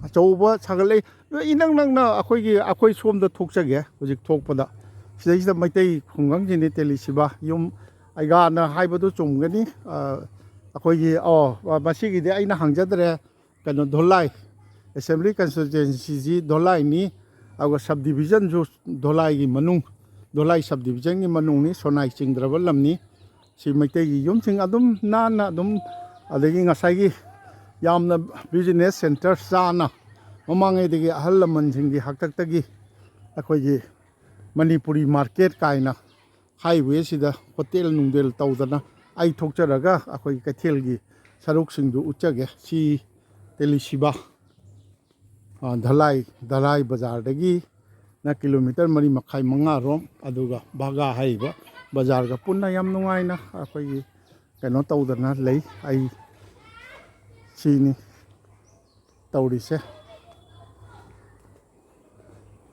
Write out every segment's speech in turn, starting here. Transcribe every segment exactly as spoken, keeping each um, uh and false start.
ꯑꯆꯧꯕ ꯁꯥꯒꯠꯂꯛꯏ꯫ ꯏꯅꯛ ꯅꯛꯅ ꯑꯩꯈꯣꯏꯒꯤ, ꯑꯩꯈꯣꯏ ꯁꯣꯝꯗ ꯊꯣꯛꯆꯒꯦ꯫ ꯍꯧꯖꯤꯛ ꯊꯣꯛꯄꯗ ꯁꯤꯗꯩꯁꯤꯗ ꯃꯩꯇꯩ ꯈꯨꯡꯒꯪꯁꯤꯅꯤ ꯇꯦꯂꯤꯁꯤꯕꯥ ꯌꯨꯝ꯫ ꯑꯩꯒꯥꯅ ꯍꯥꯏꯕꯗꯨ ꯆꯨꯝꯒꯅꯤ꯫ ꯑ, ꯑꯩꯈꯣꯏꯒꯤ, ꯑꯣ, ꯃꯁꯤꯒꯤꯗꯤ ꯑꯩꯅ ꯍꯪꯖꯗ꯭ꯔꯦ꯫ ꯀꯩꯅꯣ, ꯙꯣꯂꯥꯏ, ꯑꯦꯁꯦꯝꯕ꯭ꯂꯤ ꯀꯟꯁꯇꯤꯇ꯭ꯋꯦꯟꯁꯤꯁꯤ ꯙꯣꯂꯥꯏꯅꯤ꯫ ꯑꯗꯨꯒ ꯁꯕ ꯗꯤꯕꯤꯖꯟꯁꯨ ꯙꯣꯂꯥꯏꯒꯤ ꯃꯅꯨꯡ, ꯙꯣꯂꯥꯏ ꯁꯕ ꯗꯤꯕꯤꯖꯟꯒꯤ ꯃꯅꯨꯡꯅꯤ꯫ ꯁꯣꯅꯥꯏ ꯆꯤꯡꯗ꯭ꯔꯕ ꯂꯝꯅꯤ꯫ ꯁꯤ ꯃꯩꯇꯩꯒꯤ ꯌꯨꯝꯁꯤꯡ ꯑꯗꯨꯝ ꯅꯥꯟꯅ ꯑꯗꯨꯝ, ꯑꯗꯒꯤ ꯉꯁꯥꯏꯒꯤ ꯌꯥꯝꯅ ꯕꯤꯖꯤꯅꯦꯁ ꯁꯦꯟꯇꯔ ꯆꯥꯅ ꯃꯃꯥꯡꯉꯩꯗꯒꯤ ꯑꯍꯜ ꯂꯃꯟꯁꯤꯡꯒꯤ ꯍꯥꯛꯇꯛꯇꯒꯤ ꯑꯩꯈꯣꯏꯒꯤ ꯃꯅꯤꯄꯨꯔꯤ ꯃꯥꯔꯀꯦꯠ ꯀꯥꯏꯅ ꯍꯥꯏꯋꯦꯁꯤꯗ ꯍꯣꯇꯦꯜ ꯅꯨꯡꯗꯦꯜ ꯇꯧꯗꯅ ꯑꯩ ꯊꯣꯛꯆꯔꯒ ꯑꯩꯈꯣꯏꯒꯤ ꯀꯩꯊꯦꯜꯒꯤ ꯁꯔꯨꯛꯁꯤꯡꯗꯨ ꯎꯠꯆꯒꯦ꯫ ꯁꯤ ꯇꯦꯂꯤꯁꯤꯕꯥ, ꯑ, ꯙꯂꯥꯏ, ꯙꯂꯥꯏ ꯕꯖꯥꯔꯗꯒꯤ ꯅ ꯀꯤꯂꯣꯃꯤꯇꯔ ꯃꯔꯤ ꯃꯈꯥꯏ ꯃꯉꯥꯔꯣꯝ, ꯑꯗꯨꯒ ꯚꯥꯒꯥ ꯍꯥꯏꯔꯤꯕ ꯕꯖꯥꯔꯒ ꯄꯨꯟꯅ ꯌꯥꯝ ꯅꯨꯡꯉꯥꯏꯅ ꯑꯩꯈꯣꯏꯒꯤ ꯀꯩꯅꯣ ꯇꯧꯗꯅ ꯂꯩ꯫ ꯑꯩ ꯁꯤꯅꯤ ꯇꯧꯔꯤꯁꯦ꯫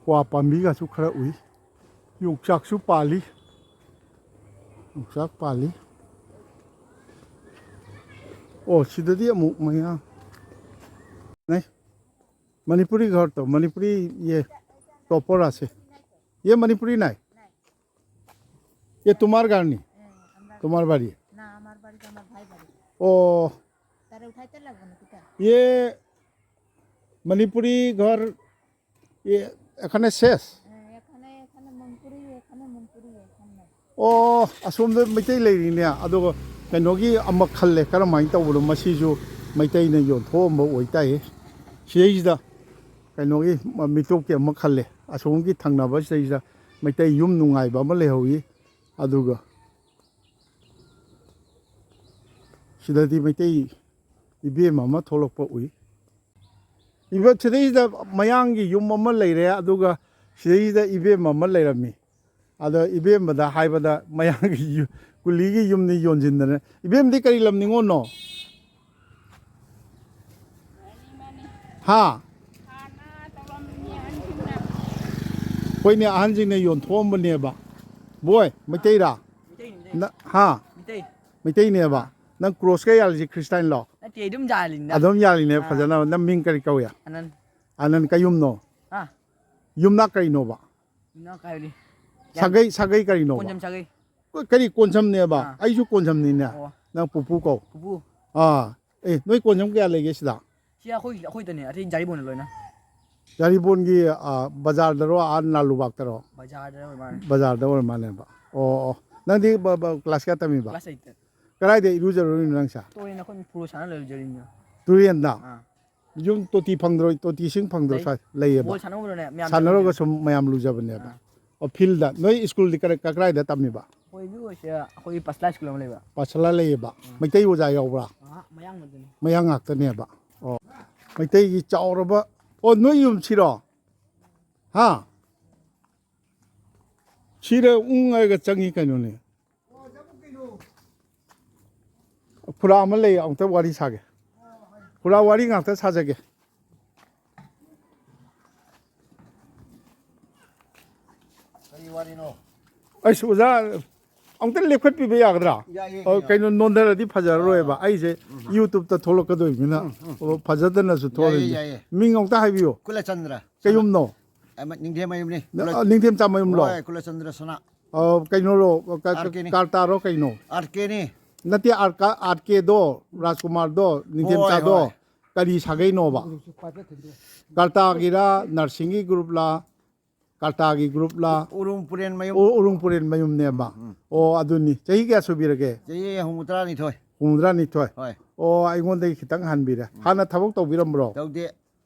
ꯀ꯭ꯋꯥ ꯄꯥꯝꯕꯤꯒꯁꯨ ꯈꯔ ꯎꯏ꯫ ꯌꯣꯡꯆꯥꯛꯁꯨ ꯄꯥꯜꯂꯤ꯫ ꯌꯣꯡꯆꯥꯛ ꯄꯥꯜꯂꯤ꯫ ꯑꯣ, ꯁꯤꯗꯗꯤ ꯑꯃꯨꯛ ꯃꯌꯥꯝ ꯂꯩ꯫ मणिपुरी घर तो, मणिपुरी ये टॉपर आसे। ये मणिपुरी नहीं। ये तुम्हार घर नहीं? तुम्हार बाड़ी? না, আমার বাড়িতে আমার ভাই বাড়ি। ओ। তারা উঠাইতে লাগবো না, কোথায়? ये मणिपुरी घर, ये এখানে শেষ? হ্যাঁ, এখানে, এখানে মণিপুরি, এখানে মণিপুরি, এখানে। ꯑꯣ, ꯑꯁꯣꯝꯗ ꯃꯩꯇꯩ ꯂꯩꯔꯤꯅꯦ꯫ ꯑꯗꯨꯒ ꯀꯩꯅꯣꯒꯤ ꯑꯃ ꯈꯜꯂꯦ, ꯀꯔꯝꯍꯥꯏꯅ ꯇꯧꯕꯅꯣ? ꯃꯁꯤꯁꯨ ꯃꯩꯇꯩꯅ ꯌꯣꯟꯊꯣꯛꯑꯝꯕ ꯑꯣꯏꯇꯥꯏꯌꯦ꯫ ꯁꯤꯗꯩꯁꯤꯗ ꯀꯩꯅꯣꯒꯤ ꯃ-, ꯃꯤꯇꯣꯞꯀꯤ ꯑꯃ ꯈꯜꯂꯦ꯫ ꯑꯁꯣꯝꯒꯤ ꯊꯪꯅꯕ ꯁꯤꯗꯩꯁꯤꯗ ꯃꯩꯇꯩ ꯌꯨꯝ ꯅꯨꯡꯉꯥꯏꯕ ꯑꯃ ꯂꯩꯍꯧꯋꯤ꯫ ꯑꯗꯨꯒ ꯁꯤꯗꯗꯤ ꯃꯩꯇꯩ ꯏꯕꯦꯝ ꯑꯃ ꯊꯣꯛꯂꯛꯄ ꯎꯏ꯫ ꯏꯕ-, ꯁꯤꯗꯩꯁꯤꯗ ꯃꯌꯥꯡꯒꯤ ꯌꯨꯝ ꯑꯃ ꯂꯩꯔꯦ, ꯑꯗꯨꯒ ꯁꯤꯗꯩꯁꯤꯗ ꯏꯕꯦꯝ ꯑꯃ ꯂꯩꯔꯝꯃꯤ꯫ ꯑꯗꯣ ꯏꯕꯦꯝꯕꯗ ꯍꯥꯏꯕꯗ ꯃꯌꯥꯡꯒꯤ ꯌꯨ-, ꯀꯨꯂꯤꯒꯤ ꯌꯨꯝꯅꯤ ꯌꯣꯟꯁꯤꯟꯗꯅ꯫ ꯏꯕꯦꯝꯗꯤ ꯀꯔꯤ ꯂꯝ ꯅꯤꯉꯣꯜꯅꯣ? ꯍꯥ? ꯍꯣꯏꯅꯦ, ꯑꯍꯟꯁꯤꯡꯅ ꯌꯣꯟꯊꯣꯛꯑꯝꯕꯅꯦꯕ꯫ ꯕꯣꯏ, ꯃꯩꯇꯩꯔꯥ? ꯃꯩꯇꯩꯅꯦ, ꯃꯩꯇꯩ꯫ ꯅ-, ꯍꯥ? ꯃꯩꯇꯩ꯫ ꯃꯩꯇꯩꯅꯦꯕ? ꯑꯥ꯫ ꯅꯪ ꯀ꯭ꯔꯣꯁꯀ ꯌꯥꯜꯂꯤꯁꯦ ꯈ꯭ꯔꯤꯁꯇꯥꯏꯟꯂꯣ? ꯅꯠꯇꯦ, ꯇꯦ ꯑꯗꯨꯝ ꯌꯥꯜꯂꯤꯅ꯫ ꯑꯗꯨꯝ ꯌꯥꯜꯂꯤꯅꯦ ꯑꯥ꯫ ꯐꯖꯅ꯫ ꯅꯪ ꯃꯤꯡ ꯀꯔꯤ ꯀꯧꯏ? ꯑꯅꯟ꯫ ꯑꯅꯟ ꯀꯌꯨꯝꯅꯣ? ꯍꯥ? ꯌꯨꯝꯅꯥꯛ ꯀꯔꯤꯅꯣꯕ? ꯌꯨꯝꯅꯥꯛ ꯀꯥꯏꯕꯅꯤ꯫ ꯁꯥꯒꯩ, ꯁꯥꯒꯩ ꯀꯔꯤꯅꯣꯕ? ꯀꯣꯟꯖꯝ ꯁꯥꯒꯩ꯫ ꯀ-, ꯀꯔꯤ ꯀꯣꯟꯖꯝꯅꯦꯕ? ꯑꯥ꯫ ꯑꯩꯁꯨ ꯀꯣꯟꯖꯝꯅꯤꯅꯦ꯫ ꯑꯣ꯫ ꯅꯪ ꯄꯨꯄꯨ ꯀꯧ꯫ ꯄꯨꯄꯨ꯫ ꯑꯥ꯫ ꯑꯦ, ꯅꯣꯏ ꯀꯣꯟꯖꯝ ꯀꯌꯥ ꯂꯩꯒꯦ ꯁꯤꯗ? ꯁꯤ ꯑꯩꯈꯣꯏ, ꯑꯩꯈꯣꯏꯗꯅꯦ, ꯑꯇꯩ ꯖꯥꯔꯤꯕꯣꯟꯅ ꯂꯣꯏꯅ꯫ ꯖꯥꯔꯤꯕꯣꯟꯒꯤ, ꯑꯥ, ꯕꯖꯥꯔꯗꯔꯣ, ꯑꯥ, ꯅꯥꯂꯨꯕꯥꯛꯇꯔꯣ? ꯕꯖꯥꯔꯗ ꯑꯣꯏ ꯃꯥꯜꯂꯦ꯫ ꯕꯖꯥꯔꯗ ꯑꯣꯏꯔ ꯃꯥꯜꯂꯦꯕ꯫ ꯑꯣ, ꯑꯣ꯫ ꯅꯪꯗꯤ ꯕ-, ꯕ-, ꯀ꯭ꯂꯥꯁ ꯀꯌꯥ ꯇꯝꯃꯤꯕ? ꯀ꯭ꯂꯥꯁ ꯑꯩꯠꯇ꯫ ꯀꯗꯥꯏꯗ ꯏꯔꯨꯖꯔꯨꯔꯤꯅꯣ ꯅꯪꯁꯦ? ꯇꯨꯔꯦꯟ ꯑꯩꯈꯣꯏ ꯐꯨꯔꯣ ꯁꯥꯟꯅ ꯂꯩꯔꯨꯖꯔꯤꯅꯦ꯫ ꯇꯨꯔꯦꯟꯗ? ꯑꯥ꯫ ꯌꯨꯝ ꯇꯣꯇꯤ ꯐꯪꯗ꯭ꯔꯣ? ꯇꯣꯇꯤ ꯏꯁꯤꯡ ꯐꯪꯗ꯭ꯔꯣ? ꯂꯩ꯫ ꯁ꯭ꯋꯥꯏ ꯂꯩꯌꯦꯕ? ꯕꯣꯜ ꯁꯥꯟꯅꯧꯕꯗꯅꯦ ꯃꯌꯥꯝ ꯁꯥꯟꯅꯔꯒ ꯆꯠꯂꯨꯁꯦ꯫ ꯁꯨꯝ ꯃꯌꯥꯝ ꯂꯨꯖꯕꯅꯦꯕ꯫ ꯑꯥ꯫ ꯑꯣ, ꯐꯤꯜꯗ꯫ ꯅꯣꯏ ꯁ꯭ꯀꯨꯜꯗꯤ ꯀꯔ-, ꯀ-, ꯀꯗꯥꯏꯗ ꯇꯝꯃꯤꯕ? ꯑꯩꯈꯣꯏꯁꯨ ꯁꯤꯗ ꯑꯩꯈꯣꯏꯒꯤ ꯄꯥꯁꯂꯥ ꯁ꯭ꯀꯨꯜ ꯑꯃ ꯂꯩꯕ꯫ ꯄꯥꯁꯂꯥ ꯂꯩꯌꯦꯕ? ꯑꯥ꯫ ꯃꯩꯇꯩ ꯑꯣꯖꯥ ꯌꯥꯎꯕ꯭ꯔꯥ? ꯑꯥ, ꯃꯌꯥꯡ ꯉꯥꯛꯇꯅꯦ꯫ ꯃꯌꯥꯡ ꯉꯥꯛꯇꯅꯦꯕ꯫ ꯑꯣ꯫ ꯃꯩꯇꯩꯒꯤ ꯆꯥꯎꯔꯕ, ꯑꯣ, ꯅꯣꯏ ꯌꯨꯝꯁꯤꯔꯣ? ꯍꯥ? ꯁꯤꯗ ꯎꯪ ꯍꯥꯏꯔꯒ ꯆꯪꯉꯤ ꯀꯩꯅꯣꯅꯦ꯫ ꯈꯨꯔꯥ ꯑꯃ ꯂꯩ, ꯑꯃꯨꯛꯇ ꯋꯥꯔꯤ ꯁꯥꯒꯦ꯫ ꯈꯨꯔꯥ ꯋꯥꯔꯤ ꯉꯥꯛꯇ ꯁꯥꯖꯒꯦ꯫ ꯀꯔꯤ ꯋꯥꯔꯤꯅꯣ? ꯑꯩꯁ, ꯑꯣꯖꯥ, ꯑꯃꯨꯛꯇ ꯂꯦꯞꯈꯠꯄꯤꯕ ꯌꯥꯒꯗ꯭ꯔꯥ? ꯌꯥꯏꯌꯦ, ꯑꯣ, ꯀꯩꯅꯣ꯫ ꯀꯩꯅꯣ, ꯅꯣꯟꯊꯔꯗꯤ ꯐꯖꯔꯔꯣꯏꯕ꯫ ꯑꯥ, ꯑꯥ꯫ ꯑꯩꯁꯦ ꯎꯝ, ꯎꯝ꯫ YouTube-ꯇ ꯊꯣꯛꯂꯛꯀꯗꯣꯏꯅꯤꯅ꯫ ꯎꯝ, ꯎꯝ꯫ ꯑꯣ, ꯐꯖꯗꯅꯁꯨ ꯌꯥꯏꯌꯦ, ꯊꯣꯛꯂꯛꯏꯅꯤ꯫ ꯌꯥꯏꯌꯦ꯫ ꯃꯤꯡ ꯑꯃꯨꯛꯇ ꯍꯥꯏꯕꯤꯌꯨ꯫ ꯀꯨꯂꯆꯟꯗ꯭ꯔ꯫ ꯀꯩꯌꯨꯝꯅꯣ? ꯑꯃ, ꯅꯤꯡꯊꯦꯝ ꯃꯌꯨꯝꯅꯤ꯫ ꯅ-, ꯀꯨꯂ-, ꯑ, ꯅꯤꯡꯊꯦꯝꯆꯥ ꯃꯌꯨꯝꯂꯣ? ꯍꯣꯏ, ꯀꯨꯂꯆꯟꯗ꯭ꯔ ꯁꯅꯥ꯫ ꯑ, ꯀꯩꯅꯣꯔꯣ? ꯀ-, ꯀ-, ꯑꯥꯔ ꯀꯦꯅꯤ꯫ ꯀꯥꯔꯇꯥꯔꯣ ꯀꯩꯅꯣ? ꯑꯥꯔ ꯀꯦꯅꯤ꯫ ꯅꯠꯇꯦ, ꯑꯥꯔ ꯀꯥ-, ꯑꯥꯔ ꯀꯦꯗꯣ, ꯔꯥꯖꯀꯨꯃꯥꯔꯗꯣ, ꯍꯣꯏ, ꯅꯤꯡꯊꯦꯝꯆꯥꯗꯣ, ꯍꯣꯏ꯫ ꯀꯔꯤ ꯁꯥꯒꯩꯅꯣꯕ? ꯀꯥꯔꯇꯥꯒꯤꯔ, ꯅꯔꯁꯤꯡꯒꯤ ꯒ꯭ꯔꯨꯞꯂꯥ? ꯀꯥꯔꯇꯥꯒꯤ ꯒ꯭ꯔꯨꯞꯂꯥ? ꯎꯔꯨꯝ ꯄꯨꯔꯦꯟ ꯃꯌꯨꯝ꯫ ꯎ-, ꯎꯔꯨꯝ ꯄꯨꯔꯦꯟ ꯃꯌꯨꯝꯅꯦꯕ꯫ ꯎꯝ꯫ ꯑꯣ, ꯑꯗꯨꯅꯤ꯫ ꯆꯍꯤ ꯀꯌꯥ ꯁꯨꯕꯤꯔꯒꯦ? ꯆꯍꯤ ꯍꯨꯝꯐꯨꯇꯔꯥꯅꯤꯊꯣꯏ꯫ ꯍꯨꯝꯐꯨꯇꯔꯥꯅꯤꯊꯣꯏ꯫ ꯍꯣꯏ꯫ ꯑꯣ, ꯑꯩꯉꯣꯟꯗꯒꯤ ꯈꯤꯇꯪ ꯍꯟꯕꯤꯔꯦ꯫ ꯎꯝ꯫ ꯍꯥꯟꯅ ꯊꯕꯛ ꯇꯧꯕꯤꯔꯝꯕ꯭ꯔꯣ? ꯇꯧꯗꯦ꯫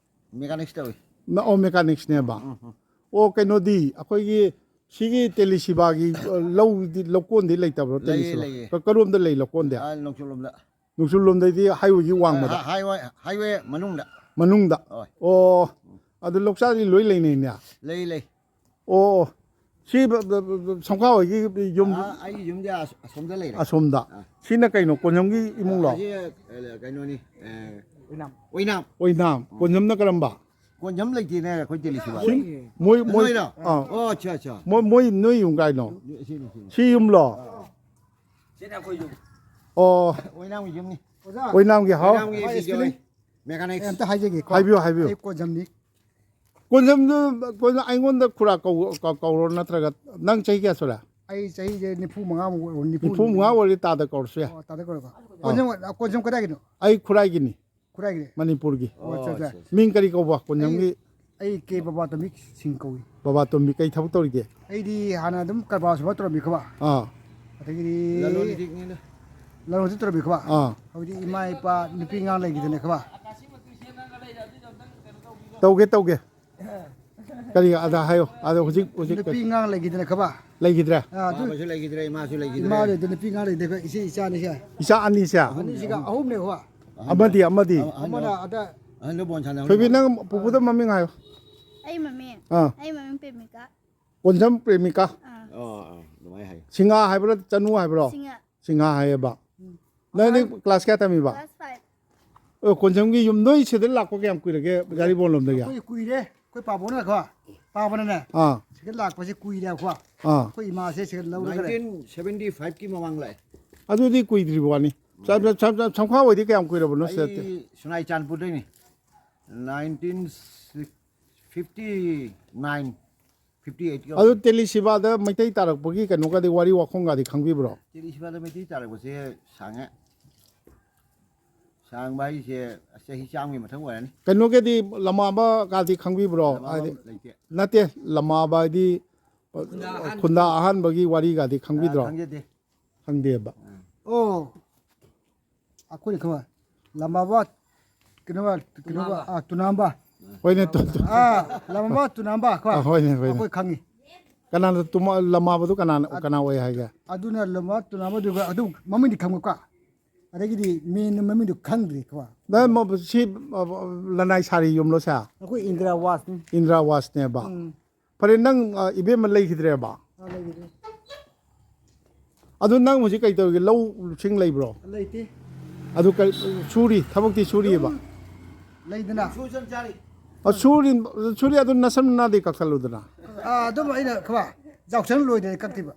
Mechanics ꯇꯧꯏ꯫ ꯅ-, ꯑꯣ, mechanics ꯅꯦꯕ꯫ ꯎꯝ, ꯎꯝ, ꯎꯝ꯫ ꯑꯣ, ꯀꯩꯅꯣꯗꯤ, ꯑꯩꯈꯣꯏꯒꯤ ꯁꯤꯒꯤ ꯇꯦꯂꯤꯁꯤꯕꯥꯒꯤ, ꯑ, ꯂꯧꯗꯤ, ꯂꯧꯀꯣꯟꯗꯤ ꯂꯩꯇꯕ꯭ꯔꯣ, ꯂꯩꯌꯦ, ꯇꯦꯂꯤꯁꯤꯕꯥ? ꯂꯩꯌꯦ꯫ ꯀ-, ꯀꯔꯣꯝꯗ ꯂꯩ ꯂꯧꯀꯣꯟꯗꯤ? ꯑꯥ, ꯅꯣꯡꯆꯨꯞꯂꯣꯝꯗ꯫ ꯅꯣꯡꯆꯨꯞꯂꯣꯝꯗꯩꯗꯤ highway ꯒꯤ ꯋꯥꯡꯃꯗ? ꯑꯥ, highway, highway ꯃꯅꯨꯡꯗ꯫ ꯃꯅꯨꯡꯗ? ꯍꯣꯏ꯫ ꯑꯣ, ꯑꯗꯨ ꯂꯧꯆꯥꯗꯤ ꯂꯣꯏ ꯂꯩꯅꯩꯅꯦ? ꯂꯩ, ꯂꯩ꯫ ꯑꯣ, ꯑꯣ꯫ ꯁꯤ ꯕ-, ꯕ-, ꯕ-, ꯕ-, ꯁꯝꯈꯥ ꯍꯣꯏꯒꯤ ꯌꯨꯝ? ꯑꯥ, ꯑꯩꯒꯤ ꯌꯨꯝꯗꯤ ꯑꯁ-, ꯑꯁꯣꯝꯗ ꯂꯩꯔꯦ꯫ ꯑꯁꯣꯝꯗ꯫ ꯑꯥ꯫ ꯁꯤꯅ ꯀꯩꯅꯣ, ꯀꯣꯟꯖꯝꯒꯤ ꯏꯃꯨꯡꯂꯣ? ꯑꯁꯤ, ꯑ, ꯀꯩꯅꯣꯅꯤ, ꯑ, ꯑꯣꯏꯅꯥꯝ꯫ ꯑꯣꯏꯅꯥꯝ꯫ ꯎꯝ꯫ ꯀꯣꯟꯖꯝꯅ ꯀꯔꯝꯕ? ꯀꯣꯟꯖꯝ ꯂꯩꯇꯦꯅꯦ ꯑꯩꯈꯣꯏ ꯇꯦꯂꯤꯁꯤꯕ꯫ ꯁꯤ ꯃꯣꯏ, ꯃꯣꯏ, ꯅꯣꯏꯔꯣ? ꯑꯥ꯫ ꯑꯣ, ꯑꯠꯆꯥ, ꯑꯠꯆꯥ꯫ ꯃꯣꯏ, ꯃꯣꯏ ꯅꯣꯏ ꯌꯨꯝ ꯀꯥꯏꯅꯣ? ꯁꯤꯅꯤ, ꯁꯤꯅꯤ꯫ ꯁꯤ ꯌꯨꯝꯂꯣ? ꯑꯥ꯫ ꯁꯤꯅ ꯑꯩꯈꯣꯏ ꯌꯨꯝ꯫ ꯑꯣ꯫ ꯑꯣꯏꯅꯥꯝꯒꯤ ꯌꯨꯝꯅꯤ꯫ ꯑꯣꯏꯅꯥꯝꯒꯤ ꯍꯥꯎ꯫ ꯑꯣꯏꯅꯥꯝꯒꯤ ꯍꯣꯏ, ꯕꯤ ꯖꯦ ꯑꯣꯏ꯫ ꯑꯦꯁꯄꯤꯅꯤ꯫ ꯃꯦꯀꯥꯅꯤꯛꯁ꯫ ꯑꯩ ꯑꯝꯇ ꯍꯥꯏꯖꯒꯦꯀꯣ꯫ ꯍꯥꯏꯕꯤꯌꯨ, ꯍꯥꯏꯕꯤꯌꯨ꯫ ꯑꯩ ꯀꯣꯟꯖꯝꯅꯤ꯫ ꯀꯣꯟꯖꯝꯗꯨ, ꯀꯣꯟꯖꯝ, ꯑꯩꯉꯣꯟꯗ ꯈꯨꯔꯥ ꯀꯧ-, ꯀꯧ-, ꯀꯧꯔꯣ, ꯅꯠꯇ꯭ꯔꯒ ꯅꯪ ꯆꯍꯤ ꯀꯌꯥ ꯁꯨꯔꯦ? ꯑꯩ ꯆꯍꯤꯁꯦ ꯅꯤꯐꯨ ꯃꯉꯥꯃꯨꯛ ꯑꯣꯏ-, ꯅꯤꯐꯨ꯫ ꯅꯤꯐꯨ ꯃꯉꯥ ꯑꯣꯏꯔꯗꯤ ꯇꯥꯗ ꯀꯧꯔꯁꯨ ꯌꯥꯏ꯫ ꯑꯣ, ꯇꯥꯗ ꯀꯧꯔꯒ꯫ ꯑꯥ꯫ ꯀꯣꯟꯖꯝ, ꯀꯣꯟꯖꯝ ꯀꯗꯥꯏꯒꯤꯅꯣ? ꯑꯩ ꯈꯨꯔꯥꯏꯒꯤꯅꯤ꯫ ꯈꯨꯔꯥꯏꯒꯤ? ꯃꯅꯤꯄꯨꯔꯒꯤ꯫ ꯑꯣ, ꯑꯠꯆꯥ, ꯑꯠꯆꯥ꯫ ꯑꯠꯆꯥ꯫ ꯃꯤꯡ ꯀꯔꯤ ꯀꯧꯕ ꯀꯣꯟꯖꯝꯒꯤ? ꯑꯩ, ꯑꯩ ꯀꯦ ꯕꯕꯥꯇꯣꯝꯕꯤ ꯁꯤꯡ ꯀꯧꯏ꯫ ꯕꯕꯥꯇꯣꯝꯕꯤ ꯀꯩ ꯊꯕꯛ ꯇꯧꯔꯤꯒꯦ? ꯑꯩꯗꯤ ꯍꯥꯟꯅ ꯑꯗꯨꯝ ꯀꯔꯕꯥꯔ ꯁꯨꯕ ꯇꯧꯔꯝꯃꯤ ꯈꯣꯕ꯫ ꯑꯥ꯫ ꯑꯗꯒꯤꯗꯤ ꯂꯂꯣꯟ ꯏꯇꯤꯛꯅꯤꯗ꯫ ꯂꯂꯣꯟ ꯏꯇꯤꯛ ꯇꯧꯔꯝꯃꯤ ꯈꯣꯕ꯫ ꯑꯥ꯫ ꯍꯧꯖꯤꯛ ꯏꯃꯥ ꯏꯄꯥ ꯅꯨꯄꯤ ꯑꯉꯥꯡ ꯂꯩꯈꯤꯗꯅ ꯈꯣꯕ꯫ ꯇꯧꯒꯦ, ꯇꯧꯒꯦ꯫ ꯀꯔꯤ ꯑꯗ ꯍꯥꯏꯌꯣ꯫ ꯑꯗꯣ ꯍꯧꯖꯤꯛ, ꯍꯧꯖꯤꯛ ꯅꯨꯄꯤ ꯑꯉꯥꯡ ꯂꯩꯈꯤꯗꯅ ꯈꯣꯕ꯫ ꯂꯩꯈꯤꯗ꯭ꯔꯦ? ꯑꯥ, ꯑꯗꯨ ꯕꯕꯥꯁꯨ ꯂꯩꯈꯤꯗ꯭ꯔꯦ, ꯏꯃꯥꯁꯨ ꯂꯩꯈꯤꯗ꯭ꯔꯦ꯫ ꯏꯃꯥ ꯂꯩꯇꯦ, ꯅꯨꯄꯤ ꯑꯉꯥꯡ ꯂꯩꯇꯦ, ꯏꯆꯦ ꯏꯆꯥ ꯑꯅꯤꯁꯦ꯫ ꯏꯆꯥ ꯑꯅꯤꯁꯦ? ꯑꯅꯤꯁꯤꯒ ꯑꯍꯨꯝꯅꯦ ꯈꯣꯕ꯫ ꯑꯍꯟꯗꯣ꯫ ꯑꯃꯗꯤ, ꯑꯃꯗꯤ? ꯑꯍꯟꯗꯣ꯫ ꯑꯃꯅ ꯑꯗ ꯊꯣꯏꯕꯤ, ꯅꯪ ꯄꯨꯄꯨꯗ ꯃꯃꯤꯡ ꯍꯥꯏꯌꯣ꯫ ꯑꯩ ꯃꯃꯤꯡ? ꯑꯥ꯫ ꯑꯩ ꯃꯃꯤꯡ ꯄ꯭ꯔꯦꯃꯤꯀꯥ꯫ ꯀꯣꯟꯖꯝ ꯄ꯭ꯔꯦꯃꯤꯀꯥ꯫ ꯑꯥ꯫ ꯑꯥ, ꯑꯥ, ꯑꯗꯨꯃꯥꯏꯅ ꯍꯥꯏꯌꯨ꯫ ꯁꯤꯡꯉꯥ ꯍꯥꯏꯕ꯭ꯔꯣ, ꯆꯅꯨ ꯍꯥꯏꯕ꯭ꯔꯣ? ꯁꯤꯡꯉꯥ꯫ ꯁꯤꯡꯉꯥ ꯍꯥꯏꯌꯦꯕ꯫ ꯎꯝ꯫ ꯅꯪꯗꯤ ꯑꯉꯥꯡ ꯀ꯭ꯂꯥꯁ ꯀꯌꯥ ꯇꯝꯃꯤꯕ? Class five. ꯑꯣ, ꯀꯣꯟꯖꯝꯒꯤ ꯌꯨꯝ, ꯅꯣꯏ ꯁꯤꯗ ꯂꯥꯛꯄ ꯀꯌꯥꯝ ꯀꯨꯏꯔꯒꯦ, ꯌꯥꯔꯤꯄꯣꯛꯂꯣꯝꯗꯒꯤ? ꯑꯩꯈꯣꯏ ꯀꯨꯏꯔꯦ꯫ ꯑꯩꯈꯣꯏ ꯄꯥꯕꯣꯅꯀꯣ, ꯄꯥꯕꯅꯅꯦ, ꯑꯥ꯫ ꯁꯤꯗ ꯂꯥꯛꯄꯁꯦ ꯀꯨꯏꯔꯦꯕꯀꯣ꯫ ꯑꯥ꯫ ꯑꯩꯈꯣꯏ ꯏꯃꯥꯁꯦ ꯁꯤꯗ ꯂꯧꯔꯒ ꯂꯩ꯫ ꯅꯥꯏꯟꯇꯤꯟ ꯁꯚꯦꯟꯇꯤ ꯐꯥꯏꯚꯀꯤ ꯃꯃꯥꯡ ꯂꯥꯛꯑꯦ꯫ ꯑꯗꯨꯗꯤ ꯀꯨꯏꯗ꯭ꯔꯤꯕ ꯋꯥꯅꯤ꯫ ꯁꯝ-, ꯁꯝ-, ꯁꯝ-, ꯁꯝꯈꯥ ꯍꯣꯏꯗꯤ ꯀꯌꯥꯝ ꯀꯨꯏꯔꯕꯅꯣ ꯁꯤꯗ? ꯑꯩ ꯁꯨꯅꯥꯏ ꯆꯥꯟꯄꯨꯔꯗꯩꯅꯤ꯫ ꯅꯥꯏꯟꯇꯤꯟ ꯐꯤꯐꯇꯤ ꯅꯥꯏꯟ, ꯐꯤꯐꯇꯤ ꯑꯩꯠꯀꯤ ꯑꯗꯨ ꯇꯦꯂꯤ ꯁꯤꯕꯥꯗ ꯃꯩꯇꯩ ꯇꯥꯔꯛꯄꯒꯤ ꯀꯩꯅꯣꯒꯗꯤ, ꯋꯥꯔꯤ ꯋꯥꯈꯣꯡꯒꯗꯤ ꯈꯪꯕꯤꯕ꯭ꯔꯣ? ꯇꯦꯂꯤ ꯁꯤꯕꯥꯗ ꯃꯩꯇꯩ ꯇꯥꯔꯛꯄꯁꯦ ꯁꯥꯡꯉꯦ꯫ ꯁꯥꯡꯕ ꯍꯥꯏꯁꯦ ꯆꯍꯤ ꯆꯥꯝꯃꯒꯤ ꯃꯊꯪ ꯑꯣꯏꯔꯅꯤ꯫ ꯀꯩꯅꯣꯒꯤꯗꯤ ꯂꯃꯥꯕꯒꯗꯤ ꯈꯪꯕꯤꯕ꯭ꯔꯣ? ꯂꯃꯥꯕ ꯍꯥꯏꯗꯤ, ꯂꯩꯇꯦ꯫ ꯅꯠꯇꯦ, ꯂꯃꯥꯕ ꯍꯥꯏꯗꯤ ꯈꯨꯟꯗꯥ ꯑꯍꯥꯟꯕꯒꯤ꯫ ꯈꯨꯟꯗꯥ ꯑꯍꯥꯟꯕꯒꯤ ꯋꯥꯔꯤꯒꯗꯤ ꯈꯪꯕꯤꯗ꯭ꯔꯣ? ꯑꯥ, ꯈꯪꯖꯗꯦ꯫ ꯈꯪꯗꯦꯕ꯫ ꯑꯥ꯫ ꯑꯣ꯫ ꯑꯩꯈꯣꯏꯅ ꯈꯪꯕ ꯂꯃꯥꯕ, ꯀꯩꯅꯣ, ꯀꯩꯅꯣ, ꯇꯨꯅꯥꯝꯕ꯫ ꯑꯥ, ꯇꯨꯅꯥꯝꯕ꯫ ꯍꯣꯏꯅꯦ, ꯇꯨ-, ꯇꯨ-, ꯑꯥ, ꯂꯃꯥꯕ ꯇꯨꯅꯥꯝꯕ ꯀꯣ꯫ ꯑꯥ, ꯍꯣꯏꯅꯦ, ꯍꯣꯏꯅꯦ꯫ ꯑꯩꯈꯣꯏ ꯈꯪꯉꯤ꯫ ꯀꯅꯥꯅ ꯇꯨꯃ-, ꯂꯃꯥꯕꯗꯨ ꯀꯅꯥꯅ, ꯑꯗ-, ꯀꯅꯥ ꯑꯣꯏ ꯍꯥꯏꯒꯦ? ꯑꯗꯨꯅ ꯂꯃꯥꯕ ꯇꯨꯅꯥꯝꯕꯗꯨꯒ ꯑꯗꯨꯝ ꯃꯃꯤꯡꯗꯤ ꯈꯪꯕꯀꯣ꯫ ꯑꯗꯒꯤꯗꯤ ꯃꯦꯟ ꯃꯃꯤꯡꯗꯨ ꯈꯪꯗ꯭ꯔꯤꯀꯣ꯫ ꯅꯪ ꯃ-, ꯁꯤ, ꯑ, ꯂꯅꯥꯏ ꯁꯥꯔꯤ ꯌꯨꯝꯂꯣ ꯁꯦ? ꯑꯩꯈꯣꯏ ꯏꯟꯗꯤꯔꯥ ꯋꯥꯁꯅꯤ꯫ ꯏꯟꯗꯤꯔꯥ ꯋꯥꯁꯅꯦꯕ꯫ ꯎꯝ꯫ ꯐꯔꯦ, ꯅꯪ, ꯑ, ꯏꯕꯦꯝꯃ ꯂꯩꯈꯤꯗ꯭ꯔꯦꯕ? ꯑꯥ, ꯂꯩꯈꯤꯗ꯭ꯔꯦ꯫ ꯑꯗꯨ ꯅꯪ ꯍꯧꯖꯤꯛ ꯀꯩ ꯇꯧꯔꯤꯒꯦ? ꯂꯧ ꯁꯤꯡ ꯂꯩꯕ꯭ꯔꯣ? ꯂꯩꯇꯦ꯫ ꯑꯗꯨ ꯀꯔꯤ, ꯁꯨꯔꯤ, ꯊꯕꯛꯇꯤ ꯁꯨꯔꯤꯑꯕ? ꯑꯗꯨꯝ ꯂꯩꯗꯅ꯫ ꯑ, ꯁꯨꯔꯤ, ꯁꯨꯔꯤ, ꯑꯗꯨ ꯅꯁꯝ ꯅꯥꯗꯩ ꯀꯛꯊꯠꯂꯨꯗꯅ꯫ ꯑꯥ, ꯑꯗꯨꯝ ꯑꯩꯅ ꯈꯔ ꯌꯥꯎꯁꯪ ꯂꯣꯏꯗ꯭ꯔꯗꯤ ꯀꯛꯇꯦꯕ꯫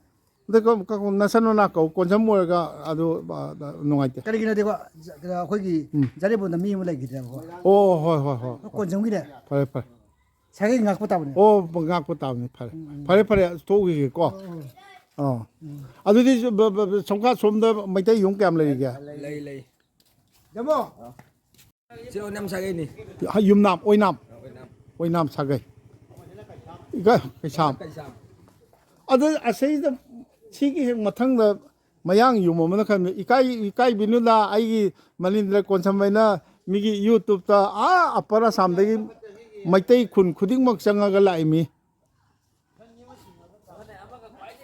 ꯑꯗ ꯀ- ꯀ- ꯅꯁꯟ ꯅꯅꯥ ꯀꯧ, ꯀꯣꯟꯁꯝ ꯑꯣꯏꯔꯒ ꯑꯗꯨ, ꯑ, ꯑ, ꯅꯨꯡꯉꯥꯏꯇꯦ꯫ ꯀꯔꯤꯒꯤꯅꯣꯗꯤꯀꯣ, ꯖ-, ꯀꯩꯅꯣ, ꯑꯩꯈꯣꯏꯒꯤ ꯎꯝ꯫ ꯖꯥꯔꯤꯄꯣꯟꯗ ꯃꯤ ꯑꯃ ꯂꯩꯈꯤꯗ꯭ꯔꯦꯕꯀꯣ꯫ ꯑꯣ, ꯍꯣꯏ, ꯍꯣꯏ, ꯍꯣꯏ꯫ ꯀꯣꯟꯁꯝꯒꯤꯅꯦ꯫ ꯐꯔꯦ, ꯐꯔꯦ꯫ ꯁꯥꯒꯩ ꯉꯥꯛꯄ ꯇꯥꯕꯅꯦ꯫ ꯑꯣ, ꯉꯥꯛꯄ ꯇꯥꯕꯅꯤ꯫ ꯐꯔꯦ꯫ ꯎꯝ, ꯎꯝ꯫ ꯐꯔꯦ, ꯐꯔꯦ, ꯊꯣꯛꯎꯈꯤꯒꯦꯀꯣ꯫ ꯑꯣ, ꯑꯣ꯫ ꯑꯥ꯫ ꯎꯝ꯫ ꯑꯗꯨꯗꯤ ꯁ-, ꯕ-, ꯕ-, ꯕ-, ꯁꯣꯝꯀꯥ ꯁꯣꯝꯗ ꯃꯩꯇꯩ ꯌꯨꯝ ꯀꯌꯥꯝ ꯂꯩꯔꯤꯒꯦ? ꯂꯩ, ꯂꯩ꯫ ꯖꯃꯣ꯫ ꯁꯤ ꯑꯣꯏꯅꯥꯝ ꯁꯥꯒꯩꯅꯤ꯫ ꯍ-, ꯌꯨꯝꯅꯥꯝ, ꯑꯣꯏꯅꯥꯝ꯫ ꯑꯣꯏꯅꯥꯝ꯫ ꯑꯣꯏꯅꯥꯝ ꯁꯥꯒꯩ꯫ ꯏꯀꯥꯏ, ꯀꯩꯁꯥꯝ꯫ ꯀꯩꯁꯥꯝ꯫ ꯑꯗ ꯑꯁꯩꯗ ꯁꯤꯒꯤ ꯍꯦꯛ ꯃꯊꯪꯗ ꯃꯌꯥꯡ ꯌꯨꯝ ꯑꯃꯅ ꯈꯟꯕ, ꯏꯀꯥꯏ, ꯏꯀꯥꯏꯕꯤꯅꯨꯗ, ꯑꯩꯒꯤ ꯃꯅꯤꯟꯗ꯭ꯔ ꯀꯣꯟꯁꯝꯕꯩꯅ ꯃꯤꯒꯤ YouTube-ꯇ ꯑꯥ ꯑꯄꯔ ꯑꯁꯥꯝꯗꯒꯤ ꯃꯩꯇꯩ ꯈꯨꯟ ꯈꯨꯗꯤꯡꯃꯛ ꯆꯪꯉꯒ ꯂꯥꯛꯏꯃꯤ꯫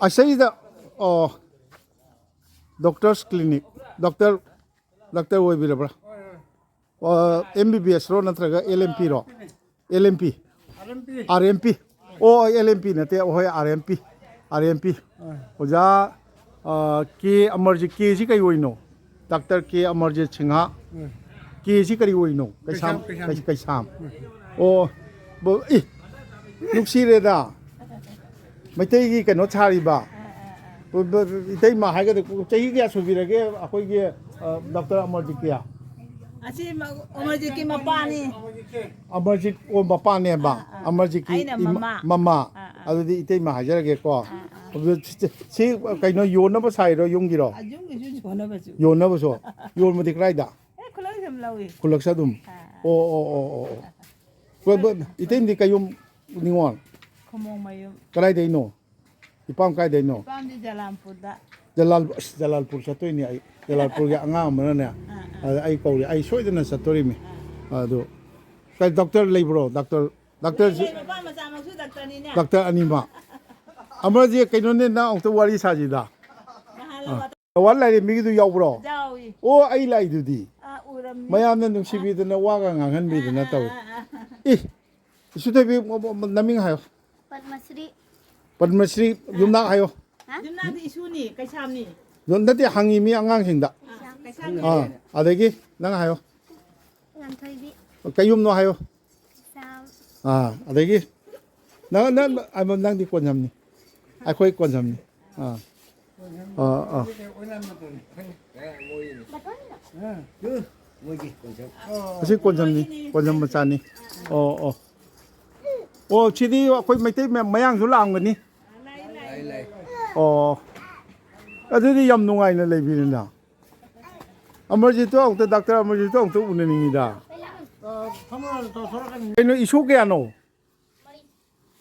ꯑꯁꯩꯗ, ꯑꯣ, doctor's clinic, doctor, doctor ꯑꯣꯏꯕꯤꯔꯕ꯭ꯔꯥ? ꯑꯣ, M B B S ꯔꯣ ꯅꯠꯇ꯭ꯔꯒ L M P ꯔꯣ? L M P꯫ R M P꯫ ꯑꯣ, L M P ꯅꯠꯇꯦ, ꯍꯣꯏ, R M P꯫ R M P꯫ ꯑꯥ꯫ ꯑꯣꯖꯥ, ꯑ, K ꯑꯃꯔꯖꯤꯠ, K ꯁꯤ ꯀꯩ ꯑꯣꯏꯅꯣ? Doctor K Amarjeet Singh. ꯎꯝ꯫ K ꯁꯤ ꯀꯔꯤ ꯑꯣꯏꯅꯣ? ꯀꯩꯁꯥꯝ, ꯀꯩꯁꯥꯝ, ꯀꯩ-, ꯀꯩꯁꯥꯝ꯫ ꯎꯝ꯫ ꯑꯣ, ꯕ-, ꯏ, ꯅꯨꯡꯁꯤꯔꯦꯗ꯫ ꯃꯩꯇꯩꯒꯤ ꯀꯩꯅꯣ ꯁꯥꯔꯤꯕ꯫ ꯕ-, ꯕ-, ꯏꯇꯩꯃ ꯍꯥꯏꯒꯗ꯭ꯔꯥ, ꯆꯍꯤ ꯀꯌꯥ ꯁꯨꯕꯤꯔꯒꯦ ꯑꯩꯈꯣꯏꯒꯤ, ꯑ, doctor ꯑꯃꯔꯖꯤꯠꯀꯤ? ꯑꯁꯤ ꯃ-, ꯑꯃꯔꯖꯤꯠꯀꯤ ꯃꯄꯥꯅꯤ꯫ ꯑꯃꯔꯖꯤꯠ, ꯑꯣ, ꯃꯄꯥꯅꯦꯕ꯫ ꯑꯥ, ꯑꯥ꯫ ꯑꯃꯔꯖꯤꯠꯀꯤ ꯑꯩꯅ ꯏꯃꯥ-, ꯃꯃꯥ꯫ ꯃꯃꯥ꯫ ꯑꯥ, ꯑꯥ꯫ ꯑꯗꯨꯗꯤ ꯏꯇꯩꯃ ꯍꯥꯏꯖꯔꯒꯦꯀꯣ꯫ ꯑꯥ, ꯑꯥ꯫ ꯑꯗꯨ ꯁꯤ, ꯁꯤ ꯀꯩꯅꯣ ꯌꯣꯟꯅꯕ ꯁꯥꯏꯔꯣ ꯌꯨꯝꯒꯤꯔꯣ? ꯑꯥ, ꯌꯨꯝꯒꯤꯁꯨ ꯌꯣꯟꯅꯕꯁꯨ꯫ ꯌꯣꯟꯅꯕꯁꯨ? ꯌꯣꯟꯕꯗꯤ ꯀꯗꯥꯏꯗ? ꯑꯦ, ꯈꯨꯂꯪꯁꯨ ꯑꯗꯨꯝ ꯂꯧꯏ꯫ ꯈꯨꯂꯛꯁꯨ ꯑꯗꯨꯝ? ꯑꯥ, ꯑꯥ꯫ ꯑꯣ, ꯑꯣ, ꯑꯣ, ꯑꯣ, ꯑꯣ꯫ ꯍꯣꯏ, ꯕ-, ꯏꯇꯩꯃꯗꯤ ꯀꯩꯌꯨꯝ ꯅꯤꯉꯣꯜ? ꯈꯨꯃꯣꯡꯃꯌꯨꯝ꯫ ꯀꯗꯥꯏꯗꯩꯅꯣ? ꯏꯄꯥꯝ ꯀꯥꯏꯗꯩꯅꯣ? ꯏꯄꯥꯝꯗꯤ ꯖꯂꯥꯝꯄꯨꯔꯗ꯫ ꯖꯂꯥꯜ-, ꯑꯁ, ꯖꯂꯥꯜꯄꯨꯔ ꯆꯠꯇꯣꯏꯅꯤ ꯑꯩ꯫ ꯖꯂꯥꯜꯄꯨꯔꯒꯤ ꯑꯉꯥꯡ ꯑꯃꯅꯅꯦ, ꯑꯥ, ꯑꯥ꯫ ꯑꯗ ꯑꯩ ꯀꯧꯔꯦ, ꯑꯩ ꯁꯣꯏꯗꯅ ꯆꯠꯇꯣꯔꯤꯃꯤ꯫ ꯑꯥ꯫ ꯑꯗꯨ, ꯀꯩ doctor ꯂꯩꯕ꯭ꯔꯣ? Doctor, doctor ꯂꯩ, ꯂꯩ, ꯃꯄꯥ ꯃꯆꯥꯃꯛꯁꯨ doctor-ꯅꯤꯅꯦ꯫ Doctor ꯑꯅꯤꯃꯛ꯫ ꯑꯃꯔꯖꯤꯠ, ꯀꯩꯅꯣꯅꯦ, ꯅꯪ ꯑꯃꯨꯛꯇ ꯋꯥꯔꯤ ꯁꯥꯁꯤꯗ꯫ ꯅꯍꯥꯟ ꯑꯥ꯫ ꯂꯋꯥ ꯂꯋꯥ ꯂꯥꯏꯔꯦꯝꯕꯤꯒꯤꯗꯨ ꯌꯥꯎꯕ꯭ꯔꯣ? ꯌꯥꯎꯏ꯫ ꯑꯣ, ꯑꯩ ꯂꯥꯛꯏꯗꯨꯗꯤ꯫ ꯑꯥ, ꯎꯔꯝꯅꯤ꯫ ꯃꯌꯥꯝꯅ ꯅꯨꯡꯁꯤꯕꯤꯗꯅ ꯋꯥꯒ ꯉꯥꯡꯍꯟꯕꯤꯗꯅ ꯑꯥ, ꯑꯥ, ꯇꯧꯏ꯫ ꯑꯥ, ꯑꯥ꯫ ꯏ, ꯏꯁꯨ ꯊꯣꯏꯕꯤ, ꯃ-, ꯃ-, ꯃ-, ꯅꯃꯤꯡ ꯍꯥꯏꯌꯣ꯫ ꯄꯗꯃꯁ꯭ꯔꯤ꯫ ꯄꯗꯃꯁ꯭ꯔꯤ, ꯑꯥ꯫ ꯌꯨꯝꯅꯥꯛ ꯍꯥꯏꯌꯣ꯫ ꯍꯥ? ꯌꯨꯝꯅꯥꯛꯇꯤ ꯏꯁꯨꯅꯤ, ꯀꯩꯁꯥꯝꯅꯤ꯫ ꯌꯨꯝ-, ꯅꯠꯇꯦ, ꯍꯪꯉꯤ ꯃꯤ ꯑꯉꯥꯡꯁꯤꯡꯗ꯫ ꯑꯥ, ꯀꯩꯁꯥꯝꯅꯤ꯫ ꯑꯥ, ꯑꯗꯒꯤ ꯅꯪ ꯍꯥꯏꯌꯣ꯫ ꯉꯥꯟꯊꯣꯏꯕꯤ꯫ ꯀꯩ ꯌꯨꯝꯅꯣ ꯍꯥꯏꯌꯣ꯫ ꯀꯩꯁꯥꯝ꯫ ꯑꯥ, ꯑꯗꯒꯤ ꯅꯪ, ꯅꯪ, ꯅꯪꯗꯤ ꯀꯣꯟꯖꯝꯅꯤ꯫ ꯑꯩꯈꯣꯏ ꯀꯣꯟꯖꯝꯅꯤ꯫ ꯑꯥ꯫ ꯑꯥ, ꯑꯥ꯫ ꯑꯁꯤ ꯀꯣꯟꯁꯝꯅꯤ, ꯀꯣꯟꯁꯝ ꯃꯆꯥꯅꯤ꯫ ꯑꯣ, ꯑꯣ꯫ ꯑꯣ, ꯁꯤꯗꯤ ꯑꯩꯈꯣꯏ ꯃꯩꯇꯩ ꯃꯌꯥꯝ, ꯃꯌꯥꯡꯁꯨ ꯂꯥꯛꯑꯝꯒꯅꯤ꯫ ꯑꯣ꯫ ꯑꯗꯨꯗꯤ ꯌꯥꯝ ꯅꯨꯡꯉꯥꯏꯅ ꯂꯩꯕꯤꯔꯦꯅ꯫ ꯑꯃꯔꯖꯤꯠꯇꯣ ꯑꯃꯨꯛꯇ, ꯗꯥꯛꯇꯔ ꯑꯃꯔꯖꯤꯠꯇꯣ ꯑꯃꯨꯛꯇ ꯎꯅꯅꯤꯡꯉꯤꯗ꯫ ꯀꯩꯅꯣ, ꯏꯁꯨ ꯀꯌꯥꯅꯣ?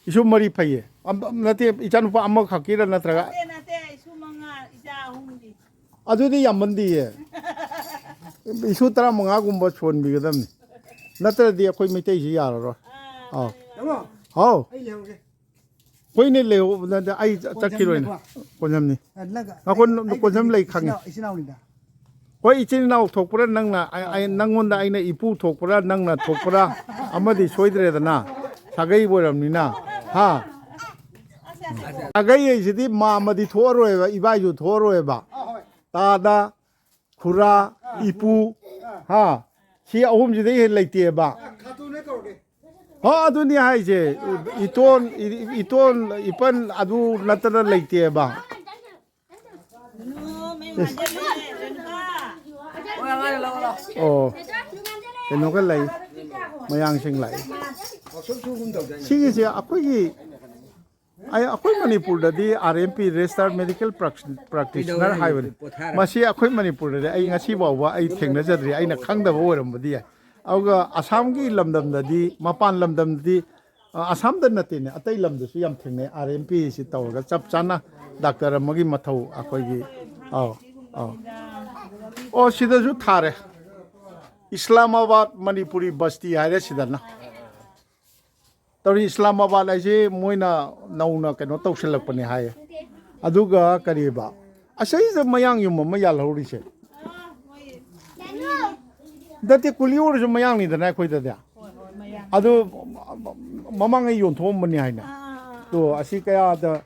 ꯏꯁꯨ ꯃꯔꯤ ꯐꯩꯌꯦ꯫ ꯑꯝ-, ꯅꯠꯇꯦ, ꯏꯆꯥꯅꯨꯄꯥ ꯑꯃꯈꯛꯀꯤꯔ ꯅꯠꯇ꯭ꯔꯒ? ꯅꯠꯇꯦ, ꯅꯠꯇꯦ, ꯏꯁꯨ ꯃꯉꯥ, ꯏꯆꯥ ꯑꯍꯨꯝꯒꯤ꯫ ꯑꯗꯨꯗꯤ ꯌꯥꯝꯃꯟꯗꯤꯌꯦ꯫ ꯏꯁꯨ ꯇꯔꯥꯃꯉꯥꯒꯨꯝꯕ ꯁꯣꯟꯕꯤꯒꯗꯕꯅꯤ꯫ ꯅꯠꯇ꯭ꯔꯗꯤ ꯑꯩꯈꯣꯏ ꯃꯩꯇꯩꯁꯤ ꯌꯥꯔꯔꯣꯏ꯫ ꯑꯥ, ꯑꯥꯎ꯫ ꯃꯥꯅꯤ, ꯃꯥꯅꯤ꯫ ꯍꯥꯎ꯫ ꯑꯩ ꯂꯩꯍꯧꯔꯒꯦ꯫ ꯍꯣꯏꯅꯦ, ꯂꯩꯍꯧꯕ ꯅꯠꯇꯦ, ꯑꯩ ꯆ-, ꯆꯠꯈꯤꯔꯣꯏꯅꯦ꯫ ꯀꯣꯟꯖꯝꯅꯦꯀꯣ꯫ ꯀꯣꯟꯖꯝꯅꯤ꯫ ꯑ, ꯅꯪ-, ꯉꯥꯏꯈꯣ, ꯑꯩ, ꯑꯩ ꯀꯣꯟꯖꯝ ꯂꯩ ꯏꯆꯤꯟ ꯈꯪꯉꯦ꯫ ꯏꯅꯥꯎ-, ꯏꯆꯤꯟ ꯏꯅꯥꯎꯅꯤꯗ꯫ ꯍꯣꯏ, ꯏꯆꯤꯟ ꯏꯅꯥꯎ ꯊꯣꯛꯄ꯭ꯔꯥ ꯅꯪꯅ, ꯑ-, ꯑ-, ꯅꯪꯉꯣꯟꯗ ꯑꯩꯅ ꯏꯄꯨ ꯊꯣꯛꯄ꯭ꯔꯥ, ꯅꯪꯅ ꯊꯣꯛꯄ꯭ꯔꯥ ꯑꯃꯗꯤ ꯁꯣꯏꯗ꯭ꯔꯦꯗꯅ, ꯁꯥꯒꯩ ꯑꯣꯏꯔꯝꯅꯤꯅ, ꯍꯥ? ꯁꯥꯒꯩ ꯍꯥꯏꯁꯤꯗꯤ ꯃꯥꯝꯃꯗꯤ ꯊꯣꯛꯑꯔꯣꯏꯕ, ꯏꯕꯥꯏꯁꯨ ꯊꯣꯛꯑꯔꯣꯏꯕ, ꯇꯥꯗ, ꯈꯨꯔꯥ, ꯏꯄꯨ, ꯍꯥ? ꯁꯤ ꯑꯍꯨꯝꯁꯤꯗꯩ ꯍꯦꯟꯅ ꯂꯩꯇꯦꯕ꯫ ꯍꯣ, ꯑꯗꯨꯅꯤ ꯍꯥꯏꯁꯦ, ꯏꯇꯣꯟ, ꯏ-, ꯏꯇꯣꯟ, ꯏꯄꯟ ꯑꯗꯨ ꯅꯠꯇꯅ ꯂꯩꯇꯦꯕ꯫ ꯑꯣ, ꯀꯩꯅꯣꯒ ꯂꯩ, ꯃꯌꯥꯡꯁꯤꯡ ꯂꯥꯛꯏ꯫ ꯁꯤꯒꯤꯁꯦ ꯑꯩꯈꯣꯏꯒꯤ, ꯑꯩ, ꯑꯩꯈꯣꯏ ꯃꯅꯤꯄꯨꯔꯗꯗꯤ R M P, Registered Medical Prac-, Practitioner ꯍꯥꯏꯕꯅꯤ꯫ ꯃꯁꯤ ꯑꯩꯈꯣꯏ ꯃꯅꯤꯄꯨꯔꯗꯗꯤ ꯑꯩ ꯉꯁꯤ ꯐꯥꯎꯕ ꯑꯩ ꯊꯦꯡꯅꯖꯗ꯭ꯔꯤ, ꯑꯩꯅ ꯈꯪꯗꯕ ꯑꯣꯏꯔꯝꯕꯗꯤ ꯌꯥꯏ꯫ ꯑꯗꯨꯒ ꯑꯁꯥꯝꯒꯤ ꯂꯝꯗꯝꯗꯗꯤ, ꯃꯄꯥꯟ ꯂꯝꯗꯝꯗꯗꯤ, ꯑ, ꯑꯁꯥꯝꯗ ꯅꯠꯇꯦꯅꯦ, ꯑꯇꯩ ꯂꯝꯗꯁꯨ ꯌꯥꯝ ꯊꯦꯡꯅꯩ, R M P ꯁꯤ ꯇꯧꯔꯒ ꯆꯞ ꯆꯥꯅ ꯗꯥꯛꯇꯔ ꯑꯃꯒꯤ ꯃꯊꯧ ꯑꯩꯈꯣꯏꯒꯤ꯫ ꯑꯧ, ꯑꯧ꯫ ꯑꯣ, ꯁꯤꯗꯁꯨ ꯊꯥꯔꯦ꯫ ꯏꯁꯂꯥꯃꯥꯕꯥꯗ ꯃꯅꯤꯄꯨꯔꯤ ꯕꯁꯇꯤ ꯍꯥꯏꯔꯦ ꯁꯤꯗꯅ꯫ ꯇꯧꯔꯤ, ꯏꯁꯂꯥꯃꯥꯕꯥꯗ ꯍꯥꯏꯁꯦ ꯃꯣꯏꯅ ꯅꯧꯅ ꯀꯩꯅꯣ ꯇꯧꯁꯤꯜꯂꯛꯄꯅꯦ ꯍꯥꯏꯌꯦ꯫ ꯑꯗꯨꯒ ꯀꯔꯤꯕ? ꯑꯁꯤꯗ ꯃꯌꯥꯡ ꯌꯨꯝ ꯑꯃ ꯌꯥꯜꯍꯧꯔꯤꯁꯦ꯫ ꯅꯠꯇꯦ, ꯀꯨꯂꯤ ꯑꯣꯏꯔꯁꯨ ꯃꯌꯥꯡꯅꯤꯗꯅ ꯑꯩꯈꯣꯏꯗꯗꯤ꯫ ꯑꯗꯨ ꯃꯃꯥꯡꯉꯩ ꯌꯣꯟꯊꯣꯛꯑꯝꯕꯅꯤ ꯍꯥꯏꯅ꯫ ꯑꯗꯣ ꯑꯁꯤ ꯀꯌꯥꯗ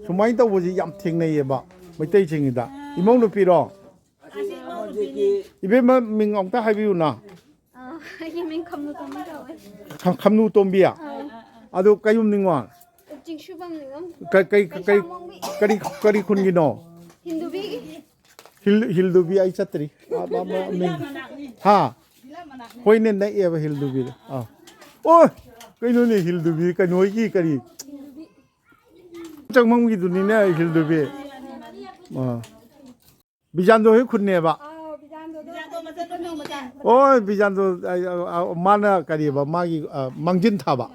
ꯁꯨꯃꯥꯏꯅ ꯇꯧꯕꯁꯤ ꯌꯥꯝ ꯊꯦꯡꯅꯩꯌꯦꯕ ꯃꯩꯇꯩꯁꯤꯡꯒꯤꯗ꯫ ꯏꯃꯧ ꯅꯨꯄꯤꯔꯣ? ꯏꯕꯦꯝꯃ, ꯃꯤꯡ ꯑꯝꯇ ꯍꯥꯏꯕꯤꯌꯨꯅ꯫ ꯑꯥ, ꯑꯩꯒꯤ ꯃꯤꯡ ꯈꯝꯅꯨ ꯇꯣꯝꯕꯤ ꯀꯧꯋꯦ꯫ ꯈ-, ꯈꯝꯅꯨ ꯇꯣꯝꯕꯤ? ꯑꯥ꯫ ꯑꯗꯨ ꯀꯩ ꯌꯨꯝ ꯅꯤꯡꯉꯣꯜ? ꯆꯤꯡꯁꯨꯕꯝ ꯅꯤꯉꯣꯜ꯫ ꯀ-, ꯀꯩ, ꯀꯩ, ꯀꯩꯁꯥꯝꯕꯣꯡꯕꯤ꯫ ꯀꯔꯤ, ꯀꯔꯤ ꯈꯨꯟꯒꯤꯅꯣ? ꯍꯤꯜ ꯍꯤꯜꯗꯨꯕꯤ ꯑꯩ ꯆꯠꯇ꯭ꯔꯤ꯫ ꯑꯥ, ꯃꯥ- ꯃꯥ- ꯃꯤꯡ- ꯍꯥ? ꯍꯣꯏꯅꯦ, ꯅꯛꯑꯦꯕ ꯍꯤꯜꯗꯨꯕꯤꯗ꯫ ꯑꯥ꯫ ꯑꯣ, ꯀꯩꯅꯣꯅꯦ ꯍꯤꯜꯗꯨꯕꯤ? ꯀꯩꯅꯣ ꯍꯣꯏꯒꯤ ꯀꯔꯤ? ꯆꯪꯐꯝꯒꯤꯗꯨꯅꯤꯅꯦ ꯍꯤꯜꯗꯨꯕꯤ꯫ ꯑꯥ꯫ ꯕꯤꯖꯥꯟꯗꯣ ꯍꯣꯏ ꯈꯨꯟꯅꯦꯕ꯫ ꯑꯥꯎ, ꯕꯤꯖꯥꯟꯗꯣꯗꯣ ꯕꯤꯖꯥꯟꯗꯣ ꯃꯆꯟ ꯅꯨꯄꯤꯅꯦ꯫ ꯑꯣ, ꯕꯤꯖꯥꯟꯗꯣ, ꯑ, ꯑ, ꯑ, ꯃꯥꯅ ꯀꯔꯤꯕ ꯃꯥꯒꯤ, ꯑ, ꯃꯥꯡꯖꯤꯟ ꯊꯥꯕ꯫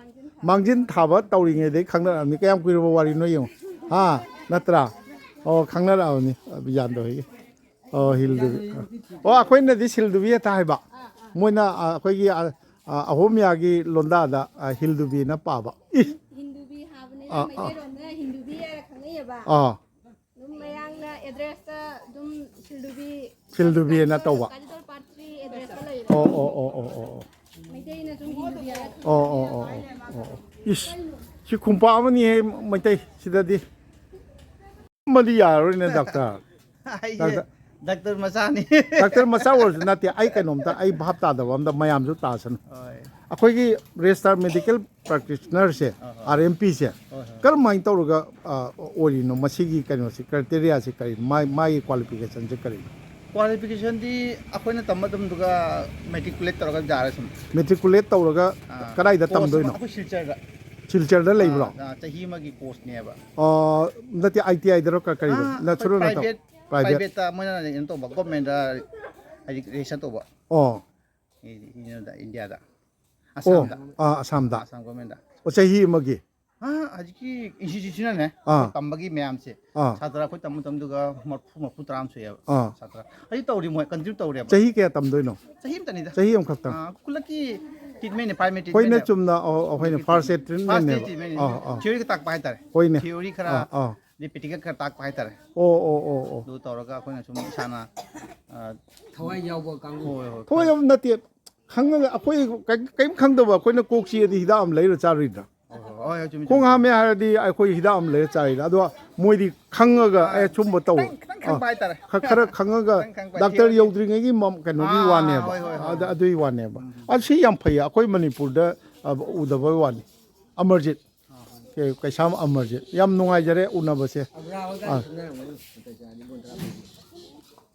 ꯃꯥꯡꯖꯤꯟ ꯊꯥꯕ ꯇꯧꯔꯤꯉꯩꯗꯩ ꯈꯪꯅꯔꯛꯑꯕꯅꯤ꯫ ꯀꯌꯥꯝ ꯀꯨꯏꯔꯕ ꯋꯥꯔꯤꯅꯣ ꯌꯦꯡꯉꯣ꯫ ꯍꯥ? ꯅꯠꯇ꯭ꯔꯥ? ꯑꯣ, ꯈꯪꯅꯔꯛꯑꯕꯅꯤ, ꯑ, ꯕꯤꯖꯥꯟꯗꯣ ꯍꯣꯏꯒꯤ꯫ ꯑꯣ, ꯍꯤꯜꯗꯨꯕꯤ꯫ ꯑꯣ, ꯑꯩꯈꯣꯏꯅꯗꯤ ꯁꯤꯜꯗꯨꯕꯤ ꯍꯦꯛꯇ ꯍꯥꯏꯕ꯫ ꯃꯣꯏꯅ, ꯑ, ꯑꯩꯈꯣꯏꯒꯤ, ꯑ, ꯑ, ꯑꯍꯣꯝꯌꯥꯒꯤ ꯂꯣꯟꯗꯥꯗ, ꯑ, ꯍꯤꯜꯗꯨꯕꯤꯅ ꯄꯥꯕ꯫ ꯏ! ꯍꯤꯟꯗꯨꯕꯤ ꯍꯥꯏꯕꯅꯦ, ꯑꯥ, ꯑꯥ꯫ ꯃꯩꯇꯩꯂꯣꯟꯗ ꯍꯤꯟꯗꯨꯕꯤ ꯍꯥꯏꯔ ꯈꯪꯅꯩꯌꯦꯕ꯫ ꯑꯥ꯫ ꯑꯗꯨꯝ ꯃꯌꯥꯡꯅ address ꯇ ꯑꯗꯨꯝ ꯁꯤꯜꯗꯨꯕꯤ, ꯁꯤꯜꯗꯨꯕꯤꯅ ꯀꯥꯖꯤꯗꯣꯜ, ꯇꯧꯕ꯫ ꯀꯥꯖꯤꯗꯣꯜ part three address ꯇ ꯂꯩꯔꯦ꯫ ꯑꯣ, ꯑꯣ, ꯑꯣ, ꯑꯣ, ꯑꯣ, ꯑꯣ꯫ ꯃꯩꯇꯩꯅ ꯁꯨꯝ ꯍꯤꯟꯗꯨꯕꯤ ꯍꯥꯏꯔ ꯑꯣ, ꯑꯣ, ꯑꯣ, ꯑꯣ, ꯑꯣ, ꯑꯣ꯫ ꯏꯁ, ꯁꯤ ꯈꯨꯝꯄꯥꯛ ꯑꯃꯅꯤꯍꯦ ꯃꯩꯇꯩ ꯁꯤꯗꯗꯤ꯫ ꯑꯃꯗꯤ ꯌꯥꯔꯔꯣꯏꯅꯦ, doctor꯫ ꯑꯩꯁꯦ doctor꯫ Doctor ꯃꯆꯥꯅꯤ꯫ Doctor ꯃꯆꯥ ꯑꯣꯏꯔꯁꯨ ꯅꯠꯇꯦ, ꯑꯩ ꯀꯩꯅꯣꯝꯇ, ꯑꯩ ꯚꯥꯞ ꯇꯥꯗꯕ ꯑꯝꯗ ꯃꯌꯥꯝꯁꯨ ꯇꯥꯁꯅꯨ꯫ ꯍꯣꯏ꯫ ꯑꯩꯈꯣꯏꯒꯤ registered medical practitioner ꯁꯦ, ꯑꯥ, ꯑꯥ꯫ R M P ꯁꯦ, ꯍꯣꯏ, ꯍꯣꯏ꯫ ꯀꯔꯝꯍꯥꯏꯅ ꯇꯧꯔꯒ, ꯑ, ꯑꯣꯏꯔꯤꯅꯣ? ꯃꯁꯤꯒꯤ ꯀꯩꯅꯣꯁꯤ, criteria ꯁꯤ ꯀꯔꯤꯅꯣ? ꯃꯥ-, ꯃꯥꯒꯤ qualification ꯁꯦ ꯀꯔꯤꯅꯣ? Qualification ꯗꯤ ꯑꯩꯈꯣꯏꯅ ꯇꯝꯕ ꯃꯇꯝꯗꯨꯒ matriculate ꯇꯧꯔꯒ ꯌꯥꯔꯦ ꯁꯨꯝ꯫ Matriculate ꯇꯧꯔꯒ ꯑꯥ, ꯀꯗꯥꯏꯗ course ꯑꯃ ꯇꯝꯗꯣꯏꯅꯣ? ꯑꯩꯈꯣꯏ ꯁꯤꯜꯆꯔꯗ꯫ ꯁꯤꯜꯆꯔꯗ ꯂꯩꯕ꯭ꯔꯣ? ꯑꯥ, ꯑꯥ, ꯆꯍꯤ ꯑꯃꯒꯤ course ꯅꯦꯕ꯫ ꯑꯣ, ꯅꯠꯇꯦ, I T I ꯗꯔꯣ, ꯀ-, ꯀꯔꯤꯗ? ꯑꯥ, ꯅꯠꯇ꯭ꯔꯣ, ꯑꯩꯈꯣꯏ ꯅꯠꯇ꯭ꯔꯣ? Private, private꯫ Private ꯇ ꯃꯣꯏꯅ ꯀꯩꯅꯣ ꯇꯧꯕ, government ꯗ ꯍꯥꯏꯗꯤ register ꯇꯧꯕ꯫ ꯑꯣ꯫ ꯏ-, ꯏ-, ꯏꯟꯗꯤꯌꯥꯗ꯫ ꯑꯣ, ꯑꯁꯥꯝꯗ꯫ ꯑꯥ, ꯑꯁꯥꯝꯗ꯫ ꯑꯁꯥꯝ government ꯗ꯫ ꯑꯣ, ꯆꯍꯤ ꯑꯃꯒꯤ? ꯑꯥ, ꯍꯧꯖꯤꯛꯀꯤ institution ꯅꯅꯦ, ꯑꯥ꯫ ꯑꯩꯈꯣꯏ ꯇꯝꯕꯒꯤ ꯃꯌꯥꯝꯁꯦ, ꯑꯥ꯫ ꯁꯥꯇ꯭ꯔ ꯑꯩꯈꯣꯏ ꯇꯝꯕ ꯃꯇꯝꯗꯨꯒ ꯃꯔꯐꯨ, ꯃꯔꯐꯨ ꯇꯔꯥ ꯑꯃ ꯁꯨꯏꯌꯦꯕ꯫ ꯑꯥ꯫ ꯁꯥꯇ꯭ꯔ꯫ ꯍꯧꯖꯤꯛ ꯇꯧꯔꯤ ꯃꯣꯏ, continue ꯇꯧꯔꯤꯕ꯫ ꯆꯍꯤ ꯀꯌꯥ ꯇꯝꯗꯣꯏꯅꯣ? ꯆꯍꯤ ꯑꯃꯇꯅꯤꯗ꯫ ꯆꯍꯤ ꯑꯃꯈꯛꯇꯪ? ꯑꯥ, ꯈꯨꯜꯂꯛꯀꯤ treatment ꯅꯦ, private treatment ꯅꯦꯕ꯫ ꯑꯩꯈꯣꯏꯅ ꯆꯨꯝꯅ, ꯑꯣ, ꯑꯩꯈꯣꯏꯅ first aid treatment ꯅꯦꯕ꯫ First aid treatment ꯅꯦ꯫ ꯑꯥ, ꯑꯥ꯫ Theory ꯈꯛ ꯇꯥꯛꯄ ꯍꯥꯏꯇꯥꯔꯦ꯫ ꯍꯣꯏꯅꯦ꯫ Theory ꯈꯔ ꯑꯥ, ꯑꯥ꯫ Repeat ꯈꯔ ꯇꯥꯛꯄ ꯍꯥꯏꯇꯥꯔꯦ꯫ ꯑꯣ, ꯑꯣ, ꯑꯣ, ꯑꯣ꯫ ꯑꯗꯨ ꯇꯧꯔꯒ ꯑꯩꯈꯣꯏꯅ ꯁꯨꯝ ꯏꯁꯥꯅ, ꯑ, ꯊꯋꯥꯏ ꯌꯥꯎꯕ ꯀꯥꯡꯕꯨ꯫ ꯍꯣꯏ, ꯍꯣꯏ, ꯊꯋꯥꯏ ꯈꯔ ꯌꯥꯎꯕ ꯅꯠꯇꯦ꯫ ꯈꯪꯉꯒ ꯑꯩꯈꯣꯏ ꯀꯔꯤꯝ, ꯀꯔꯤꯝ ꯈꯪꯗꯕ ꯑꯩꯈꯣꯏꯅ ꯀꯣꯛ ꯆꯤꯛꯑꯗꯤ ꯍꯤꯗꯥꯛ ꯑꯃ ꯂꯩꯔ ꯆꯥꯔꯣꯏꯗ꯭ꯔꯥ? ꯍꯣꯏ, ꯍꯣꯏ, ꯍꯣꯏ, ꯆꯨꯝꯃꯤ, ꯈꯣꯡ ꯆꯨꯝꯃꯤ꯫ ꯍꯥꯝꯃꯦ ꯍꯥꯏꯔꯗꯤ ꯑꯩꯈꯣꯏ ꯍꯤꯗꯥꯛ ꯑꯃ ꯂꯩꯔ ꯆꯥꯔꯤꯗ꯫ ꯑꯗꯣ ꯃꯣꯏꯗꯤ ꯈꯪꯉꯒ, ꯑꯥ, ꯑꯦ, ꯁꯨꯝꯕ ꯇꯧ-, ꯈꯤꯇꯪ, ꯈꯤꯇꯪ ꯈꯪꯕ ꯑꯥ, ꯍꯥꯏꯇꯥꯔꯦ꯫ ꯈ-, ꯈꯔ ꯈꯪꯉꯒ ꯈꯤꯇꯪ ꯈꯪꯕ, ꯗꯥꯛꯇꯔ theory꯫ ꯌꯧꯗ꯭ꯔꯤꯉꯩꯒꯤ ꯃ-, ꯀꯩꯅꯣꯒꯤ ꯑꯥ, ꯋꯥꯅꯦꯕ꯫ ꯍꯣꯏ, ꯍꯣꯏ, ꯍꯣꯏ꯫ ꯑꯗ-, ꯑꯗꯨꯒꯤ ꯋꯥꯅꯦꯕ꯫ ꯎꯝ, ꯎꯝ꯫ ꯑ, ꯁꯤ ꯌꯥꯝ ꯐꯩꯌꯦ, ꯑꯩꯈꯣꯏ ꯃꯅꯤꯄꯨꯔꯗ, ꯑ, ꯎꯗꯕꯩ ꯋꯥꯅꯤ꯫ ꯑꯃꯔꯖꯤꯠ꯫ ꯀꯩ-, ꯀꯩꯁꯥꯝ ꯑꯃꯔꯖꯤꯠ꯫ ꯌꯥꯝ ꯅꯨꯡꯉꯥꯏꯖꯔꯦ ꯎꯅꯕꯁꯦ꯫ ꯑꯒ꯭ꯔꯥ ꯍꯣꯏꯒ ꯑꯥ꯫ ꯈꯪꯅꯔꯝꯒꯅꯤ, ꯏꯕꯣꯟ ꯇꯔꯥ꯫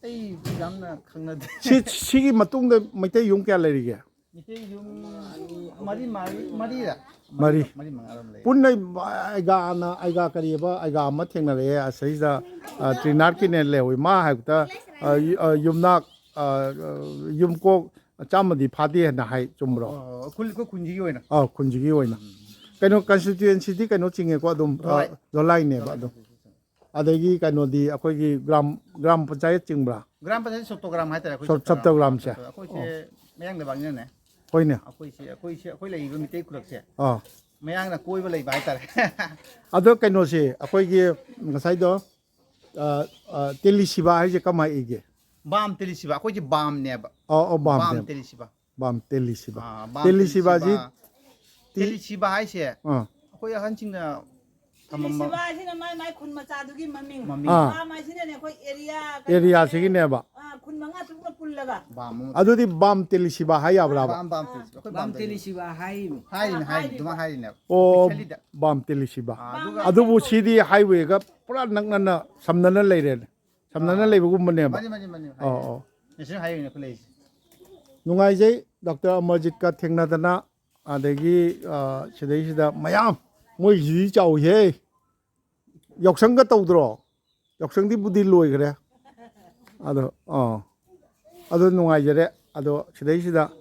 ꯑꯩ ꯌꯥꯝꯅ ꯈꯪꯅꯗꯦ꯫ ꯁꯤ ꯁꯤꯒꯤ ꯃꯇꯨꯡꯗ ꯃꯩꯇꯩ ꯌꯨꯝ ꯀꯌꯥ ꯂꯩꯔꯤꯒꯦ? ꯃꯩꯇꯩ ꯌꯨꯝ ꯃꯔꯤ ꯃꯔꯤ ꯃꯔꯤꯔ? ꯃꯔꯤ꯫ ꯃꯔꯤ ꯃꯉꯥ ꯑꯗꯨꯝ ꯂꯩ꯫ ꯄꯨꯟꯅ ꯑꯩꯒꯥꯅ ꯑꯩꯒꯥ ꯀꯔꯤꯕ ꯑꯩꯒꯥ ꯑꯃ ꯊꯦꯡꯅꯔꯛꯑꯦ ꯑꯁꯤꯗ, ꯑ, ꯇ꯭ꯔꯤꯅꯥꯠꯀꯤꯅꯦ ꯂꯩꯍꯧꯏ꯫ ꯃꯥ ꯍꯥꯏꯕꯗ, ꯑ, ꯌꯨ-, ꯑ, ꯌꯨꯝꯅꯥꯛ, ꯑ, ꯑ, ꯌꯨꯝꯀꯣꯛ ꯆꯥꯝꯃꯗꯤ ꯐꯥꯗꯦ ꯍꯥꯏꯅ ꯍꯥꯏ, ꯆꯨꯝꯕ꯭ꯔꯣ? ꯑꯣ, ꯈꯨꯜ-, ꯑꯩꯈꯣꯏ ꯈꯨꯟꯁꯤꯒꯤ ꯑꯣꯏꯅ꯫ ꯑ, ꯈꯨꯟꯁꯤꯒꯤ ꯑꯣꯏꯅ꯫ ꯀꯩꯅꯣ, ꯀꯟꯁꯇꯤꯇ꯭ꯌꯨꯑꯦꯟꯁꯤꯗꯤ ꯀꯩꯅꯣ ꯆꯤꯡꯉꯦꯀꯣ ꯑꯗꯨꯝ, ꯑ, ꯂꯣꯂꯥꯏꯅꯦꯕ ꯑꯗꯨꯝ꯫ ꯑꯗꯒꯤ ꯀꯩꯅꯣꯗꯤ ꯑꯩꯈꯣꯏꯒꯤ ꯒ꯭ꯔꯥꯝ, ꯒ꯭ꯔꯥꯝ ꯄꯟꯆꯥꯌꯠ ꯆꯤꯡꯕ꯭ꯔꯥ? ꯒ꯭ꯔꯥꯝ ꯄꯟꯆꯥꯌꯠ ꯁꯣꯇꯣꯒ꯭ꯔꯥꯝ ꯍꯥꯏꯇꯥꯔꯦ ꯑꯩꯈꯣꯏ ꯁꯣ-, ꯁꯣꯇꯣꯒ꯭ꯔꯥꯝ꯫ ꯁꯣꯇꯣꯒ꯭ꯔꯥꯝꯁꯦ꯫ ꯑꯩꯈꯣꯏꯁꯦ ꯃꯌꯥꯡ ꯂꯩꯕꯥꯛꯅꯤꯅꯅꯦ꯫ ꯍꯣꯏꯅꯦ꯫ ꯑꯩꯈꯣꯏꯁꯦ, ꯑꯩꯈꯣꯏꯁꯦ, ꯑꯩꯈꯣꯏ ꯂꯩꯔꯤꯕ ꯃꯤꯇꯩ ꯈꯨꯂꯛꯁꯦ ꯑꯥ꯫ ꯃꯌꯥꯡꯅ ꯀꯣꯏꯕ ꯂꯩꯕ ꯍꯥꯏꯇꯥꯔꯦ꯫ ꯑꯗꯣ ꯀꯩꯅꯣꯁꯦ ꯑꯩꯈꯣꯏꯒꯤ ꯉꯁꯥꯏꯗꯣ, ꯑ, ꯑ, ꯇꯦꯂꯤ ꯁꯤꯕꯥ ꯍꯥꯏꯁꯦ ꯀꯃꯥꯏ ꯏꯒꯦ? ꯕꯥꯝ ꯇꯦꯂꯤ ꯁꯤꯕꯥ, ꯑꯩꯈꯣꯏꯁꯦ ꯕꯥꯝꯅꯦꯕ꯫ ꯑꯣ, ꯑꯣ, ꯕꯥꯝ ꯕꯥꯝꯅꯦꯕ꯫ ꯇꯦꯂꯤ ꯁꯤꯕꯥ꯫ ꯕꯥꯝ ꯇꯦꯂꯤ ꯁꯤꯕꯥ꯫ ꯑꯥ, ꯕꯥꯝ ꯇꯦꯂꯤ ꯇꯦꯂꯤ ꯁꯤꯕꯥꯁꯤ ꯁꯤꯕꯥ꯫ ꯇꯦꯂꯤ ꯁꯤꯕꯥ ꯍꯥꯏꯁꯦ ꯑꯥ꯫ ꯑꯩꯈꯣꯏ ꯑꯍꯟꯁꯤꯡꯅ ꯊꯝꯃꯝꯕ꯫ ꯁꯤꯕꯥ ꯍꯥꯏꯁꯤꯅ ꯃꯥꯏ ꯃꯥꯏ ꯈꯨꯟ ꯃꯆꯥꯗꯨꯒꯤ ꯃꯃꯤꯡ꯫ ꯃꯃꯤꯡ꯫ ꯑꯥ꯫ ꯕꯥꯝ ꯍꯥꯏꯁꯤꯅꯅꯦ ꯑꯩꯈꯣꯏ ꯑꯦꯔꯤꯌꯥ ꯑꯦꯔꯤꯌꯥꯁꯤꯒꯤꯅꯦꯕ꯫ ꯑꯥ, ꯈꯨꯟ ꯃꯉꯥ ꯇꯔꯨꯛꯅ ꯄꯨꯜꯂꯒ꯫ ꯕꯥꯝ ꯑꯃ꯫ ꯑꯗꯨꯗꯤ ꯕꯥꯝ ꯇꯦꯂꯤ ꯁꯤꯕꯥ ꯍꯥꯏ ꯌꯥꯕ꯭ꯔꯥꯕ? ꯕꯥꯝ, ꯕꯥꯝ ꯇꯦꯂꯤ ꯁꯤꯕꯥ꯫ ꯑꯩꯈꯣꯏ ꯕꯥꯝ ꯕꯥꯝ ꯇꯦꯂꯤ ꯇꯦꯂꯤ ꯁꯤꯕꯥ꯫ ꯁꯤꯕꯥ ꯍꯥꯏꯔꯤꯅꯣ꯫ ꯍꯥꯏꯔꯤꯅꯦ, ꯍꯥꯏꯔꯤꯅꯦ, ꯍꯥꯏꯔꯤꯅꯦ꯫ ꯑꯗꯨꯃꯥꯏꯅ ꯑꯣ, ꯍꯥꯏꯔꯤꯅꯦꯕ꯫ ꯕꯥꯝ ꯇꯦꯂꯤ ꯁꯤꯕꯥ꯫ ꯑꯥ, ꯑꯗꯨꯒ ꯑꯗꯨꯕꯨ ꯁꯤꯗꯤ ꯍꯥꯏꯋꯦꯒ ꯄꯨꯔꯥ ꯅꯛꯅꯅ ꯁꯝꯅꯅ ꯂꯩꯔꯦꯅꯦ꯫ ꯁꯝꯅꯅ ꯑꯥ꯫ ꯂꯩꯕꯒꯨꯝꯕꯅꯦꯕ꯫ ꯃꯥꯅꯤ, ꯃꯥꯅꯤ, ꯃꯥꯅꯤ, ꯑꯣ, ꯍꯥꯏꯔꯤꯅꯦ꯫ ꯑꯣ꯫ ꯅꯦꯁꯅꯦꯜ ꯍꯥꯏꯋꯦꯅꯦ ꯑꯩꯈꯣꯏ ꯂꯩꯔꯤꯁꯦ꯫ ꯅꯨꯡꯉꯥꯏꯖꯩ ꯗꯥꯛꯇꯔ ꯑꯃꯔꯖꯤꯠꯀ ꯊꯦꯡꯅꯗꯅ, ꯑꯗꯒꯤ, ꯑ, ꯁꯤꯗꯩꯁꯤꯗ ꯃꯌꯥꯝ ꯃꯣꯏꯁꯤꯗꯤ ꯆꯥꯎꯏꯍꯦ꯫ ꯌꯥꯎꯁꯪꯒ ꯇꯧꯗ꯭ꯔꯣ? ꯌꯥꯎꯁꯪꯗꯤꯕꯨꯗꯤ ꯂꯣꯏꯈ꯭ꯔꯦ꯫ ꯑꯗꯣ, ꯑꯥ꯫ ꯑꯗꯣ ꯅꯨꯡꯉꯥꯏꯖꯔꯦ꯫ ꯑꯗꯣ ꯁꯤꯗꯩꯁꯤꯗ,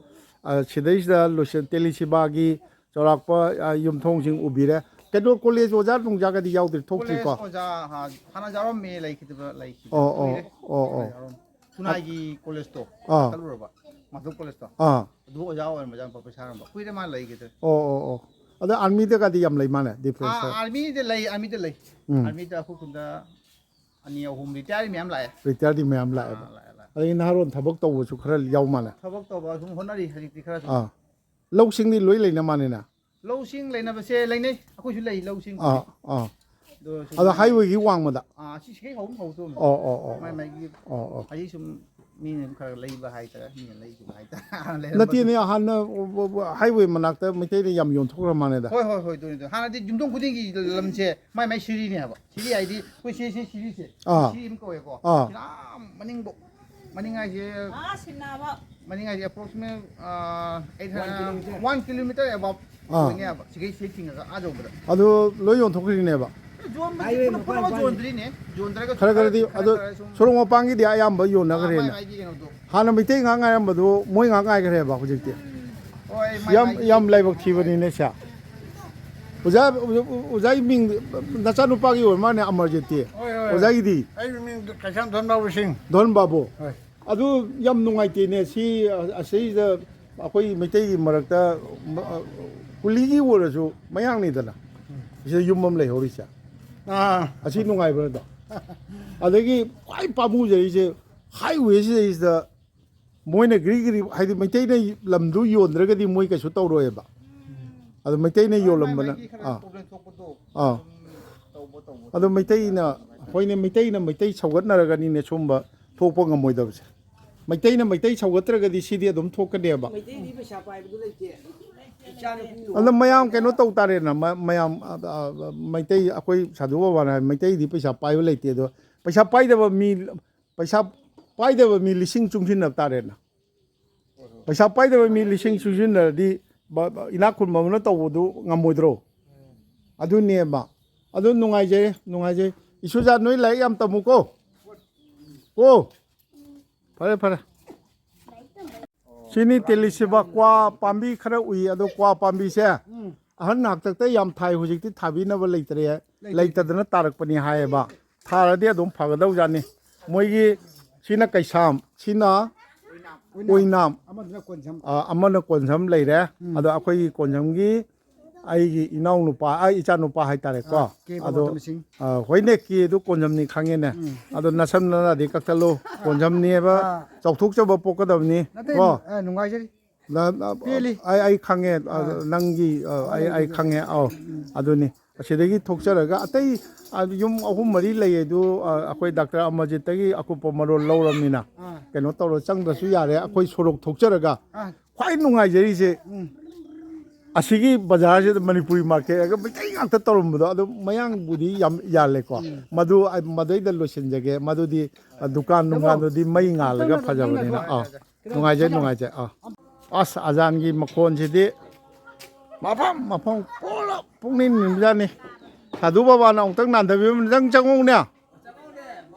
ꯑ, ꯁꯤꯗꯩꯁꯤꯗ ꯂꯣꯏꯁꯟ-, ꯇꯦꯂꯤ ꯁꯤꯕꯥꯒꯤ ꯆꯥꯎꯔꯥꯛꯄ, ꯑ, ꯌꯨꯝꯊꯣꯡꯁꯤꯡ ꯎꯕꯤꯔꯦ꯫ ꯀꯩꯅꯣ, ꯀꯣꯂꯦꯖ ꯑꯣꯖꯥ ꯅꯨꯡꯖꯥꯒꯗꯤ ꯌꯥꯎꯗ꯭ꯔꯤ, ꯊꯣꯛꯇ꯭ꯔꯤꯀꯣ? ꯀꯣꯂꯦꯖ ꯑꯣꯖꯥ, ꯍꯥ, ꯍꯥꯟꯅ ꯌꯥꯎꯔꯝꯃꯦ, ꯂꯩꯈꯤꯗꯕ, ꯂꯩꯈꯤꯗꯕ ꯑꯣ, ꯑꯣ, ꯀꯨꯏꯔꯦ꯫ ꯑꯣ, ꯑꯣ꯫ ꯍꯥꯟꯅ ꯌꯥꯎꯔꯝꯃꯦ꯫ ꯈꯨꯟꯅꯥꯏꯒꯤ ꯀꯣꯂꯦꯖꯇꯣ, ꯑꯥ꯫ ꯆꯠꯂꯨꯔꯕ, ꯃꯥꯙꯕ ꯀꯣꯂꯦꯖꯇꯣ꯫ ꯑꯥ꯫ ꯑꯗꯨ ꯑꯣꯖꯥ ꯑꯣꯏꯔꯝꯕ, ꯑꯣꯖꯥ ꯄ꯭ꯔꯣꯐꯦꯁꯥꯔ ꯑꯣꯏꯔꯝꯕ꯫ ꯀꯨꯏꯔꯦ ꯃꯥ ꯂꯩꯈꯤꯗ꯭ꯔꯦ꯫ ꯑꯣ, ꯑꯣ, ꯑꯣ꯫ ꯑꯗ ꯑꯥꯔꯃꯤꯗꯒꯗꯤ ꯌꯥꯝ ꯂꯩ ꯃꯥꯜꯂꯦ, ꯗꯤꯐꯦꯟꯁꯇ꯫ ꯑꯥ, ꯑꯥꯔꯃꯤꯗ ꯂꯩ, ꯑꯥꯔꯃꯤꯗ ꯂꯩ꯫ ꯎꯝ꯫ ꯑꯥꯔꯃꯤꯗ ꯑꯩꯈꯣꯏ ꯈꯨꯟꯗ ꯑꯅꯤ ꯑꯍꯨꯝ ꯔꯤꯇꯥꯌꯔ ꯃꯌꯥꯝ ꯂꯥꯛꯑꯦ꯫ ꯔꯤꯇꯥꯌꯔꯗꯤ ꯃꯌꯥꯝ ꯂꯥꯛꯑꯦꯕ꯫ ꯑꯥ, ꯂꯥꯛꯑꯦ, ꯂꯥꯛꯑꯦ꯫ ꯑꯗꯒꯤ ꯅꯍꯥꯔꯣꯟ ꯊꯕꯛ ꯇꯧꯕꯁꯨ ꯈꯔ ꯌꯥꯎ ꯃꯥꯜꯂꯦ꯫ ꯊꯕꯛ ꯇꯧꯕ ꯁꯨꯝ ꯍꯣꯠꯅꯔꯤ ꯍꯧꯖꯤꯛꯇꯤ ꯈꯔ ꯁꯨꯝ꯫ ꯑꯥ꯫ ꯂꯧꯁꯤꯡꯗꯤ ꯂꯣꯏ ꯂꯩꯅ ꯃꯥꯜꯂꯦꯅ? ꯂꯧꯁꯤꯡ ꯂꯩꯅꯕꯁꯦ ꯂꯩꯅꯩ꯫ ꯑꯩꯈꯣꯏꯁꯨ ꯂꯩ ꯂꯧꯁꯤꯡ꯫ ꯑꯥ, ꯑꯥ꯫ ꯑꯗꯣ ꯁꯨꯝ ꯑꯗꯣ highwayꯒꯤ ꯋꯥꯡꯃꯗ? ꯑꯥ, ꯁꯤ ꯁꯤꯒꯩ ꯍꯧꯕ ꯍꯧꯗꯣꯛꯑꯝꯃꯦ꯫ ꯑꯣ, ꯑꯣ, ꯑꯣ, ꯃꯥꯏ ꯑꯣ꯫ ꯃꯥꯏꯒꯤ ꯑꯣ, ꯑꯣ꯫ ꯍꯧꯖꯤꯛ ꯁꯨꯝ ꯃꯤꯅ ꯁꯨꯝ ꯈꯔ ꯂꯩꯕ ꯍꯥꯏꯇꯥꯔꯦ, ꯃꯤꯅ ꯂꯩꯈꯤꯕ ꯍꯥꯏꯇꯥꯔꯦ꯫ ꯍꯥꯟꯅ ꯂꯩꯔꯝꯕꯗꯣ꯫ ꯅꯠꯇꯦꯅꯦ, ꯍꯥꯟꯅ highway ꯃꯅꯥꯛꯇ ꯃꯩꯇꯩꯅ ꯌꯥꯝ ꯌꯣꯟꯊꯣꯛꯈ꯭ꯔ ꯃꯥꯜꯂꯦꯗ꯫ ꯍꯣꯏ, ꯍꯣꯏ, ꯍꯣꯏ, ꯑꯗꯨꯅꯤ, ꯑꯗꯨꯅꯤ꯫ ꯍꯥꯟꯅꯗꯤ ꯌꯨꯝꯊꯣꯡ ꯈꯨꯗꯤꯡꯒꯤ ꯂꯝꯁꯦ ꯃꯥꯏ ꯃꯥꯏ ꯁꯤꯔꯤꯅꯦ ꯍꯥꯏꯕ꯫ ꯁꯤꯔꯤ ꯍꯥꯏꯗꯤ ꯑꯩꯈꯣꯏ ꯁꯤ, ꯁꯤ ꯁꯤꯔꯤꯁꯦ, ꯑꯥ꯫ ꯁꯤꯔꯤ ꯑꯃ ꯀꯧꯋꯦꯀꯣ꯫ ꯑꯥ꯫ ꯁꯤꯔꯥ ꯃꯅꯤꯡꯕꯣꯛ ꯃꯅꯤꯡ ꯍꯥꯏꯁꯦ, ꯑꯥ, ꯁꯤꯟꯅꯕ꯫ ꯃꯅꯤꯡ ꯍꯥꯏꯁꯦ approximate, ꯑꯥ, eight hundred, One kilometer. One kilometer above ꯑꯥ꯫ ꯑꯣꯏꯅꯦꯕ꯫ ꯁꯤꯒꯩ ꯁꯤ ꯊꯤꯡꯉꯒ ꯑꯥ ꯌꯧꯕꯗ꯫ ꯑꯗꯨ ꯂꯣꯏ ꯌꯣꯟꯊꯣꯛꯈ꯭ꯔꯤꯅꯦꯕ? ꯌꯣꯟꯕꯗꯤ highway ꯄꯨꯝꯅꯃꯛ ꯃꯄꯥꯟ ꯄꯨꯝꯅꯃꯛ ꯃꯄꯥꯟ꯫ ꯌꯣꯟꯗ꯭ꯔꯤꯅꯦ꯫ ꯌꯣꯟꯗ꯭ꯔꯒꯁꯨ ꯈꯔ ꯈꯔꯗꯤ ꯈꯔ ꯑꯗꯨ ꯈꯔ ꯁꯨꯝ ꯁꯣꯔꯣꯛ ꯃꯄꯥꯡꯒꯤꯗꯤ ꯑꯌꯥꯝꯕ ꯑꯥ, ꯌꯣꯟꯅꯈ꯭ꯔꯦꯅꯦ꯫ ꯃꯥꯏ ꯃꯥꯏꯒꯤ ꯀꯩꯅꯣꯗꯣ꯫ ꯍꯥꯟꯅ ꯃꯩꯇꯩ ꯉꯥꯛ ꯉꯥꯏꯔꯝꯕꯗꯨ ꯃꯣꯏ ꯉꯥꯛ ꯉꯥꯏꯈ꯭ꯔꯦꯕ ꯍꯧꯖꯤꯛꯇꯤ꯫ ꯍꯣꯏ, ꯃꯥꯏ ꯌꯥꯝ, ꯃꯥꯏꯒꯤ ꯌꯥꯝ ꯂꯥꯏꯕꯛ ꯊꯤꯕꯅꯤꯅꯦ ꯁꯦ꯫ ꯑꯣꯖꯥ, ꯑꯣꯖꯥꯒꯤ ꯃꯤꯡ ꯅꯆꯥꯅꯨꯄꯥꯒꯤ ꯑꯣꯏꯔ ꯃꯥꯅꯦ ꯑꯃꯔꯖꯤꯠꯇꯤ꯫ ꯍꯣꯏ, ꯍꯣꯏ, ꯍꯣꯏ꯫ ꯑꯣꯖꯥꯒꯤꯗꯤ? ꯑꯩꯒꯤ ꯃꯤꯡ ꯀꯩꯁꯥꯝꯊꯣꯟ ꯕꯥꯕꯨ ꯁꯤꯡ꯫ ꯙꯣꯟ ꯕꯥꯕꯨ꯫ ꯍꯣꯏ꯫ ꯑꯗꯨ ꯌꯥꯝ ꯅꯨꯡꯉꯥꯏꯇꯦꯅꯦ꯫ ꯁꯤ ꯑꯁꯤꯗ ꯑꯩꯈꯣꯏ ꯃꯩꯇꯩꯒꯤ ꯃꯔꯛꯇ ꯃ-, ꯀꯨꯂꯤꯒꯤ ꯑꯣꯏꯔꯁꯨ ꯃꯌꯥꯡꯅꯤꯗꯅ꯫ ꯎꯝ꯫ ꯁꯤꯗ ꯌꯨꯝ ꯑꯃ ꯂꯩꯍꯧꯔꯤꯁꯦ꯫ ꯑꯥ꯫ ꯑꯁꯤ ꯅꯨꯡꯉꯥꯏꯕ꯭ꯔꯥ ꯑꯗꯣ? ꯑꯗꯒꯤ ꯈ꯭ꯋꯥꯏ ꯄꯥꯝꯃꯨꯖꯔꯤꯁꯦ highway ꯁꯤꯗꯩꯁꯤꯗ ꯃꯣꯏꯅ ꯒ꯭ꯔꯤ ꯒ꯭ꯔꯤ, ꯍꯥꯏꯗꯤ ꯃꯩꯇꯩꯅ ꯂꯝꯗꯨ ꯌꯣꯟꯗ꯭ꯔꯒꯗꯤ ꯃꯣꯏ ꯀꯩꯁꯨ ꯇꯧꯔꯣꯏꯕ꯫ ꯑꯗꯣ ꯃꯩꯇꯩꯅ ꯃꯥꯏ ꯌꯣꯜꯂꯝꯕꯅ, ꯃꯥꯏꯒꯤ ꯈꯔ ꯑꯥ꯫ Problem ꯊꯣꯛꯄꯗꯣ ꯑꯥ꯫ ꯑꯗꯨꯝ ꯇꯧꯕ, ꯇꯧꯕ, ꯑꯗꯣ ꯇꯧꯕ꯫ ꯃꯩꯇꯩꯅ, ꯍꯣꯏꯅꯦ, ꯃꯩꯇꯩꯅ ꯃꯩꯇꯩ ꯁꯧꯒꯠꯅꯔꯒꯅꯤꯅꯦ ꯁꯨꯝꯕ ꯊꯣꯛꯄ ꯉꯝꯃꯣꯏꯗꯕꯁꯦ꯫ ꯃꯩꯇꯩꯅ ꯃꯩꯇꯩ ꯁꯧꯒꯠꯇ꯭ꯔꯒꯗꯤ ꯁꯤꯗꯤ ꯑꯗꯨꯝ ꯊꯣꯛꯀꯅꯦꯕ꯫ ꯃꯩꯇꯩꯗꯤ ꯄꯩꯁꯥ ꯄꯥꯏꯕꯗꯨ ꯂꯩꯇꯦ꯫ ꯏꯆꯥꯅꯨꯄꯤ ꯑꯗꯣ ꯃꯌꯥꯝ ꯀꯩꯅꯣ ꯇꯧ ꯇꯥꯔꯦꯅ, ꯃ-, ꯃꯌꯥꯝ, ꯑ, ꯑ, ꯃꯩꯇꯩ ꯑꯩꯈꯣꯏ ꯁꯥꯗꯨ ꯕꯕꯥꯅ ꯍꯥꯏ, ꯃꯩꯇꯩꯗꯤ ꯄꯩꯁꯥ ꯄꯥꯏꯕ ꯂꯩꯇꯦ꯫ ꯑꯗꯣ ꯄꯩꯁꯥ ꯄꯥꯏꯗꯕ ꯃꯤ, ꯄꯩꯁꯥ ꯄꯥꯏꯗꯕ ꯃꯤ ꯂꯤꯁꯤꯡ ꯆꯨꯡꯁꯤꯟꯅꯕ ꯇꯥꯔꯦꯅ꯫ ꯄꯩꯁꯥ ꯄꯥꯏꯗꯕ ꯃꯤ ꯂꯤꯁꯤꯡ ꯆꯨꯡꯁꯤꯟꯅꯔꯗꯤ ꯕ-, ꯕ-, ꯏꯅꯥꯛ ꯈꯨꯟꯕ ꯑꯃꯅ ꯇꯧꯕꯗꯨ ꯉꯝꯃꯣꯏꯗ꯭ꯔꯣ? ꯑꯗꯨꯅꯦꯕ꯫ ꯑꯗꯨ ꯅꯨꯡꯉꯥꯏꯖꯩ, ꯅꯨꯡꯉꯥꯏꯖꯩ꯫ ꯏꯁꯨꯖꯥ, ꯅꯣꯏ ꯂꯥꯏꯔꯤꯛ ꯌꯥꯝ ꯇꯝꯃꯨꯀꯣ꯫ ꯀꯣ? ꯐꯔꯦ, ꯐꯔꯦ꯫ ꯁꯤꯅꯤ ꯇꯦꯂꯤꯁꯤꯕ ꯀ꯭ꯋꯥ ꯄꯥꯝꯕꯤ ꯈꯔ ꯎꯏ, ꯑꯗꯣ ꯀ꯭ꯋꯥ ꯄꯥꯝꯕꯤꯁꯦ ꯎꯝ꯫ ꯑꯍꯟ ꯍꯥꯛꯇꯛꯇ ꯌꯥꯝ ꯊꯥꯏ, ꯍꯧꯖꯤꯛꯇꯤ ꯊꯥꯕꯤꯅꯕ ꯂꯩꯇ꯭ꯔꯦ, ꯂꯩꯇꯦ꯫ ꯂꯩꯇꯗꯅ ꯇꯥꯔꯛꯄꯅꯤ ꯍꯥꯏꯌꯦꯕ꯫ ꯊꯥꯔꯗꯤ ꯑꯗꯨꯝ ꯐꯒꯗꯧꯖꯥꯠꯅꯤ꯫ ꯃꯣꯏꯒꯤ ꯁꯤꯅ ꯀꯩꯁꯥꯝ, ꯁꯤꯅ ꯑꯣꯏꯅꯥꯝ꯫ ꯑꯣꯏꯅꯥꯝ꯫ ꯑꯃꯗꯨꯅ ꯀꯣꯟꯁꯝ꯫ ꯑ, ꯑꯃꯅ ꯀꯣꯟꯁꯝ ꯂꯩꯔꯦ꯫ ꯎꯝ꯫ ꯑꯗꯣ ꯑꯩꯈꯣꯏꯒꯤ ꯀꯣꯟꯁꯝꯒꯤ ꯑꯩꯒꯤ ꯏꯅꯥꯎꯅꯨꯄꯥ, ꯑꯩ ꯏꯆꯥꯅꯨꯄꯥ ꯍꯥꯏꯇꯥꯔꯦꯀꯣ꯫ ꯑꯥ, ꯀꯦ ꯑꯗꯣ, ꯒꯣꯕꯤꯟꯗ ꯁꯤꯡ꯫ ꯑ, ꯍꯣꯏꯅꯦ, ꯀꯦꯗꯨ ꯀꯣꯟꯖꯝꯅꯤ ꯈꯪꯉꯦꯅꯦ꯫ ꯎꯝ꯫ ꯑꯗꯣ ꯅꯁꯝ ꯅꯅꯥꯗꯤ ꯀꯛꯊꯠꯂꯨ꯫ ꯀꯣꯟꯖꯝꯅꯦꯕ ꯑꯥ꯫ ꯆꯥꯎꯊꯣꯛꯆꯕ ꯄꯣꯛꯀꯗꯕꯅꯤ꯫ ꯅꯠꯇꯦ, ꯀꯣ? ꯑ, ꯅꯨꯡꯉꯥꯏꯖꯔꯤ꯫ ꯅ-, ꯅ-, ꯄꯦꯜꯂꯤ꯫ ꯑꯩ, ꯑꯩ ꯈꯪꯉꯦ, ꯑ, ꯑꯥ꯫ ꯅꯪꯒꯤ, ꯑ, ꯑꯩ, ꯑꯩ ꯑꯗꯨꯒꯤ ꯈꯪꯉꯦ꯫ ꯑꯧ, ꯎꯝ꯫ ꯑꯗꯨꯅꯤ꯫ ꯑꯁꯤꯗꯒꯤ ꯊꯣꯛꯆꯔꯒ ꯑꯇꯩ, ꯑ, ꯌꯨꯝ ꯑꯍꯨꯝ ꯃꯔꯤ ꯂꯩ ꯑꯗꯨ, ꯑ, ꯑꯩꯈꯣꯏ ꯗꯥꯛꯇꯔ ꯑꯃꯔꯖꯤꯠꯇꯒꯤ ꯑꯀꯨꯞꯄ ꯃꯔꯣꯜ ꯂꯧꯔꯕꯅꯤꯅ, ꯑꯥ꯫ ꯀꯩꯅꯣ ꯇꯧꯔ ꯆꯪꯗ꯭ꯔꯁꯨ ꯌꯥꯔꯦ꯫ ꯑꯩꯈꯣꯏ ꯁꯣꯔꯣꯛ ꯊꯣꯛꯆꯔꯒ ꯑꯥ꯫ ꯈ꯭ꯋꯥꯏ ꯅꯨꯡꯉꯥꯏꯖꯔꯤꯁꯦ ꯎꯝ꯫ ꯑꯁꯤꯒꯤ ꯕꯖꯥꯔꯁꯤꯗ ꯃꯅꯤꯄꯨꯔꯤ ꯃꯥꯔꯀꯦꯠ ꯍꯥꯏꯔꯒ ꯃꯩꯇꯩ ꯉꯥꯛꯇ ꯇꯧꯔꯝꯕꯗꯣ, ꯑꯗꯨ ꯃꯌꯥꯡꯕꯨꯗꯤ ꯌꯥꯝ ꯌꯥꯜꯂꯦꯀꯣ꯫ ꯎꯝ꯫ ꯃꯗꯨ ꯑꯩ ꯃꯗꯩꯗ ꯂꯣꯏꯁꯤꯟꯖꯒꯦ꯫ ꯃꯗꯨꯗꯤ, ꯑ, ꯗꯨꯀꯥꯟ ꯅꯨꯡꯀꯥꯟꯗꯨꯗꯤ ꯃꯩ ꯉꯥꯜꯂꯒ ꯐꯖꯕꯅꯤꯅ꯫ ꯑꯥ, ꯅꯨꯡꯉꯥꯏꯖꯩ, ꯅꯨꯡꯉꯥꯏꯖꯩ꯫ ꯑꯥ꯫ ꯑꯁ, ꯑꯖꯥꯟꯒꯤ ꯃꯈꯣꯟꯁꯤꯗꯤ ꯃꯐꯝ ꯃꯐꯝ ꯄꯨꯂꯞ ꯄꯨꯛꯅꯤꯡ ꯅꯤꯟꯕꯖꯥꯠꯅꯤ꯫ ꯁꯥꯙꯨ ꯕꯕꯥꯅ ꯑꯃꯨꯛꯇꯪ ꯅꯥꯟꯊꯕꯤꯔꯝꯕꯅꯤ꯫ ꯅꯪ ꯆꯪꯉꯧꯅꯦ꯫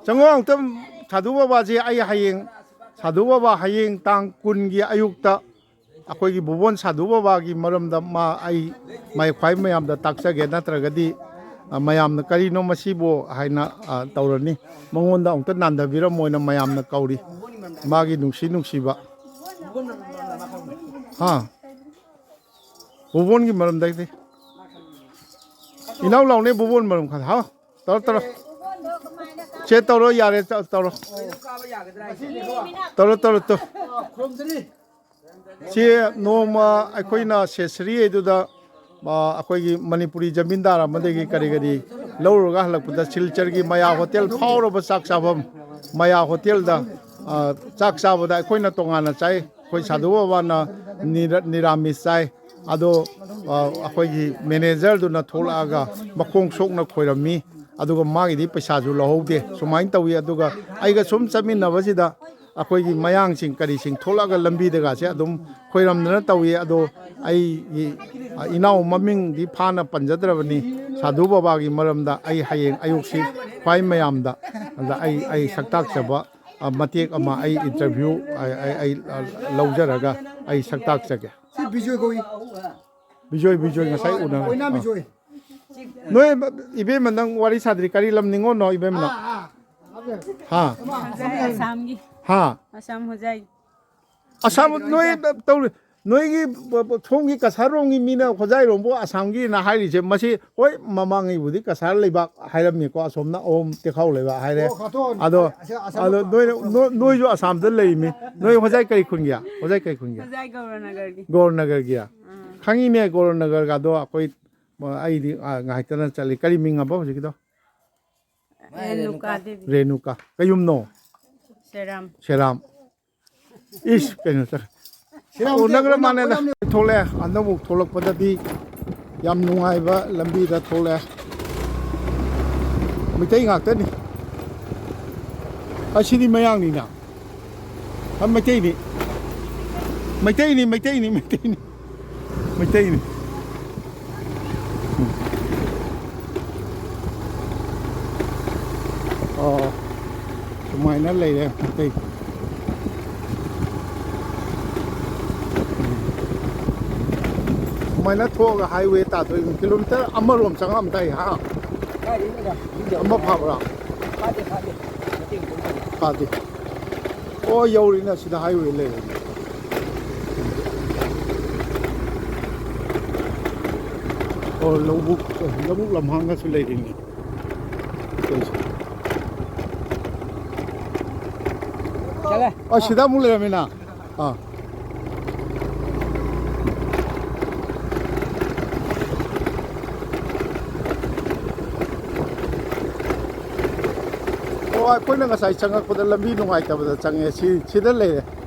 ꯆꯪꯉꯣ ꯑꯃꯨꯛꯇꯪ꯫ ꯁꯥꯙꯨ ꯕꯕꯥꯁꯤ ꯑꯩ ꯍꯌꯦꯡ, ꯁꯥꯙꯨ ꯕꯕꯥ ꯍꯌꯦꯡ ꯇꯥꯡ ꯀꯨꯟꯒꯤ ꯑꯌꯨꯛꯇ ꯑꯩꯈꯣꯏꯒꯤ ꯕꯨꯕꯣꯟ ꯁꯥꯙꯨ ꯕꯕꯥꯒꯤ ꯃꯔꯝꯗ ꯃꯥ, ꯑꯩ ꯃꯥꯏ ꯈ꯭ꯋꯥꯏ ꯃꯌꯥꯝꯗ ꯇꯥꯛꯆꯒꯦ, ꯅꯠꯇ꯭ꯔꯒꯗꯤ, ꯑ, ꯃꯌꯥꯝꯅ "ꯀꯔꯤꯅꯣ ꯃꯁꯤꯕꯨ?" ꯍꯥꯏꯅ, ꯑ, ꯇꯧꯔꯅꯤ꯫ ꯃꯉꯣꯟꯗ ꯑꯃꯨꯛꯇ ꯅꯥꯟꯊꯕꯤꯔꯝꯃꯣꯅ ꯃꯌꯥꯝꯅ ꯀꯧꯔꯤ꯫ ꯃꯥꯒꯤ ꯅꯨꯡꯁꯤ ꯅꯨꯡꯁꯤꯕ꯫ ꯍꯥ? ꯕꯨꯕꯣꯟꯒꯤ ꯃꯔꯝꯗꯩꯗꯤ꯫ ꯏꯅꯥꯎ ꯂꯥꯎꯅꯦ ꯕꯨꯕꯣꯟ ꯃꯔꯝ ꯈꯔ꯫ ꯍꯥꯎ? ꯇꯧꯔꯣ, ꯇꯧꯔꯣ꯫ ꯁꯦ ꯇꯧꯔꯣ, ꯌꯥꯔꯦ, ꯇꯧ-, ꯇꯧꯔꯣ꯫ ꯇꯧꯔꯣ, ꯇꯧꯔꯣ, ꯇꯧ꯫ ꯁꯤ ꯅꯣꯡꯃ ꯑꯩꯈꯣꯏꯅ ꯁꯦꯁꯔꯤ ꯑꯗꯨꯗ, ꯑ, ꯑꯩꯈꯣꯏꯒꯤ ꯃꯅꯤꯄꯨꯔꯤ ꯖꯃꯤꯟꯗꯥꯔ ꯑꯃꯗꯒꯤ ꯀꯔꯤ ꯀꯔꯤ ꯂꯧꯔꯨꯔꯒ ꯍꯜꯂꯛꯄꯗ ꯁꯤꯜꯆꯔꯒꯤ ꯃꯌꯥ ꯍꯣꯇꯦꯜ ꯐꯥꯎꯔꯕ ꯆꯥꯛ ꯆꯥꯐꯝ, ꯃꯌꯥ ꯍꯣꯇꯦꯜꯗ, ꯑ, ꯆꯥꯛ ꯆꯥꯕꯗ ꯑꯩꯈꯣꯏꯅ ꯇꯣꯉꯥꯟꯅ ꯆꯥꯏ꯫ ꯑꯩꯈꯣꯏ ꯁꯥꯙꯨ ꯕꯕꯥꯅ ꯅꯤꯔ-, ꯅꯤꯔꯥꯃꯤꯁ ꯆꯥꯏ꯫ ꯑꯗꯣ, ꯑ, ꯑꯩꯈꯣꯏꯒꯤ ꯃꯦꯅꯦꯖꯔꯗꯨꯅ ꯊꯣꯛꯂꯛꯑꯒ ꯃꯈꯣꯡ ꯁꯣꯛꯅ ꯈꯣꯏꯔꯝꯃꯤ꯫ ꯑꯗꯨꯒ ꯃꯥꯒꯤꯗꯤ ꯄꯩꯁꯥꯁꯨ ꯂꯧꯍꯧꯗꯦ꯫ ꯁꯨꯃꯥꯏꯅ ꯇꯧꯋꯤ꯫ ꯑꯗꯨꯒ ꯑꯩꯒ ꯁꯨꯝ ꯆꯠꯃꯤꯟꯅꯕꯁꯤꯗ ꯑꯩꯈꯣꯏꯒꯤ ꯃꯌꯥꯡꯁꯤꯡ ꯀꯔꯤꯁꯤꯡ ꯊꯣꯛꯂꯛꯑꯒ ꯂꯝꯕꯤꯗꯒꯁꯦ ꯑꯗꯨꯝ ꯈꯣꯏꯔꯝꯗꯅ ꯇꯧꯏ꯫ ꯑꯗꯣ ꯑꯩꯒꯤ, ꯑ, ꯏꯅꯥꯎ ꯃꯃꯤꯡꯗꯤ ꯐꯥꯅ ꯄꯟꯖꯗ꯭ꯔꯕꯅꯤ꯫ ꯁꯥꯙꯨ ꯕꯕꯥꯒꯤ ꯃꯔꯝꯗ ꯑꯩ ꯍꯌꯦꯡ ꯑꯌꯨꯛꯁꯤ ꯈ꯭ꯋꯥꯏ ꯃꯌꯥꯝꯗ, ꯑꯗ ꯑꯩ, ꯑꯩ ꯁꯛꯇꯥꯛꯆꯕ, ꯑ, ꯃꯇꯦꯛ ꯑꯃ ꯑꯩ ꯏꯟꯇꯔꯚ꯭ꯌꯨ ꯑꯩ, ꯑꯩ, ꯑꯩ, ꯑ, ꯂꯧꯖꯔꯒ ꯑꯩ ꯁꯛꯇꯥꯛꯆꯒꯦ꯫ ꯁꯤ ꯕꯤꯖꯣꯏ ꯀꯧꯏ꯫ ꯕꯤꯖꯣꯏ, ꯕꯤꯖꯣꯏ ꯉꯁꯥꯏ ꯎꯅꯔꯦ꯫ ꯑꯣꯏꯅꯥꯝ ꯑ꯫ ꯕꯤꯖꯣꯏ꯫ ꯅꯣꯏ ꯏꯕꯦꯝꯃ ꯅꯪ ꯋꯥꯔꯤ ꯁꯥꯗ꯭ꯔꯤ, ꯀꯔꯤ ꯂꯝ ꯅꯤꯉꯣꯜꯅꯣ ꯏꯕꯦꯝꯃꯅ? ꯑꯥ, ꯑꯥ꯫ ꯍꯥ? ꯑꯁꯥꯝꯒꯤ꯫ ꯍꯥ? ꯑꯁꯥꯝ ꯍꯣꯖꯥꯏ꯫ ꯑꯁꯥꯝ ꯅꯣꯏ ꯇꯧꯔꯤ, ꯅꯣꯏꯒꯤ ꯁꯣꯝꯒꯤ ꯀꯁꯥꯔꯔꯣꯝꯒꯤ ꯃꯤꯅ ꯍꯣꯖꯥꯏꯔꯣꯝꯕꯨ ꯑꯁꯥꯝꯒꯤꯅ ꯍꯥꯏꯔꯤꯁꯦ, ꯃꯁꯤ ꯍꯣꯏ ꯃꯃꯥꯡꯉꯩꯕꯨꯗꯤ ꯀꯁꯥꯔ ꯂꯩꯕꯥꯛ ꯍꯥꯏꯔꯝꯃꯤꯀꯣ, ꯑꯁꯣꯝꯅ ꯑꯍꯣꯝ ꯇꯦꯈꯥꯎ ꯂꯩꯕꯥꯛ ꯍꯥꯏꯔꯦ꯫ ꯑꯣ, ꯈꯥꯇꯣꯟ꯫ ꯑꯗꯣ, ꯑꯁ-, ꯑꯁꯥꯝ ꯑꯗꯣ ꯅꯣꯏꯅ, ꯅꯣ-, ꯅꯣꯏꯁꯨ ꯑꯁꯥꯝꯗ ꯂꯩꯔꯤꯃꯤ꯫ ꯅꯣꯏ ꯍꯣꯖꯥꯏ ꯀꯔꯤ ꯈꯨꯟꯒꯤ? ꯍꯣꯖꯥꯏ ꯀꯔꯤ ꯈꯨꯟꯒꯤ? ꯍꯣꯖꯥꯏ ꯒꯧꯔꯅꯒꯔꯒꯤ꯫ ꯒꯧꯔꯅꯒꯔꯒꯤ꯫ ꯎꯝ꯫ ꯈꯪꯉꯤꯅꯦ, ꯒꯧꯔꯅꯒꯔꯒꯗꯣ ꯑꯩꯈꯣꯏ ꯑꯩꯗꯤ, ꯑ, ꯉꯥꯏꯇꯅ ꯆꯠꯂꯤ꯫ ꯀꯔꯤ ꯃꯤꯡ ꯍꯥꯏꯕ ꯍꯧꯖꯤꯛꯀꯤꯗꯣ? ꯔꯦꯅꯨꯀꯥ ꯗꯦꯕꯤ꯫ ꯔꯦꯅꯨꯀꯥ꯫ ꯀꯩ ꯌꯨꯝꯅꯣ? ꯁꯦꯔꯥꯝ꯫ ꯁꯦꯔꯥꯝ꯫ ꯏꯁ, ꯀꯩꯅꯣ ꯆꯠ-, ꯁꯦꯔꯥꯝ ꯎꯅꯈ꯭ꯔ ꯃꯥꯜꯂꯦꯗ꯫ ꯊꯣꯛꯂꯛꯑꯦ꯫ ꯍꯟꯗꯛꯃꯨꯛ ꯊꯣꯛꯂꯛꯄꯗꯗꯤ ꯌꯥꯝ ꯅꯨꯡꯉꯥꯏꯕ ꯂꯝꯕꯤꯗ ꯊꯣꯛꯂꯛꯑꯦ꯫ ꯃꯩꯇꯩ ꯉꯥꯛꯇꯅꯤ꯫ ꯑꯁꯤꯗꯤ ꯃꯌꯥꯡꯅꯤꯅ꯫ ꯑ, ꯃꯩꯇꯩꯅꯤ꯫ ꯃꯩꯇꯩꯅꯤ, ꯃꯩꯇꯩꯅꯤ, ꯃꯩꯇꯩꯅꯤ꯫ ꯃꯩꯇꯩꯅꯤ꯫ ꯎꯝ꯫ ꯑꯣ, ꯁꯨꯃꯥꯏꯅ ꯂꯩꯔꯦ ꯃꯩꯇꯩ꯫ ꯁꯨꯃꯥꯏꯅ ꯊꯣꯛꯑꯒ highway ꯇꯥꯗꯣꯏꯅꯤ꯫ Kilometre ꯑꯃꯔꯣꯝ ꯆꯪꯉꯛꯑꯝꯗꯥꯏ, ꯍꯥ? ꯀꯥꯏꯗꯩꯅꯣꯗ? ꯑꯃ ꯐꯥꯕ꯭ꯔꯥ? ꯐꯥꯗꯦ, ꯐꯥꯗꯦ꯫ ꯃꯇꯦꯛ ꯃꯇꯦꯛ ꯇꯧꯔꯤ꯫ ꯐꯥꯗꯦ꯫ ꯑꯣ, ꯌꯧꯔꯤꯅ ꯁꯤꯗ highway ꯂꯩꯔꯦꯅꯦ꯫ ꯑꯣ, ꯂꯧꯕꯨꯛ, ꯂꯧꯕꯨꯛ ꯂꯝꯍꯥꯡꯒꯁꯨ ꯂꯩꯔꯤꯅꯦ꯫ ꯇꯧꯔꯤꯁꯦ꯫ ꯆꯠꯂꯦ꯫ ꯑꯣ, ꯁꯤꯗ ꯑꯃꯨꯛ ꯂꯩꯔꯝꯃꯤꯅ꯫ ꯑꯥ꯫ ꯑꯣ, ꯑꯩꯈꯣꯏꯅ ꯉꯁꯥꯏ ꯆꯪꯉꯛꯄꯗ ꯂꯝꯕꯤ ꯅꯨꯡꯉꯥꯏꯇꯕꯗ ꯆꯪꯉꯦ꯫ ꯁꯤ, ꯁꯤꯗ ꯂꯩꯔꯦ꯫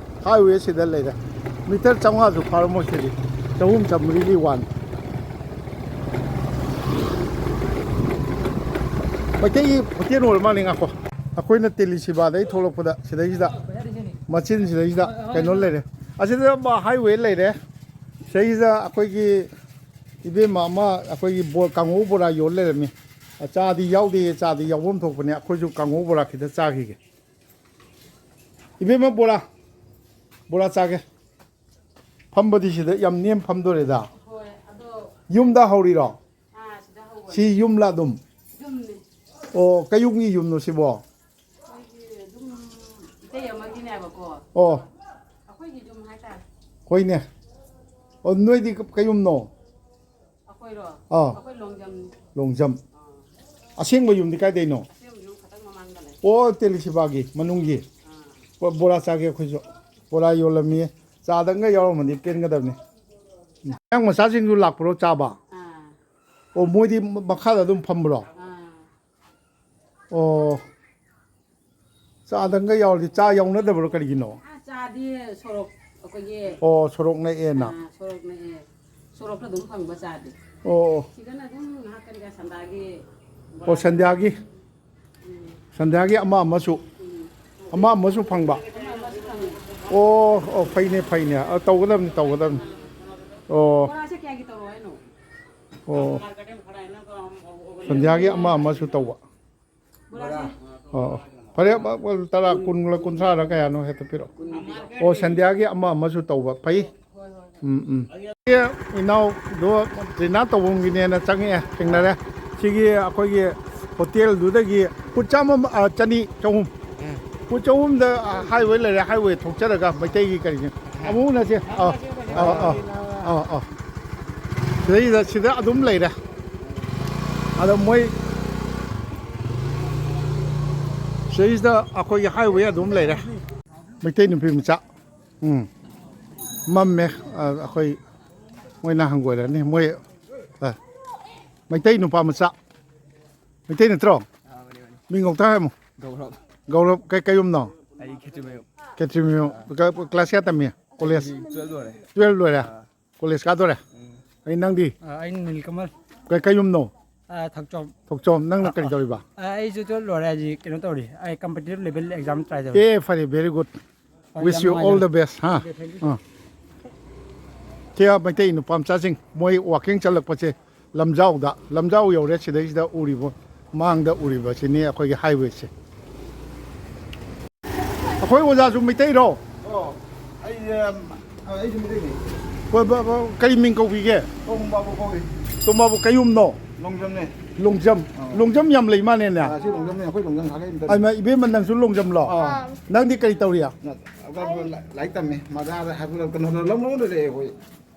Highway ꯁꯤꯗ ꯂꯩꯔꯦ꯫ Metre ꯆꯥꯝꯃꯉꯥꯁꯨ ꯐꯥꯔꯝꯃꯣꯏ ꯁꯤꯗꯤ꯫ ꯆꯍꯨꯝ ꯆꯥꯝꯃꯔꯤꯒꯤ ꯋꯥꯟ꯫ ꯃꯩꯇꯩꯒꯤ ꯍꯣꯇꯦꯜ ꯑꯣꯏꯔ ꯃꯥꯜꯂꯦ, ꯉꯥꯈꯣ꯫ ꯑꯩꯈꯣꯏꯅ ꯇꯦꯂꯤ ꯁꯤꯕꯥꯗꯩ ꯊꯣꯛꯂꯛꯄꯗ ꯁꯤꯗꯩꯁꯤꯗ, ꯃꯆꯤꯟ ꯁꯤꯗꯩꯁꯤꯗ ꯀꯩꯅꯣ ꯂꯩꯔꯦ꯫ ꯑꯁꯤꯗ ꯃ-, highway ꯂꯩꯔꯦ꯫ ꯁꯤꯗꯩꯁꯤꯗ ꯑꯩꯈꯣꯏꯒꯤ ꯏꯕꯦꯝꯃ ꯑꯃ ꯑꯩꯈꯣꯏꯒꯤ ꯕꯣ-, ꯀꯥꯡꯍꯧ ꯕꯣꯔꯥ ꯌꯣꯜ ꯂꯩꯔꯝꯃꯤ꯫ ꯆꯥꯗꯤ ꯌꯥꯎꯗꯦ, ꯆꯥꯗꯤ ꯌꯥꯎꯐꯝ ꯊꯣꯛꯄꯅꯦ꯫ ꯑꯩꯈꯣꯏꯁꯨ ꯀꯥꯡꯍꯧ ꯕꯣꯔꯥ ꯈꯤꯇ ꯆꯥꯈꯤꯒꯦ꯫ ꯏꯕꯦꯝꯃ, ꯕꯣꯔꯥ, ꯕꯣꯔꯥ ꯆꯥꯒꯦ꯫ ꯐꯝꯕꯗꯤ ꯁꯤꯗ ꯌꯥꯝ ꯅꯦꯝ ꯐꯝꯗꯣꯔꯦꯗ꯫ ꯍꯣꯏ, ꯑꯗꯣ ꯌꯨꯝꯗ ꯍꯧꯔꯤꯔꯣ? ꯑꯥ, ꯁꯤꯗ ꯍꯧꯕꯅꯦ꯫ ꯁꯤ ꯌꯨꯝꯂ ꯑꯗꯨꯝ? ꯌꯨꯝꯅꯦ꯫ ꯑꯣ, ꯀꯩꯌꯨꯝꯒꯤ ꯌꯨꯝꯅꯣ ꯁꯤꯕꯣ? ꯑꯩꯈꯣꯏꯒꯤ ꯑꯗꯨꯝ ꯏꯇꯩ ꯑꯃꯒꯤꯅꯦꯕꯀꯣ꯫ ꯑꯣ꯫ ꯑꯩꯈꯣꯏꯒꯤ ꯌꯨꯝ ꯍꯥꯏꯇꯥꯔꯦ꯫ ꯍꯣꯏꯅꯦ꯫ ꯑꯣ, ꯅꯣꯏꯗꯤ ꯀ-, ꯀꯩꯌꯨꯝꯅꯣ? ꯑꯩꯈꯣꯏꯔꯣ? ꯑꯥ꯫ ꯑꯩꯈꯣꯏ ꯂꯣꯡꯖꯝꯅꯤ꯫ ꯂꯣꯡꯖꯝ꯫ ꯑꯥ꯫ ꯑꯁꯦꯡꯕ ꯌꯨꯝꯗꯤ ꯀꯥꯏꯗꯩꯅꯣ? ꯑꯁꯦꯡꯕ ꯌꯨꯝ ꯈꯇꯪ ꯃꯃꯥꯡꯗ ꯂꯩ꯫ ꯑꯣ, ꯇꯦꯂꯤꯁꯤꯕꯥꯒꯤ ꯃꯅꯨꯡꯒꯤ꯫ ꯑꯥ꯫ ꯕꯣ-, ꯕꯣꯔꯥ ꯆꯥꯒꯦ ꯑꯩꯈꯣꯏꯁꯨ꯫ ꯕꯣꯔꯥ ꯌꯣꯜꯂꯝꯃꯤ꯫ ꯆꯥꯗꯪꯒ ꯌꯥꯎꯔꯝꯃꯗꯤ ꯄꯦꯟꯒꯗꯕꯅꯤ꯫ ꯑꯉꯥꯡ ꯃꯆꯥꯁꯤꯡꯁꯨ ꯂꯥꯛꯄ꯭ꯔꯣ ꯆꯥꯕ? ꯑꯥ꯫ ꯑꯣ, ꯃꯣꯏꯗꯤ ꯃꯈꯥꯗ ꯑꯗꯨꯝ ꯐꯝꯕ꯭ꯔꯣ? ꯑꯥ꯫ ꯑꯣ, ꯆꯥꯗꯪꯒ ꯌꯥꯎꯔꯗꯤ ꯆꯥ ꯌꯥꯎꯅꯗꯕ꯭ꯔꯣ, ꯀꯔꯤꯒꯤꯅꯣ? ꯑꯥ, ꯆꯥꯗꯤ ꯁꯣꯔꯣꯛ, ꯑꯩꯈꯣꯏꯒꯤ ꯑꯣ, ꯁꯣꯔꯣꯛ ꯅꯛꯑꯦꯅ꯫ ꯑꯥ, ꯁꯣꯔꯣꯛ ꯅꯛꯑꯦ꯫ ꯁꯣꯔꯣꯛꯇ ꯑꯗꯨꯝ ꯐꯪꯕ ꯆꯥꯗꯤ꯫ ꯑꯣ, ꯑꯣ꯫ ꯁꯤꯗꯅ ꯑꯗꯨꯝ ꯉꯥꯏꯍꯥꯛ ꯀꯔꯤ ꯀꯔꯥ ꯁꯟꯗꯥꯒꯤ ꯑꯣ, ꯕꯣꯔꯥ꯫ ꯁꯟꯗ꯭ꯌꯥꯒꯤ? ꯎꯝ꯫ ꯁꯟꯗ꯭ꯌꯥꯒꯤ ꯑꯃ ꯑꯃꯁꯨ, ꯎꯝ꯫ ꯑꯃ ꯑꯃꯁꯨ ꯐꯪꯕ? ꯑꯃ ꯑꯃꯁꯨ ꯐꯪꯉꯦ꯫ ꯑꯣ, ꯑꯣ, ꯐꯩꯅꯦ, ꯐꯩꯅꯦ꯫ ꯑ, ꯇꯧꯒꯗꯕꯅꯤ, ꯇꯧꯒꯗꯕꯅꯤ꯫ ꯑꯣ꯫ ꯕꯣꯔꯥꯁꯦ ꯀꯌꯥꯒꯤ ꯇꯧꯔꯣ ꯍꯥꯏꯅꯣ? ꯑꯣ꯫ ꯁꯟꯗ꯭ꯌꯥꯒꯤ ꯑꯃ ꯑꯃꯁꯨ ꯇꯧꯕ꯫ ꯕꯣꯔꯥꯁꯦ꯫ ꯑꯣ, ꯑꯣ꯫ ꯐꯔꯦ, ꯇꯔꯥ, ꯀꯨꯟꯂ ꯀꯨꯟꯊ꯭ꯔꯥꯔ ꯀꯌꯥꯅꯣ ꯍꯦꯛꯇ ꯄꯤꯔꯛꯑꯣ꯫ ꯑꯣ, ꯁꯟꯗ꯭ꯌꯥꯒꯤ ꯑꯃ ꯑꯃꯁꯨ ꯇꯧꯕ ꯐꯩ꯫ ꯎꯝ, ꯎꯝ꯫ ꯏꯅꯥꯎꯗꯣ ꯗ꯭ꯔꯤꯅꯥ ꯇꯧꯐꯝꯒꯤꯅꯦꯅ ꯆꯪꯉꯛꯑꯦ, ꯊꯦꯡꯅꯔꯦ꯫ ꯁꯤꯒꯤ ꯑꯩꯈꯣꯏꯒꯤ ꯍꯣꯇꯦꯜꯗꯨꯗꯒꯤ ꯐꯨꯠ ꯆꯥꯝꯃ, ꯑ, ꯆꯅꯤ, ꯆꯍꯨꯝ꯫ ꯎꯝ꯫ ꯐꯨꯠ ꯆꯍꯨꯝꯗ, ꯑ, ꯍꯥꯏꯋꯦ ꯂꯩꯔꯦ, ꯍꯥꯏꯋꯦ ꯊꯣꯛꯆꯔꯒ ꯃꯩꯇꯩꯒꯤ ꯀꯔꯤꯁꯦ꯫ ꯑꯃꯨꯛ ꯎꯅꯁꯦ꯫ ꯑ, ꯑ, ꯑ, ꯑ, ꯑ꯫ ꯁꯤꯗꯩꯗ, ꯁꯤꯗ ꯑꯗꯨꯝ ꯂꯩꯔꯦ꯫ ꯑꯗꯣ ꯃꯣꯏ ꯁꯤꯗꯩꯁꯤꯗ ꯑꯩꯈꯣꯏꯒꯤ ꯍꯥꯏꯋꯦ ꯑꯗꯨꯝ ꯂꯩꯔꯦ꯫ ꯃꯩꯇꯩ ꯅꯨꯄꯤ ꯃꯆꯥ꯫ ꯎꯝ꯫ ꯃꯝꯃꯦ꯫ ꯑ, ꯑꯩꯈꯣꯏ ꯃꯣꯏꯅ ꯍꯪꯒꯣꯏꯔꯅꯤ꯫ ꯃꯣꯏ, ꯑ, ꯃꯩꯇꯩ ꯅꯨꯄꯥ ꯃꯆꯥ꯫ ꯃꯩꯇꯩ ꯅꯠꯇ꯭ꯔꯣ? ꯑꯥ, ꯃꯥꯅꯦ, ꯃꯥꯅꯦ꯫ ꯃꯤꯡ ꯑꯃꯨꯛꯇ ꯍꯥꯏꯔꯝꯃꯨ꯫ ꯒꯧꯔꯕ꯫ ꯒꯧꯔꯕ, ꯀꯩ, ꯀꯩ ꯌꯨꯝꯅꯣ? ꯑꯩ ꯈꯦꯇ꯭ꯔꯤꯃꯌꯨꯝ꯫ ꯈꯦꯇ꯭ꯔꯤꯃꯌꯨꯝ꯫ ꯑꯥ꯫ ꯀ-, ꯀ꯭ꯂꯥꯁ ꯀꯌꯥ ꯇꯝꯃꯤ? ꯀꯣꯂꯦꯖ? ꯑꯩ ꯇꯨꯌꯦꯜꯞ ꯂꯣꯏꯔꯦ꯫ ꯇꯨꯌꯦꯜꯞ ꯂꯣꯏꯔꯦ? ꯑꯥ꯫ ꯀꯣꯂꯦꯖ ꯀꯥꯗꯣꯔꯦ? ꯎꯝ꯫ ꯑꯩ ꯅꯪꯗꯤ? ꯑꯥ, ꯑꯩ ꯅꯤꯜꯀꯃꯜ꯫ ꯀꯩ, ꯀꯩ ꯌꯨꯝꯅꯣ? ꯑꯥ, ꯊꯣꯛꯆꯣꯝ꯫ ꯊꯣꯛꯆꯣꯝ, ꯅꯪꯅ ꯑꯥ, ꯀꯔꯤ ꯑꯥ꯫ ꯇꯧꯔꯤꯕ? ꯑꯥ, ꯑꯩꯁꯨ ꯇꯨꯌꯦꯜꯞ ꯂꯣꯏꯔꯦ, ꯍꯧꯖꯤꯛ ꯀꯩꯅꯣ ꯇꯧꯔꯤ, ꯑꯩ competitive level exam try ꯇꯧꯔꯤ꯫ ꯑꯦ, ꯐꯔꯦ, very good꯫ ꯍꯣꯏ, ꯌꯥꯝ ꯅꯨꯡꯉꯥꯏꯖꯔꯦ꯫ Wish you all the best, ꯍꯥ? Okay, thank you꯫ ꯑꯥ꯫ ꯁꯤ ꯃꯩꯇꯩ ꯅꯨꯄꯥ ꯃꯆꯥꯁꯤꯡ, ꯃꯣꯏ walking ꯆꯠꯂꯛꯄꯁꯦ ꯂꯝꯖꯥꯎꯗ, ꯂꯝꯖꯥꯎ ꯌꯧꯔꯦ꯫ ꯁꯤꯗꯩꯁꯤꯗ ꯎꯔꯤꯕ, ꯃꯥꯡꯗ ꯎꯔꯤꯕꯁꯤꯅꯤ ꯑꯩꯈꯣꯏꯒꯤ highway ꯁꯦ꯫ ꯑꯩꯈꯣꯏ ꯑꯣꯖꯥꯁꯨ ꯃꯩꯇꯩꯔꯣ? ꯑꯣ, ꯑꯩꯁꯦ, ꯑꯩꯁꯨ ꯃꯩꯇꯩꯅꯤ꯫ ꯍꯣꯏ, ꯕ-, ꯕ-, ꯀꯔꯤ ꯃꯤꯡ ꯀꯧꯕꯤꯒꯦ? ꯇꯣꯝꯕꯥꯕꯨ ꯀꯧꯏ꯫ ꯇꯣꯝꯕꯥꯕꯨ ꯀꯩ ꯌꯨꯝꯅꯣ? ꯂꯣꯡꯖꯝꯅꯦ꯫ ꯂꯣꯡꯖꯝ꯫ ꯑꯥ꯫ ꯂꯣꯡꯖꯝ ꯌꯥꯝ ꯂꯩ ꯃꯥꯜꯂꯦꯅꯦ꯫ ꯑꯥ, ꯁꯤ ꯂꯣꯡꯖꯝꯅꯦ, ꯑꯩꯈꯣꯏ ꯂꯣꯡꯖꯝ ꯊꯥꯡꯒꯩ ꯌꯨꯝꯗ꯫ ꯑꯩꯃ, ꯏꯕꯦꯝꯃ, ꯅꯪꯁꯨ ꯂꯣꯡꯖꯝꯂꯣ? ꯑꯥ꯫ ꯅꯪꯗꯤ ꯀꯔꯤ ꯇꯧꯔꯤ? ꯂꯥꯏꯔꯤꯛ ꯇꯝꯃꯤ꯫ ꯃꯖꯥꯗ ꯍꯥꯏꯕ ꯀꯩꯅꯣꯗ ꯂꯝꯂꯣꯡꯗ ꯂꯩꯌꯦ ꯑꯩꯈꯣꯏ꯫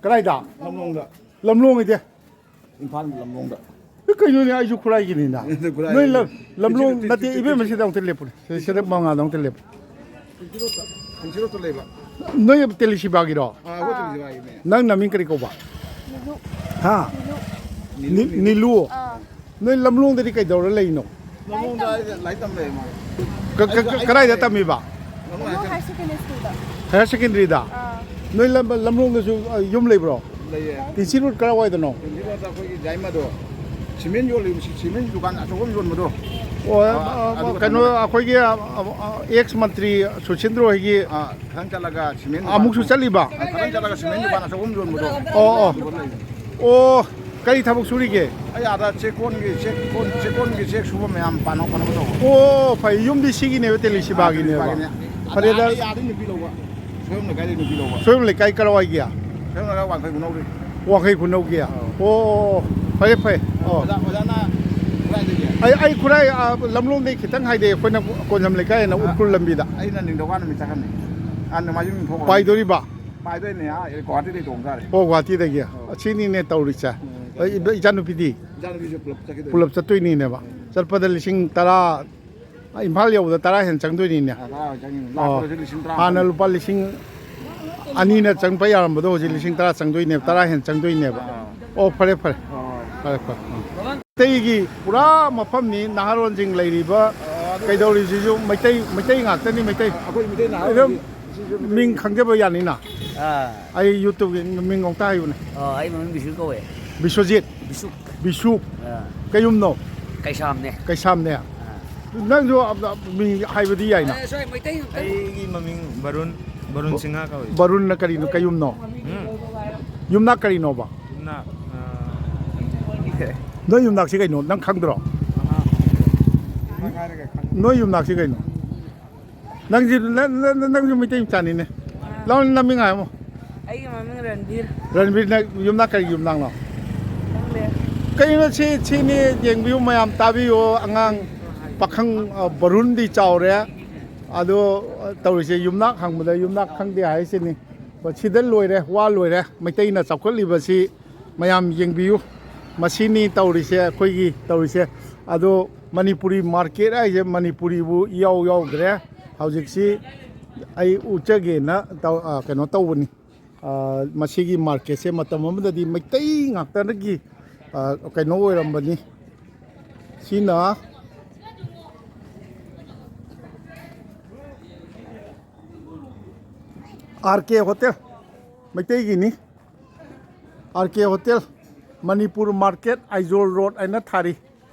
ꯀꯗꯥꯏꯗ? ꯂꯝꯂꯣꯡꯗ꯫ ꯂꯝꯂꯣꯡ ꯍꯥꯏꯗꯤ? ꯏꯝꯐꯥꯜ ꯂꯝꯂꯣꯡꯗ꯫ ꯑꯦ, ꯀꯩꯅꯣꯅꯦ, ꯑꯩꯁꯨ ꯈꯨꯔꯥꯏꯒꯤꯅꯤꯅ꯫ ꯈꯨꯔꯥꯏ꯫ ꯅꯣꯏ ꯂꯝ-, ꯂꯝꯂꯣꯡ ꯁꯤ-, ꯁꯤ-, ꯅꯠꯇꯦ, ꯁꯤ-, ꯏꯕꯦꯝꯃ, ꯁꯤ-, ꯁꯤꯗ ꯑꯃꯨꯛꯇ ꯂꯦꯞꯄꯨꯅꯦ꯫ ꯁꯤ-, ꯁꯤꯗ ꯃꯉꯥꯗ ꯑꯃꯨꯛꯇ ꯂꯦꯞꯄꯨ꯫ ꯁꯤ ꯔꯣꯠꯇ ꯂꯩꯕ꯫ ꯅꯣꯏ ꯇꯦꯂꯤꯁꯤꯕꯥꯒꯤꯔꯣ? ꯑꯥ, ꯑꯩꯈꯣꯏ ꯇꯦꯂꯤꯁꯤꯕꯥꯒꯤꯅꯦ꯫ ꯅꯪ ꯅꯃꯤꯡ ꯀꯔꯤ ꯀꯧꯕ? ꯃꯤꯅꯨ꯫ ꯍꯥ? ꯃꯤꯅꯨ꯫ ꯅꯤ-, ꯅꯤꯂꯨ꯫ ꯑꯥ꯫ ꯅꯣꯏ ꯂꯝꯂꯣꯡꯗꯗꯤ ꯀꯩꯗꯧꯔ ꯂꯩꯅꯣ? ꯂꯝꯂꯣꯡꯗ ꯑꯩ ꯂꯥꯏꯔꯤꯛ ꯇꯝ ꯂꯩ, ꯃꯥ꯫ ꯀ-, ꯀ-, ꯑꯩ, ꯑꯩ ꯀꯗꯥꯏꯗ ꯇꯝꯃꯤꯕ? ꯂꯝꯂꯣꯡ ꯍꯥꯏꯌꯔ ꯁꯦꯀꯦꯟꯗꯔꯤ ꯁ꯭ꯀꯨꯜꯗ꯫ ꯍꯥꯌꯔ ꯁꯦꯀꯦꯟꯗꯔꯤꯗ? ꯑꯥ꯫ ꯅꯣꯏ ꯂꯝ-, ꯂꯝꯂꯣꯡꯗꯁꯨ, ꯑ, ꯌꯨꯝ ꯂꯩꯕ꯭ꯔꯣ? ꯂꯩꯌꯦ꯫ ꯇꯤꯟꯁꯤ ꯔꯣꯗ ꯀꯗꯥꯏꯋꯥꯏꯗꯅꯣ? ꯇꯤꯟꯁꯤ ꯔꯣꯗꯇ ꯑꯩꯈꯣꯏꯒꯤ ꯖꯥꯏꯃꯗꯣ, ꯁꯤꯃꯦꯟ ꯌꯣꯜꯂꯤꯕ, ꯁꯤ-, ꯁꯤꯃꯦꯟ ꯗꯨꯀꯥꯟ ꯑꯆꯧꯕ ꯑꯃ ꯌꯣꯟꯕꯗꯣ꯫ ꯑꯣ, ꯑ, ꯑ, ꯑꯗꯨ ꯀꯩꯅꯣ, ꯀꯩꯅꯣꯗ꯫ ꯑꯩꯈꯣꯏꯒꯤ, ꯑ, ꯑ, ꯑꯦꯛꯁ ꯃꯟꯇ꯭ꯔꯤ ꯁꯨꯁꯤꯟꯗ꯭ꯔꯣ ꯍꯣꯏꯒꯤ ꯑꯥ, ꯈꯤꯇꯪ ꯆꯠꯂꯒ ꯁꯤꯃꯦꯟ ꯗꯨꯀꯥꯟ ꯑꯃꯨꯛꯁꯨ ꯆꯠꯂꯤꯕ? ꯑꯥ, ꯈꯤꯇꯪ ꯆꯠꯂꯒ ꯁꯤꯃꯦꯟ ꯗꯨꯀꯥꯟ ꯑꯆꯧꯕ ꯑꯃ ꯌꯣꯟꯕꯗꯣ꯫ ꯑꯣ, ꯑꯣ꯫ ꯑꯗꯨꯗ ꯂꯩ꯫ ꯑꯣ, ꯀꯔꯤ ꯊꯕꯛ ꯁꯨꯔꯤꯒꯦ? ꯑꯩ ꯑꯥꯗ ꯆꯦꯛ ꯀꯣꯟꯒꯤ, ꯆꯦꯛ ꯀꯣꯟ, ꯆꯦꯛ ꯀꯣꯟꯒꯤ ꯆꯦꯛ ꯁꯨꯕ ꯃꯌꯥꯝ ꯄꯥꯟꯅꯧ ꯈꯣꯠꯅꯧ ꯇꯧꯕ꯫ ꯑꯣ, ꯐꯩ꯫ ꯌꯨꯝꯗꯤ ꯁꯤꯒꯤꯅꯦꯕ, ꯇꯦꯂꯤꯁꯤꯕꯥꯒꯤꯅꯦꯕ꯫ ꯑꯥ, ꯇꯦꯂꯤꯁꯤꯕꯥꯒꯤꯅꯦ꯫ ꯐꯔꯦꯗ꯫ ꯑꯥ, ꯑꯩ ꯑꯥꯗꯩ ꯅꯨꯄꯤ ꯂꯧꯕ꯫ ꯁꯣꯏꯕꯝ ꯂꯩꯀꯥꯏꯗꯩ ꯅꯨꯄꯤ ꯂꯧꯕ꯫ ꯁꯣꯏꯕꯝ ꯂꯩꯀꯥꯏ ꯀꯔꯋꯥꯏꯒꯤ? ꯁꯣꯏꯕꯝ ꯂꯩꯀꯥꯏ ꯋꯥꯡꯈꯩ ꯈꯨꯅꯧꯗꯩ꯫ ꯋꯥꯡꯈꯩ ꯈꯨꯅꯧꯒꯤ? ꯑꯥ꯫ ꯑꯣ, ꯑꯣ, ꯑꯣ꯫ ꯐꯔꯦ, ꯐꯔꯦ꯫ ꯑꯣ꯫ ꯑꯣꯖꯥ, ꯑꯣꯖꯥꯅ ꯀꯗꯥꯏꯗꯒꯤ? ꯑꯩ, ꯑꯩ ꯈꯨꯔꯥꯏ, ꯑꯥ, ꯂꯝꯂꯣꯡꯗꯩ ꯈꯤꯇꯪ ꯍꯥꯏꯗꯩ, ꯑꯩꯈꯣꯏꯅ ꯀꯣꯟꯖꯝ ꯂꯩꯀꯥꯏ ꯍꯥꯏꯅ ꯑꯥ, ꯎꯈ꯭ꯔꯨꯜ ꯂꯝꯕꯤꯗ꯫ ꯑꯩꯅ ꯅꯤꯡꯊꯧꯀꯥꯕ ꯅꯨꯃꯤꯠ ꯆꯠꯀꯅꯤ꯫ ꯑꯥ, ꯅꯣꯡꯃꯥꯏꯖꯤꯡ ꯅꯨꯃꯤꯠ ꯊꯣꯛꯈ꯭ꯔꯅꯤ꯫ ꯄꯥꯏꯗꯣꯔꯤꯕ? ꯄꯥꯏꯗꯣꯏꯅꯦ, ꯑꯥ, ꯒꯨꯍꯥꯇꯤꯗꯩ ꯇꯣꯡ ꯇꯥꯔꯦ꯫ ꯑꯣ, ꯒꯨꯍꯥꯇꯤꯗꯒꯤ꯫ ꯑꯣ꯫ ꯑꯁꯤꯅꯤꯅꯦ ꯇꯧꯔꯤꯁꯦ꯫ ꯎꯝ, ꯑꯩ, ꯏꯆꯥꯅꯨꯄꯤꯗꯤ? ꯏꯆꯥꯅꯨꯄꯤꯁꯨ ꯄꯨꯂꯞ ꯆꯠꯈꯤꯗꯣꯏꯅꯦ꯫ ꯄꯨꯂꯞ ꯆꯠꯇꯣꯏꯅꯤꯅꯦꯕ꯫ ꯎꯝ꯫ ꯆꯠꯄꯗ ꯂꯤꯁꯤꯡ ꯇꯔꯥ, ꯏꯝꯐꯥꯜ ꯌꯧꯕꯗ ꯇꯔꯥ ꯍꯦꯟꯅ ꯆꯪꯗꯣꯏꯅꯤꯅꯦ꯫ ꯑꯥ, ꯇꯔꯥ ꯍꯦꯟꯅ ꯆꯪꯉꯤꯅꯦ꯫ ꯑꯣ꯫ ꯂꯥꯛꯄꯗꯁꯨ ꯂꯤꯁꯤꯡ ꯇꯔꯥ꯫ ꯍꯥꯟꯅ ꯂꯨꯄꯥ ꯂꯤꯁꯤꯡ ꯑꯅꯤꯅ ꯆꯪꯕ ꯌꯥꯔꯝꯕꯗꯣ ꯍꯧꯖꯤꯛ ꯂꯤꯁꯤꯡ ꯇꯔꯥ ꯆꯪꯗꯣꯏꯅꯦꯕ, ꯇꯔꯥ ꯍꯦꯟꯅ ꯆꯪꯗꯣꯏꯅꯦꯕ꯫ ꯑꯥ꯫ ꯑꯣ, ꯐꯔꯦ, ꯐꯔꯦ꯫ ꯍꯣꯏ꯫ ꯐꯔꯦ, ꯐꯔꯦ꯫ ꯎꯝ꯫ ꯃꯩꯇꯩꯒꯤ ꯄꯨꯔꯥ ꯃꯐꯝꯅꯤ, ꯅꯍꯥꯔꯣꯟꯁꯤꯡ ꯂꯩꯔꯤꯕ, ꯑꯥ, ꯑꯗꯨ ꯀꯩꯗꯧꯔꯤꯁꯤꯁꯨ ꯃꯩꯇꯩ, ꯃꯩꯇꯩ ꯉꯥꯛꯇꯅꯤ, ꯃꯩꯇꯩ꯫ ꯑꯩꯈꯣꯏ ꯃꯩꯇꯩ ꯅꯍꯥꯔꯣꯟ ꯑꯗꯨꯝ ꯁꯤꯁꯨ ꯃꯩꯇꯩ꯫ ꯃꯤꯡ ꯈꯪꯖꯕ ꯌꯥꯅꯤꯅ? ꯑꯥ꯫ ꯑꯩ YouTubeꯒꯤ ꯃꯤꯡ ꯑꯃꯨꯛꯇ ꯍꯥꯏꯌꯨꯅꯦ꯫ ꯑꯣ, ꯑꯩ ꯃꯃꯤꯡ ꯕꯤꯁꯨ ꯀꯧꯋꯦ꯫ ꯕꯤꯁ꯭ꯋꯖꯤꯠ꯫ ꯕꯤꯁꯨ꯫ ꯕꯤꯁꯨ꯫ ꯑꯥ꯫ ꯀꯩꯌꯨꯝꯅꯣ? ꯀꯩꯁꯥꯝꯅꯦ꯫ ꯀꯩꯁꯥꯝꯅꯦ꯫ ꯑꯥ꯫ ꯅꯪꯁꯨ ꯑ-, ꯑ-, ꯃꯤꯡ ꯍꯥꯏꯕꯗꯤ ꯌꯥꯏꯅ꯫ ꯑꯦ, ꯁ꯭ꯋꯥꯏ ꯃꯩꯇꯩ ꯉꯥꯛꯇꯅꯤ꯫ ꯑꯩꯒꯤ ꯃꯃꯤꯡ ꯕꯔꯨꯟ, ꯕꯔꯨꯟ ꯕ-, ꯁꯤꯡꯍ ꯀꯧꯏ꯫ ꯕꯔꯨꯟꯅ ꯀꯔꯤꯅꯣ, ꯀꯩꯌꯨꯝꯅꯣ? ꯎꯝ꯫ ꯌꯨꯝꯅꯥꯛ ꯀꯔꯤꯅꯣꯕ? ꯌꯨꯝꯅꯥꯛ, ꯑꯥ, ꯅꯣꯏ ꯌꯨꯝꯅꯥꯛꯁꯤ ꯀꯩꯅꯣ? ꯅꯪ ꯈꯪꯗ꯭ꯔꯣ? ꯑꯍꯥ꯫ ꯈꯪ ꯍꯥꯏꯔꯒ ꯈꯪ- ꯅꯣꯏ ꯌꯨꯝꯅꯥꯛꯁꯤ ꯀꯩꯅꯣ? ꯅꯪꯁꯤ, ꯅ-, ꯅ-, ꯅ-, ꯅꯪꯁꯨ ꯃꯩꯇꯩ ꯃꯆꯥꯅꯤꯅꯦ꯫ ꯑꯥ꯫ ꯂꯥꯎ, ꯅꯃꯤꯡ ꯍꯥꯏꯔꯝꯃꯣ꯫ ꯑꯩꯒꯤ ꯃꯃꯤꯡ ꯔꯟꯕꯤꯔ꯫ ꯔꯟꯕꯤꯔ, ꯅꯪ ꯌꯨꯝꯅꯥꯛ ꯀꯔꯤ ꯌꯨꯝꯅꯥꯛꯅꯣ? ꯈꯪꯗꯦ꯫ ꯀꯩꯅꯣ ꯁꯤ, ꯁꯤꯅꯤ, ꯌꯦꯡꯕꯤꯌꯨ ꯃꯌꯥꯝ, ꯇꯥꯕꯤꯌꯨ꯫ ꯑꯉꯥꯡ ꯄꯥꯈꯪ, ꯑ, ꯕꯔꯨꯟꯗꯤ ꯆꯥꯎꯔꯦ꯫ ꯑꯗꯣ, ꯑ, ꯇꯧꯔꯤꯁꯦ, ꯌꯨꯝꯅꯥꯛ ꯍꯪꯕꯗ ꯌꯨꯝꯅꯥꯛ ꯈꯪꯗꯦ ꯍꯥꯏꯁꯤꯅꯤ꯫ ꯁꯤꯗ ꯂꯣꯏꯔꯦ, ꯋꯥ ꯂꯣꯏꯔꯦ꯫ ꯃꯩꯇꯩꯅ ꯆꯥꯎꯈꯠꯂꯤꯕꯁꯤ ꯃꯌꯥꯝ ꯌꯦꯡꯕꯤꯌꯨ꯫ ꯃꯁꯤꯅꯤ ꯇꯧꯔꯤꯁꯦ, ꯑꯩꯈꯣꯏꯒꯤ ꯇꯧꯔꯤꯁꯦ꯫ ꯑꯗꯣ ꯃꯅꯤꯄꯨꯔꯤ ꯃꯥꯔꯀꯦꯠ ꯍꯥꯏꯁꯦ ꯃꯅꯤꯄꯨꯔꯤꯕꯨ ꯏꯌꯥꯎ ꯌꯥꯎꯗ꯭ꯔꯦ꯫ ꯍꯧꯖꯤꯛꯁꯤ ꯑꯩ ꯎꯠꯆꯒꯦꯅ ꯇꯧ-, ꯑ, ꯀꯩꯅꯣ ꯇꯧꯕꯅꯤ꯫ ꯑ, ꯃꯁꯤꯒꯤ ꯃꯥꯔꯀꯦꯠꯁꯦ ꯃꯇꯝ ꯑꯃꯗꯗꯤ ꯃꯩꯇꯩ ꯉꯥꯛꯇꯒꯤ ꯑ, ꯀꯩꯅꯣ ꯑꯣꯏꯔꯝꯕꯅꯤ꯫ ꯁꯤꯅ ꯑꯥꯔ ꯀꯦ ꯍꯣꯇꯦꯜ, ꯃꯩꯇꯩꯒꯤꯅꯤ꯫ R K hotel, Manipur market, Aizawl road ꯍꯥꯏꯅ ꯊꯥꯔꯤ꯫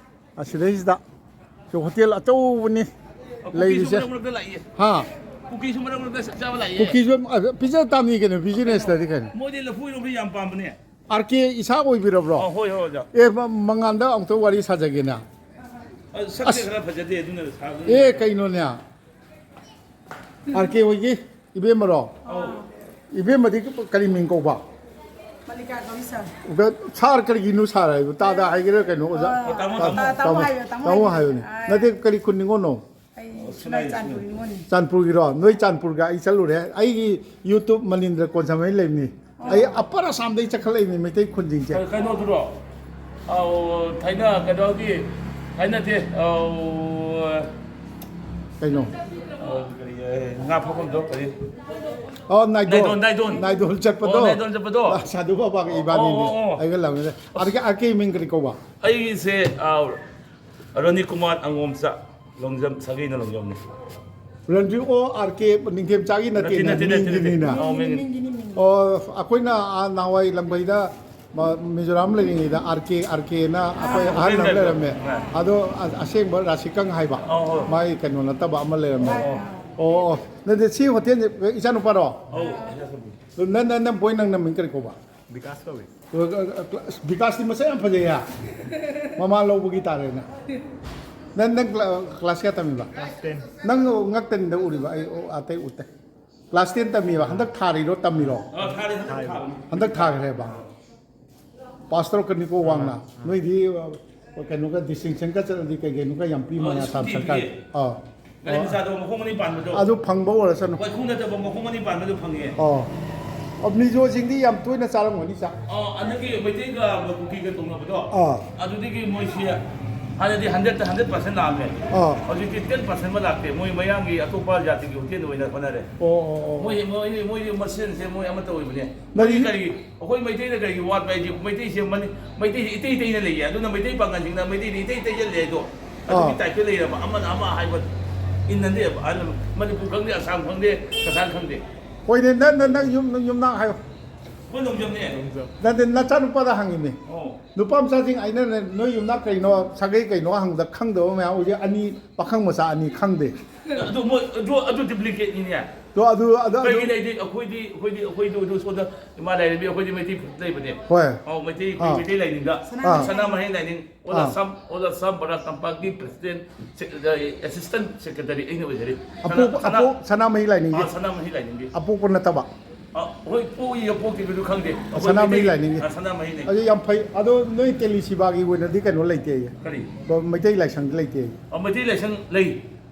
ꯑꯁꯤꯗꯩꯁꯤꯗ ꯁꯤ ꯍꯣꯇꯦꯜ ꯑꯆꯧꯕꯅꯤ ꯀꯨꯀꯤꯁꯨ ꯂꯩꯔꯤꯁꯦ꯫ ꯃꯔꯛ ꯃꯔꯛꯇ ꯂꯥꯛꯏꯌꯦ꯫ ꯍꯥ? ꯀꯨꯀꯤꯁꯨ ꯃꯔꯛ ꯃꯔꯛꯇ ꯆꯥꯕ ꯂꯥꯛꯏꯌꯦ꯫ ꯀꯨꯀꯤꯁꯨ ꯑꯗꯨꯝ, ꯑ, ꯄꯤꯖ ꯇꯥꯕꯅꯤ ꯀꯩꯅꯣ, ꯕꯤꯖꯤꯅꯦꯁꯇꯗꯤ ꯀꯩꯅꯣ꯫ ꯃꯣꯏꯗꯤ ꯂꯐꯨ ꯏꯔꯣꯝꯕ ꯌꯥꯝ ꯄꯥꯝꯕꯅꯦ꯫ ꯑꯥꯔ ꯀꯦ ꯏꯁꯥ ꯑꯣꯏꯕꯤꯔꯕ꯭ꯔꯣ? ꯑ, ꯍꯣꯏ, ꯍꯣꯏ, ꯑꯣꯖꯥ꯫ ꯑꯦ, ꯃ-, ꯃꯉꯥꯟꯗ ꯑꯃꯨꯛꯇ ꯋꯥꯔꯤ ꯁꯥꯖꯒꯦꯅ꯫ ꯑ, ꯁꯛꯁꯦ ꯑꯁ꯫ ꯈꯔ ꯐꯖꯗꯦ, ꯑꯗꯨꯅ ꯁꯥꯕꯅꯤ꯫ ꯑꯦ, ꯀꯩꯅꯣꯅꯦ? ꯑꯥꯔ ꯀꯦ ꯍꯣꯏꯒꯤ ꯏꯕꯦꯝꯃꯔꯣ? ꯑꯧ꯫ ꯏꯕꯦꯝꯃꯗꯤ ꯀꯔꯤ ꯃꯤꯡ ꯀꯧꯕ? ꯃꯜꯂꯤꯀꯥ ꯀꯧꯏ, ꯁꯥꯔ꯫ ꯁꯥꯔ ꯀꯔꯤꯒꯤꯅꯣ ꯁꯥꯔ ꯍꯥꯏꯕ? ꯇꯥꯗ ꯍꯥꯏꯒꯦꯔꯥ ꯀꯩꯅꯣ, ꯑꯣꯖꯥ? ꯑꯣ, ꯇꯥꯃꯣ, ꯇꯥꯃꯣ꯫ ꯇꯥ-, ꯇꯥꯃꯣ ꯇꯥꯃꯣ, ꯍꯥꯏꯌꯣ, ꯇꯥꯃꯣ ꯇꯥꯃꯣ ꯍꯥꯏꯌꯣ꯫ ꯍꯥꯏꯌꯣꯅꯦ꯫ ꯑꯥ꯫ ꯅꯠꯇꯦ, ꯀꯔꯤ ꯈꯨꯟ ꯅꯤꯉꯣꯜꯅꯣ? ꯑꯩ ꯑꯣ, ꯁꯨꯃꯥꯏ ꯁꯨꯃꯥꯏ ꯆꯥꯟꯄꯨꯔ ꯅꯤꯉꯣꯜꯅꯤ꯫ ꯆꯥꯟꯄꯨꯔꯒꯤꯔꯣ? ꯅꯣꯏ ꯆꯥꯟꯄꯨꯔꯒ ꯑꯩ ꯆꯠꯂꯨꯔꯦ꯫ ꯑꯩꯒꯤ YouTube ꯃꯅꯤꯟꯗ꯭ꯔ ꯀꯣꯟꯁꯥꯃꯩ ꯂꯩꯕꯅꯤ꯫ ꯑꯩ ꯑꯄꯔ ꯑꯁꯥꯝꯗꯩ ꯆꯠꯈꯠꯂꯛꯏꯅꯤ ꯃꯩꯇꯩ ꯈꯨꯟꯁꯤꯡꯁꯦ꯫ ꯀꯩ-, ꯀꯩꯅꯣꯗꯨꯔꯣ? ꯑꯧ, ꯊꯥꯏꯅ ꯀꯩꯅꯣꯒꯤ, ꯊꯥꯏꯅꯗꯦ, ꯑꯧ, ꯀꯩꯅꯣ? ꯑꯧ, ꯀꯔꯤ, ꯑꯦ, ꯉꯥ ꯐꯥꯐꯝꯗꯣ ꯀꯔꯤ? ꯑꯣ, ꯅꯥꯏꯗꯣꯜ꯫ ꯅꯥꯏꯗꯣꯜ, ꯅꯥꯏꯗꯣꯜ꯫ ꯅꯥꯏꯗꯣꯜ ꯆꯠꯄꯗꯣ꯫ ꯑꯣ, ꯅꯥꯏꯗꯣꯜ ꯆꯠꯄꯗꯣ? ꯑ, ꯁꯥꯙꯨ ꯕꯕꯥꯒꯤ ꯏꯕꯥꯅꯤꯅꯦ꯫ ꯑꯣ, ꯑꯣ, ꯑꯣ꯫ ꯑꯩꯒ ꯂꯥꯛꯃꯤꯟꯅꯩ꯫ ꯑꯥꯔ ꯀꯦ, ꯑꯥꯔ ꯀꯦ ꯃꯤꯡ ꯀꯔꯤ ꯀꯧꯕ? ꯑꯩꯒꯤꯁꯦ, ꯑ, ꯔꯣꯅꯤ ꯀꯨꯃꯥꯔ ꯑꯉꯣꯝꯆꯥ꯫ ꯂꯣꯡꯖꯝ, ꯁꯥꯒꯩꯅ ꯂꯣꯡꯖꯝꯅꯤ꯫ ꯔꯟꯖꯨ ꯑꯣ ꯑꯥꯔ ꯀꯦ ꯅꯤꯡꯊꯦꯝꯆꯥꯒꯤ ꯅꯠꯇꯦꯅ, ꯅꯠꯇꯦ, ꯅꯠꯇꯦ, ꯅꯠꯇꯦ, ꯅꯠꯇꯦ꯫ ꯃꯤꯡꯒꯤꯅꯤꯅ꯫ ꯑꯧ, ꯃꯤꯡꯒꯤꯅꯤ꯫ ꯃꯤꯡꯒꯤꯅꯤ, ꯃꯤꯡꯒꯤꯅꯤ꯫ ꯑꯣ, ꯑꯩꯈꯣꯏꯅ ꯑꯥ ꯅꯍꯥꯟꯋꯥꯏ ꯂꯝꯕꯩꯗ ꯃ-, ꯃꯤꯖꯣꯔꯥꯝ ꯂꯩꯔꯤꯉꯩꯗ ꯑꯥꯔ ꯀꯦ, ꯑꯥꯔ ꯀꯦꯅ ꯑꯩꯈꯣꯏ ꯑꯥ, ꯑꯍꯜ ꯑꯃ ꯂꯩꯔꯝꯃꯦ, ꯂꯩꯔꯝꯃꯦ꯫ ꯂꯩꯔꯝꯃꯦ꯫ ꯑꯗꯣ ꯑ-, ꯑꯁꯦꯡꯕ ꯔꯥꯁꯤꯀꯪ ꯍꯥꯏꯕ꯫ ꯑꯧ, ꯍꯣꯏ꯫ ꯃꯥꯒꯤ ꯀꯩꯅꯣ ꯅꯠꯇꯕ ꯑꯃ ꯂꯩꯔꯝꯃꯦ꯫ ꯑꯧ, ꯑꯧ꯫ ꯑꯣ, ꯑꯣ꯫ ꯅꯠꯇꯦ, ꯁꯤ ꯍꯣꯇꯦꯜꯁꯦ ꯏꯆꯥꯅꯨꯄꯥꯔꯣ? ꯑꯧ꯫ ꯅꯪ, ꯅꯪ, ꯅꯪ ꯕꯣꯏ, ꯅꯪ ꯅꯃꯤꯡ ꯀꯔꯤ ꯀꯧꯕ? ꯕꯤꯀꯥꯁ ꯀꯧꯏ꯫ ꯑꯁ, ꯕꯤꯀꯥꯁꯇꯤ ꯃꯁꯛ ꯌꯥꯝ ꯐꯖꯩꯌꯦ꯫ ꯃꯃꯥ ꯂꯧꯕꯒꯤ ꯇꯥꯔꯦꯅꯦ꯫ ꯅꯪ, ꯅꯪ ꯀ꯭ꯂꯥ-, ꯀ꯭ꯂꯥꯁ ꯀꯌꯥ ꯇꯝꯃꯤꯕ? Class ten. ꯅꯪ ꯉꯛꯇꯅꯤꯗ ꯎꯔꯤꯕ, ꯑꯩ, ꯑꯣ, ꯑꯇꯩ ꯎꯠꯇꯦ꯫ ꯀ꯭ꯂꯥꯁ ꯇꯦꯟ ꯇꯝꯃꯤꯕ, ꯍꯟꯗꯛ ꯊꯥꯔꯤꯔꯣ, ꯇꯝꯃꯤꯔꯣ? ꯑ, ꯊꯥꯔꯤ, ꯍꯟꯗꯛ ꯊꯥꯔꯤ꯫ ꯊꯥꯕꯅꯤ꯫ ꯍꯟꯗꯛ ꯊꯥꯈ꯭ꯔꯦꯕ꯫ ꯄꯥꯁꯇꯔ ꯀꯅꯤꯀꯣ ꯋꯥꯡꯅ꯫ ꯑꯥ꯫ ꯅꯣꯏꯗꯤ, ꯑ, ꯀꯩꯅꯣꯒ, ꯗꯤꯁꯇꯤꯡꯁꯟꯒ ꯆꯠꯂꯗꯤ ꯀꯩ ꯀꯩꯅꯣꯒ ꯌꯥꯝ ꯄꯤ ꯑ, ꯃꯥꯜꯂꯦ, ꯁ꯭ꯀꯨꯇꯤ ꯑꯁꯥꯝ ꯁꯔꯀꯥꯔ꯫ ꯄꯤꯌꯦ꯫ ꯑꯥ꯫ ꯒꯥꯔꯤ ꯃꯆꯥꯗꯣ ꯃꯈꯣꯡ ꯑꯅꯤ ꯄꯥꯟꯕꯗꯣ꯫ ꯑꯗꯨ ꯐꯪꯕ ꯑꯣꯏꯔꯁꯅꯨ꯫ ꯋꯥꯏꯈꯨ ꯅꯠꯇꯕ ꯃꯈꯣꯡ ꯑꯅꯤ ꯄꯥꯟꯕꯗꯣ ꯐꯪꯉꯦ꯫ ꯑꯣ꯫ ꯑꯣ, ꯃꯤꯖꯣꯁꯤꯡꯗꯤ ꯌꯥꯝ ꯇꯣꯏꯅ ꯆꯥꯔꯝꯒꯅꯤ ꯆꯥꯛ꯫ ꯑꯣ, ꯍꯟꯗꯛꯀꯤ ꯃꯩꯇꯩꯒ ꯀꯨꯀꯤꯒ ꯇꯧꯅꯕꯗꯣ꯫ ꯑꯥ꯫ ꯑꯗꯨꯗꯒꯤ ꯃꯣꯏꯁꯤ ꯍꯥꯟꯅꯗꯤ ꯍꯟꯗ꯭ꯔꯦꯠꯇ ꯍꯟꯗ꯭ꯔꯦꯠ ꯄꯥꯔꯁꯦꯟ ꯂꯥꯛꯑꯝꯃꯦ꯫ ꯑꯥ꯫ ꯍꯧꯖꯤꯛꯇꯤ ꯇꯦꯟ ꯄꯥꯔꯁꯦꯟ ꯃ ꯂꯥꯛꯇꯦ, ꯃꯣꯏ ꯃꯌꯥꯡꯒꯤ ꯑꯇꯣꯞꯄ ꯖꯥꯇꯤꯒꯤ ꯍꯣꯇꯦꯜꯗ ꯑꯣꯏꯅ ꯍꯣꯠꯅꯔꯦ꯫ ꯑꯣ ꯑꯣ ꯑꯣ꯫ ꯃꯣꯏ ꯃꯣꯏ ꯃꯣꯏ ꯃꯁꯦꯟꯁꯦ ꯃꯣꯏ ꯑꯃꯠꯇ ꯑꯣꯏꯕꯅꯦ꯫ ꯅꯪ ꯃꯣꯏꯒꯤ ꯀꯔꯤ, ꯑꯩꯈꯣꯏ ꯃꯩꯇꯩꯅ ꯀꯔꯤꯒꯤ ꯋꯥꯠꯄ ꯍꯥꯏꯗꯤ, ꯃꯩꯇꯩꯁꯦ ꯃꯅꯤ-, ꯃꯩꯇꯩꯁꯦ ꯏꯇꯩ ꯏꯇꯩꯅ ꯂꯩꯌꯦ, ꯑꯗꯨꯅ ꯃꯩꯇꯩ ꯄꯥꯡꯒꯜꯁꯤꯡꯅ ꯃꯩꯇꯩꯗꯤ ꯏꯇꯩ ꯏꯇꯩ ꯆꯠꯂꯦ ꯍꯥꯏꯗꯣ꯫ ꯑꯗꯨꯒꯤ ꯑꯥ꯫ ꯇꯥꯏꯞꯇ ꯂꯩꯔꯕ, ꯑꯃꯅ ꯑꯃ ꯍꯥꯏꯕ ꯏꯟꯅꯗꯦꯕ꯫ ꯑꯗꯨꯅ ꯃꯅꯤꯄꯨꯔ ꯈꯪꯗꯦ, ꯑꯁꯥꯝ ꯈꯪꯗꯦ, ꯀꯁꯥꯔ ꯈꯪꯗꯦ꯫ ꯍꯣꯏꯅꯦ, ꯅꯪ ꯅꯪ ꯅꯪ ꯌꯨꯝ ꯌꯨꯝꯅꯥꯛ ꯍꯥꯏꯌꯣ꯫ ꯑꯩꯈꯣꯏ ꯂꯣꯡꯖꯝꯅꯦ꯫ ꯅꯠꯇꯦ, ꯅꯆꯥꯅꯨꯄꯥꯗ ꯍꯪꯉꯤꯅꯦ꯫ ꯑꯣ꯫ ꯅꯨꯄꯥ ꯃꯆꯥꯁꯤꯡ ꯑꯩꯅꯅꯦ, ꯅꯣꯏ ꯌꯨꯝꯅꯥꯛ ꯀꯩꯅꯣ, ꯁꯥꯒꯩ ꯀꯩꯅꯣ ꯍꯪꯕꯗ ꯈꯪꯗꯕ ꯃꯌꯥꯝ ꯍꯧꯖꯤꯛ ꯑꯅꯤ, ꯄꯥꯈꯪ ꯃꯆꯥ ꯑꯅꯤ ꯈꯪꯗꯦ꯫ ꯑꯗꯨ ꯃꯣꯏ ꯑꯗꯨ, ꯑꯗꯨ ꯗꯨꯄ꯭ꯂꯤꯀꯦꯠꯅꯤꯅꯦ꯫ ꯑꯗꯣ ꯑꯗꯨ ꯑꯗꯨ ꯑꯗꯨ ꯀꯩꯒꯤꯅꯣ ꯍꯥꯏꯗꯤ ꯑꯩꯈꯣꯏꯗꯤ, ꯑꯩꯈꯣꯏꯗꯤ, ꯑꯩꯈꯣꯏꯗꯤ ꯑꯗꯨ ꯁꯣꯝꯗ ꯏꯃꯥ ꯂꯥꯏꯔꯦꯝꯕꯤ, ꯑꯩꯈꯣꯏꯗꯤ ꯃꯩꯇꯩ ꯂꯩꯕꯅꯦ꯫ ꯍꯣꯏ꯫ ꯑꯧ, ꯃꯩꯇꯩ, ꯑꯥ꯫ ꯃꯩꯇꯩ ꯂꯥꯏꯅꯤꯡꯗ꯫ ꯑꯥ꯫ ꯁꯅꯥꯃꯍꯤ ꯂꯥꯏꯅꯤꯡ, ꯑꯣꯂꯥ ꯑꯥ꯫ ꯁꯝ, ꯑꯣꯂꯥ ꯁꯝ ꯕꯔꯥ ꯇꯝꯄꯥꯛꯀꯤ ꯄ꯭ꯔꯁꯤꯗꯦꯟ, ꯁꯦ-, ꯑꯦꯁꯤꯁꯇꯦꯟ ꯁꯦꯀ꯭ꯔꯦꯇꯔꯤ ꯑꯩꯅ ꯑꯣꯏꯖꯔꯤ꯫ ꯑꯄꯣꯛ-, ꯁꯅꯥ-, ꯑꯄꯣꯛ-, ꯁꯅꯥꯃꯍꯤ ꯂꯥꯏꯅꯤꯡꯒꯤ? ꯑꯥ, ꯁꯅꯥꯃꯍꯤ ꯂꯥꯏꯅꯤꯡꯒꯤ꯫ ꯑꯄꯣꯛꯄ ꯅꯠꯇꯕ? ꯑꯥ, ꯍꯣꯏ, ꯄꯣꯛꯏ, ꯑꯄꯣꯛꯇꯤ ꯑꯗꯨ ꯈꯪꯗꯦ꯫ ꯑꯩꯈꯣꯏ ꯁꯅꯥꯃꯍꯤ ꯃꯩꯇꯩ-, ꯂꯥꯏꯅꯤꯡꯒꯤ? ꯑꯥ, ꯁꯅꯥꯃꯍꯤꯅꯦ꯫ ꯑꯗꯨ ꯌꯥꯝ ꯐꯩ꯫ ꯑꯗꯣ ꯅꯣꯏ ꯇꯦꯂꯤ ꯁꯤꯕꯥꯒꯤ ꯑꯣꯏꯅꯗꯤ ꯀꯩꯅꯣ ꯂꯩꯇꯦꯌꯦ? ꯀꯔꯤ? ꯃꯩꯇꯩ ꯂꯥꯏꯁꯪꯗꯤ ꯂꯩꯇꯦꯌꯦ? ꯑꯥ, ꯃꯩꯇꯩ ꯂꯥꯏꯁꯪ ꯂꯩ꯫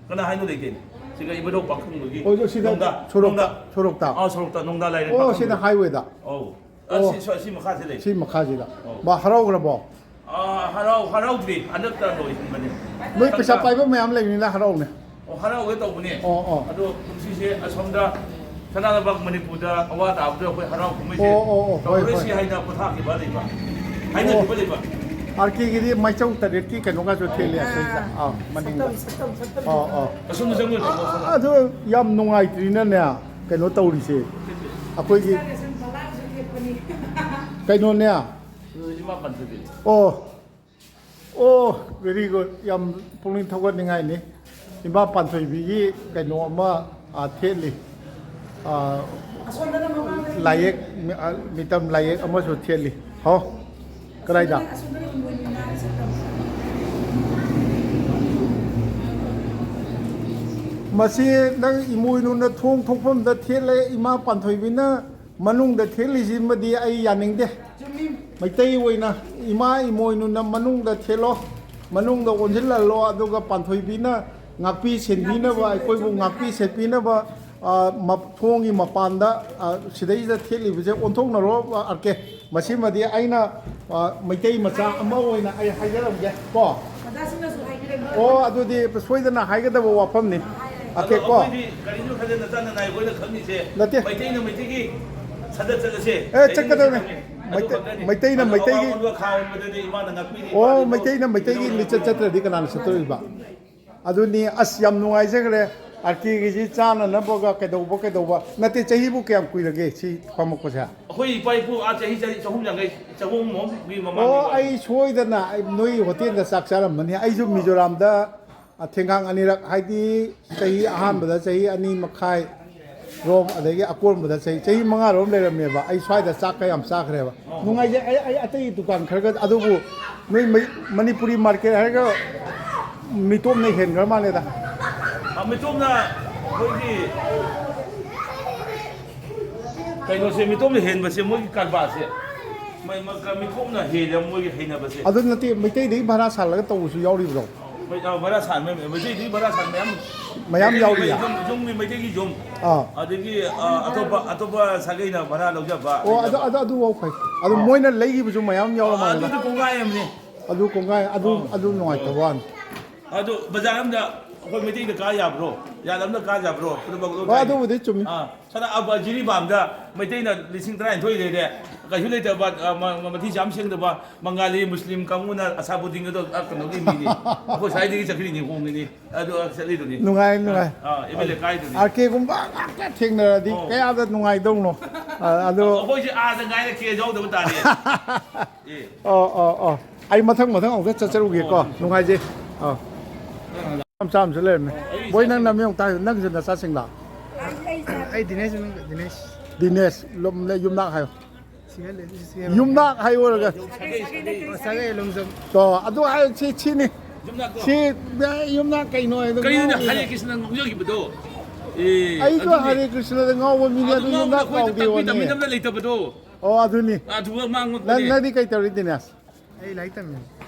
ꯀꯅꯥ ꯍꯥꯏꯅꯣ ꯂꯩꯇꯦ? ꯁꯤꯗ ꯏꯕꯨꯙꯧ ꯄꯥꯈꯪꯕꯒꯤ ꯑꯣ, ꯁꯤꯗ ꯅꯣꯡꯗꯥ, ꯁꯣꯔꯣꯛꯇ, ꯅꯣꯡꯗꯥ꯫ ꯁꯣꯔꯣꯛꯇ? ꯑꯥ, ꯁꯣꯔꯣꯛꯇ, ꯅꯣꯡꯗꯥ ꯂꯥꯏꯔꯦꯟ ꯑꯣ, ꯄꯥꯈꯪꯕ꯫ ꯁꯤꯗ ꯍꯥꯏꯋꯦꯗ? ꯑꯧ꯫ ꯑꯥ, ꯑꯣ꯫ ꯁꯤ, ꯁꯤ, ꯁꯤ ꯃꯈꯥꯁꯤ ꯂꯩ꯫ ꯁꯤ ꯃꯈꯥꯁꯤꯗ꯫ ꯑꯣ꯫ ꯃꯥ ꯍꯔꯥꯎꯈ꯭ꯔꯕꯣ? ꯑꯥ, ꯍꯔꯥꯎ-, ꯍꯔꯥꯎꯗ꯭ꯔꯤ꯫ ꯍꯟꯗꯛꯇ ꯂꯣꯏꯁꯤꯟꯕꯅꯦ꯫ ꯅꯣꯏ ꯄꯩꯁꯥ ꯍꯟꯗꯛꯇ꯫ ꯄꯥꯏꯕ ꯃꯌꯥꯝ ꯂꯩꯕꯅꯤꯅ ꯍꯔꯥꯎꯅꯦ꯫ ꯑꯣ, ꯍꯔꯥꯎꯒꯦ ꯇꯧꯕꯅꯦ꯫ ꯑꯣ, ꯑꯣ꯫ ꯑꯗꯣ ꯀꯨꯝꯁꯤꯁꯦ ꯑꯁꯣꯝꯗ ꯁꯅꯥ ꯂꯩꯕꯥꯛ ꯃꯅꯤꯄꯨꯔꯗ ꯑꯋꯥ ꯇꯥꯕꯗ ꯑꯩꯈꯣꯏ ꯍꯔꯥꯎ ꯀꯨꯝꯍꯩꯁꯦ ꯑꯣ, ꯑꯣ, ꯑꯣ, ꯍꯣꯏ, ꯇꯧꯔꯔꯣꯏꯁꯤ ꯍꯣꯏ꯫ ꯍꯥꯏꯅ ꯄꯣꯊꯥꯈꯤꯕ ꯂꯩꯕ, ꯍꯥꯏꯅꯈꯤꯕ ꯑꯣ꯫ ꯂꯩꯕ꯫ ꯑꯥꯔ ꯀꯦꯒꯤꯗꯤ ꯃꯩꯆꯧ ꯇꯔꯦꯠꯀꯤ ꯀꯩꯅꯣꯒꯁꯨ ꯊꯦꯠꯂꯤ ꯑꯁꯤꯗ꯫ ꯑꯥ, ꯃꯅꯤꯡꯗ꯫ ꯁꯛꯇꯝ, ꯁꯛꯇꯝ, ꯁꯛꯇꯝ꯫ ꯑꯣ, ꯑꯣ꯫ ꯑꯁꯣꯝꯗ ꯆꯪꯉꯨꯁꯦ꯫ ꯑ-, ꯑ-, ꯑꯗꯨ ꯌꯥꯝ ꯅꯨꯡꯉꯥꯏꯇ꯭ꯔꯤꯅꯅꯦ, ꯀꯩꯅꯣ ꯇꯧꯔꯤꯁꯦ꯫ ꯑꯩꯈꯣꯏꯒꯤ ꯁꯅꯥ ꯂꯩꯕꯥꯛꯁꯨ ꯊꯦꯠꯄꯅꯤ꯫ ꯀꯩꯅꯣꯅꯦ꯫ ꯏꯃꯥ ꯄꯥꯟꯊꯣꯏꯕꯤ꯫ ꯑꯣ, ꯑꯣ, very good꯫ ꯌꯥꯝ ꯄꯨꯛꯅꯤꯡ ꯊꯧꯒꯠꯅꯤꯡꯉꯥꯏꯅꯤ꯫ ꯏꯃꯥ ꯄꯥꯟꯊꯣꯏꯕꯤꯒꯤ ꯀꯩꯅꯣ ꯑꯃ, ꯑ, ꯊꯦꯠꯂꯤ꯫ ꯑ, ꯑꯁꯣꯝꯗꯅ ꯃꯃꯥꯡꯗ ꯂꯥꯏꯌꯦꯛ, ꯃꯤ-, ꯑ, ꯃꯤꯇꯝ ꯂꯥꯏꯌꯦꯛ ꯑꯃꯁꯨ ꯊꯦꯠꯂꯤ꯫ ꯍꯣ? ꯀꯗꯥꯏꯗ? ꯑꯁꯣꯝꯗꯅ ꯏꯃꯣꯏꯅꯨ ꯅꯥꯔ ꯆꯠꯈ꯭ꯔꯕ꯫ ꯃꯁꯤ ꯅꯪ ꯏꯃꯣꯏꯅꯨꯅ ꯊꯣꯡ ꯊꯣꯛꯐꯝꯗ ꯊꯦꯠꯂꯦ, ꯏꯃꯥ ꯄꯥꯟꯊꯣꯏꯕꯤꯅ ꯃꯅꯨꯡꯗ ꯊꯦꯠꯂꯤꯁꯤꯃꯗꯤ ꯑꯩ ꯌꯥꯅꯤꯡꯗꯦ꯫ ꯆꯨꯝꯃꯤ꯫ ꯃꯩꯇꯩ ꯑꯣꯏꯅ ꯏꯃꯥ ꯏꯃꯣꯏꯅꯨꯅ ꯃꯅꯨꯡꯗ ꯊꯦꯠꯂꯣ, ꯃꯅꯨꯡꯗ ꯑꯣꯟꯁꯤꯜꯍꯜꯂꯣ, ꯑꯗꯨꯒ ꯄꯥꯟꯊꯣꯏꯕꯤꯅ ꯉꯥꯛꯄꯤ ꯁꯦꯟꯕꯤꯅꯕ, ꯑꯩꯈꯣꯏꯕꯨ ꯉꯥꯛꯄꯤ ꯁꯦꯠꯄꯤꯅꯕ, ꯑ, ꯃ-, ꯊꯣꯡꯒꯤ ꯃꯄꯥꯟꯗ, ꯑ, ꯁꯤꯗꯩꯁꯤꯗ ꯊꯦꯠꯂꯤꯕꯁꯦ ꯑꯣꯟꯊꯣꯛꯅꯔꯣ, ꯑ, ꯑꯥꯔ ꯀꯦ꯫ ꯃꯁꯤꯃꯗꯤ ꯑꯩꯅ, ꯑ, ꯃꯩꯇꯩ ꯃꯆꯥ ꯑꯃ ꯑꯣꯏꯅ ꯑꯩ ꯍꯥꯏꯖꯔꯝꯒꯦ ꯀꯣ꯫ ꯑꯣ, ꯑꯗꯨꯗꯤ ꯁꯣꯏꯗꯅ ꯍꯥꯏꯒꯗꯕ ꯋꯥꯐꯝꯅꯤ꯫ ꯑꯗꯣ ꯑꯣꯀꯦ ꯀꯣ꯫ ꯑꯩꯈꯣꯏꯗꯤ ꯀꯔꯤꯁꯨ ꯈꯟꯖꯟꯅ ꯆꯥꯟꯅꯅ ꯑꯩꯈꯣꯏꯅ ꯈꯪꯉꯤꯁꯦ ꯅꯠꯇꯦ꯫ ꯃꯩꯇꯩꯅ ꯃꯩꯇꯩꯒꯤ ꯁꯟꯗ ꯆꯠꯂꯁꯦ꯫ ꯑꯦ, ꯆꯠꯀꯗꯕꯅꯤ꯫ ꯈꯪꯉꯦ꯫ ꯑꯗꯨ ꯃꯩꯇꯩ-, ꯈꯛꯇꯅꯤ꯫ ꯃꯩꯇꯩꯅ ꯑꯗꯣ ꯃꯩꯇꯩꯒꯤ ꯑꯋꯥ ꯃꯟꯗ ꯈꯥ ꯑꯣꯟꯕꯗꯗꯤ ꯏꯃꯥꯅ ꯉꯥꯛꯄꯤꯔꯤ꯫ ꯑꯣ, ꯏꯄꯥꯅ ꯃꯩꯇꯩꯅ ꯃꯩꯇꯩꯒꯤ ꯂꯤꯆꯠ ꯆꯠꯇ꯭ꯔꯗꯤ ꯀꯅꯥꯅ ꯆꯠꯇꯣꯔꯤꯕ? ꯑꯗꯨꯅꯤ꯫ ꯑꯁ, ꯌꯥꯝ ꯅꯨꯡꯉꯥꯏꯖꯈ꯭ꯔꯦ꯫ ꯑꯥꯔ ꯀꯦꯒꯤꯁꯤ ꯆꯥꯅꯅꯕꯒ ꯀꯩꯗꯧꯕ ꯀꯩꯗꯧꯕ ꯅꯠꯇꯦ꯫ ꯆꯍꯤꯕꯨ ꯀꯌꯥꯝ ꯀꯨꯏꯔꯒꯦ ꯁꯤ ꯐꯝꯃꯛꯄꯁꯦ? ꯑꯩꯈꯣꯏ ꯏꯄꯥ ꯏꯄꯨ ꯑꯥ ꯆꯍꯤ, ꯆꯍꯤ ꯆꯍꯨꯝ ꯌꯥꯡꯈꯩ, ꯆꯍꯨꯝ ꯃꯨꯛꯀꯤ ꯃꯃꯥꯡꯒꯤ ꯑꯣ, ꯋꯥꯔꯤ꯫ ꯑꯩ ꯁꯣꯏꯗꯅ ꯑꯩ ꯅꯣꯏ ꯍꯣꯇꯦꯜꯗ ꯆꯥꯛ ꯆꯥꯔꯝꯕꯅꯤ꯫ ꯑꯩꯁꯨ ꯃꯤꯖꯣꯔꯥꯝꯗ, ꯑ, ꯊꯦꯡꯒꯥꯡ ꯑꯅꯤꯔꯛ, ꯍꯥꯏꯗꯤ ꯆꯍꯤ ꯑꯍꯥꯟꯕꯗ ꯆꯍꯤ ꯑꯅꯤ ꯃꯈꯥꯏ ꯔꯣꯝ, ꯑꯗꯒꯤ ꯑꯀꯣꯟꯕꯗ ꯆꯍꯤ, ꯆꯍꯤ ꯃꯉꯥ ꯔꯣꯝ ꯂꯩꯔꯝꯃꯦꯕ꯫ ꯑꯩ ꯁ꯭ꯋꯥꯏꯗ ꯆꯥꯛꯀ ꯌꯥꯝ ꯆꯥꯈ꯭ꯔꯦꯕ꯫ ꯑꯣ꯫ ꯅꯨꯡꯉꯥꯏꯖꯩ꯫ ꯑꯩ, ꯑꯩ ꯑꯇꯩ ꯗꯨꯀꯥꯟ ꯈꯔꯒ, ꯑꯗꯨꯕꯨ ꯅꯣꯏ ꯃꯩ-, ꯃꯅꯤꯄꯨꯔꯤ ꯃꯥꯔꯀꯦꯠ ꯍꯥꯏꯔꯒ ꯃꯤꯇꯣꯞꯅ ꯍꯦꯟꯈ꯭ꯔ ꯃꯥꯜꯂꯦꯗ꯫ ꯑ, ꯃꯤꯇꯣꯞꯅ ꯑꯩꯈꯣꯏꯒꯤ ꯀꯩꯅꯣꯁꯦ, ꯃꯤꯇꯣꯞꯅ ꯍꯦꯟꯕꯁꯦ, ꯃꯣꯏꯒꯤ ꯀꯔꯕꯥꯔꯁꯦ꯫ ꯃꯣꯏ, ꯃ-, ꯃꯤꯇꯣꯞꯅ ꯍꯦꯜꯂꯦ ꯃꯣꯏꯒꯤ ꯍꯩꯅꯕꯁꯦ꯫ ꯑꯗꯨ ꯅꯠꯇꯦ, ꯃꯩꯇꯩꯗꯒꯤ ꯚꯔꯥ ꯁꯥꯜꯂꯒ ꯇꯧꯕꯁꯨ ꯌꯥꯎꯔꯤꯕ꯭ꯔꯣ? ꯃꯩ-, ꯑ, ꯚꯔꯥ ꯁꯥꯟꯕ, ꯃꯩꯇꯩꯗꯒꯤ ꯚꯔꯥ ꯁꯥꯟꯕ ꯃꯌꯥꯝ ꯃꯌꯥꯝ ꯃꯩꯇꯩꯒꯤ ꯌꯥꯎꯔꯤꯌꯦ? ꯌꯨꯝ, ꯌꯨꯝꯒꯤ ꯃꯩꯇꯩꯒꯤ ꯌꯨꯝ꯫ ꯑꯥ꯫ ꯑꯗꯒꯤ, ꯑ, ꯑꯇꯣꯞꯄ, ꯑꯇꯣꯞꯄ ꯁꯥꯒꯩꯅ ꯚꯔꯥ ꯂꯧꯖꯕ, ꯑꯣ, ꯑꯗꯨ, ꯂꯩꯖꯕ꯫ ꯑꯗꯨ, ꯑꯗꯨꯐꯥꯎ ꯐꯩ꯫ ꯑꯗꯨ ꯑꯥ꯫ ꯃꯣꯏꯅ ꯂꯩꯈꯤꯕꯁꯨ ꯃꯌꯥꯝ ꯌꯥꯎꯔ ꯑꯥ, ꯃꯥꯜꯂꯦꯗ꯫ ꯑꯗꯨꯗꯤ ꯀꯣꯡꯒꯥꯏ ꯑꯃꯅꯤ꯫ ꯑꯗꯨ ꯀꯣꯡꯒꯥꯏ, ꯑꯗꯨ, ꯑꯥ꯫ ꯑꯗꯨ ꯅꯨꯡꯉꯥꯏꯇꯕ ꯋꯥꯅꯤ꯫ ꯑꯗꯨ ꯕꯖꯥꯔ ꯑꯝꯗ ꯑꯩꯈꯣꯏ ꯃꯩꯇꯩꯗ ꯀꯥ ꯌꯥꯕ꯭ꯔꯣ? ꯌꯥꯗꯕꯅ ꯀꯥ ꯌꯥꯕ꯭ꯔꯣ? ꯈꯨꯗꯝꯃꯛ ꯂꯧ ꯑꯣ, ꯇꯥꯏꯅꯦ꯫ ꯑꯗꯨꯕꯨꯗꯤ ꯆꯨꯝꯃꯤ꯫ ꯑꯥ, ꯁꯅꯥ, ꯑ, ꯖꯤꯔꯤꯕꯥꯝꯗ ꯃꯩꯇꯩꯅ ꯂꯤꯁꯤꯡ ꯇꯔꯥꯅꯤꯊꯣꯏ ꯂꯩꯔꯦ, ꯀꯩꯁꯨ ꯂꯩꯇꯕ, ꯑ, ꯃ-, ꯃ-, ꯃꯊꯤ ꯆꯥꯝ ꯁꯦꯡꯗꯕ ꯃꯪꯒꯥꯂꯤ, ꯃꯨꯁꯂꯤꯝ ꯀꯥꯡꯕꯨꯅ ꯑꯁꯥꯕꯨꯗꯤꯟꯒꯗꯣ, ꯑ, ꯀꯩꯅꯣꯒꯤ ꯃꯤꯅꯤ꯫ ꯑꯩꯈꯣꯏ ꯁ꯭ꯋꯥꯏꯗꯒꯤ ꯆꯠꯈ꯭ꯔꯤꯅꯤ, ꯍꯣꯡꯉꯤꯅꯤ꯫ ꯑꯗꯨ, ꯑ, ꯆꯠꯂꯤꯗꯨꯅꯤ꯫ ꯅꯨꯡꯉꯥꯏ, ꯅꯨꯡꯉꯥꯏ꯫ ꯑꯥ, ꯑꯦꯝ ꯑꯦꯜ ꯑꯦ ꯀꯥꯏꯗꯨꯅꯤ꯫ ꯑꯥꯔ ꯀꯦꯒꯨꯝꯕ ꯉꯥꯛꯇ ꯊꯦꯡꯅꯔꯗꯤ ꯑꯣ꯫ ꯀꯌꯥꯗ ꯅꯨꯡꯉꯥꯏꯗꯧꯅꯣ꯫ ꯑ, ꯑꯗꯣ ꯑꯩꯈꯣꯏꯁꯦ ꯑꯥꯗ ꯉꯥꯏꯔꯦ, ꯀꯦ ꯌꯥꯎꯗꯕ ꯇꯥꯔꯦ꯫ ꯑꯦ꯫ ꯑꯣ, ꯑꯣ, ꯑꯣ꯫ ꯑꯩ ꯃꯊꯪ, ꯃꯊꯪ ꯑꯃꯨꯛꯇ ꯆꯠꯆꯔꯨꯒꯦꯀꯣ꯫ ꯑꯣ꯫ ꯅꯨꯡꯉꯥꯏꯖꯩ꯫ ꯑꯥ꯫ ꯃꯆꯥ ꯑꯃꯁꯨ ꯂꯩꯔꯝꯃꯦ꯫ ꯑꯣ, ꯑꯩ ꯕꯣꯏ, ꯅꯪ ꯏꯆꯥꯁꯤꯡꯅꯤ꯫ ꯅꯃꯤꯡ ꯑꯃꯨꯛꯇ ꯍꯥꯏꯌꯨ꯫ ꯅꯪꯁꯨ ꯅꯆꯥꯁꯤꯡꯂꯥ? ꯑꯩ, ꯑꯩ ꯏꯆꯥ-, ꯑꯩ ꯗꯤꯅꯦꯁ ꯃꯃꯤꯡ ꯗꯤꯅꯦꯁ꯫ ꯗꯤꯅꯦꯁ, ꯂꯨꯝ-, ꯌꯨꯝꯅꯥꯛ ꯍꯥꯏꯌꯨ꯫ ꯁꯤꯍꯜꯂꯦ, ꯁꯤ, ꯁꯤ ꯍꯥꯏꯕ꯫ ꯌꯨꯝꯅꯥꯛ ꯍꯥꯏꯌꯨ ꯑꯣꯏꯔꯒ꯫ ꯁꯥꯒꯩ, ꯁꯥꯒꯩ꯫ ꯑꯣ, ꯁꯥꯒꯩ ꯂꯣꯡꯖꯝ꯫ ꯇꯣ, ꯑꯗꯨ ꯍꯥꯏ, ꯁꯤ, ꯁꯤꯅꯤ꯫ ꯌꯨꯝꯅꯥꯛꯇꯣ꯫ ꯁꯤ, ꯑꯦ, ꯌꯨꯝꯅꯥꯛ ꯀꯩꯅꯣ ꯍꯥꯏꯗꯣ ꯀꯩꯅꯣꯅꯦ ꯉꯥꯎꯔꯤꯅꯦ꯫ ꯍꯔꯦ ꯀ꯭ꯔꯤꯁꯅ ꯉꯥꯎꯖꯈꯤꯕꯗꯣ? ꯑꯦ, ꯑꯩꯁꯨ ꯑꯗꯨꯅꯦ꯫ ꯍꯔꯦ ꯀ꯭ꯔꯤꯁꯅꯗ ꯉꯥꯎꯕ ꯃꯤꯅꯦ, ꯑꯗꯨ ꯑꯗꯨ ꯉꯥꯎꯕꯗ ꯌꯨꯝꯅꯥꯛ ꯑꯩꯈꯣꯏꯗ ꯇꯥꯛꯄꯤ ꯀꯥꯎꯗꯦꯕꯅꯦ꯫ ꯇꯝꯕꯤꯅꯕ ꯂꯩꯇꯕꯗꯣ꯫ ꯑꯣ, ꯑꯗꯨꯅꯤ꯫ ꯑꯗꯨꯒ ꯃꯥꯡꯉꯛꯄꯅꯦ꯫ ꯅꯪ, ꯅꯪꯗꯤ ꯀꯩ ꯇꯧꯔꯤ, ꯗꯤꯅꯦꯁ? ꯑꯩ ꯂꯥꯏꯔꯤꯛ ꯇꯝꯃꯤ꯫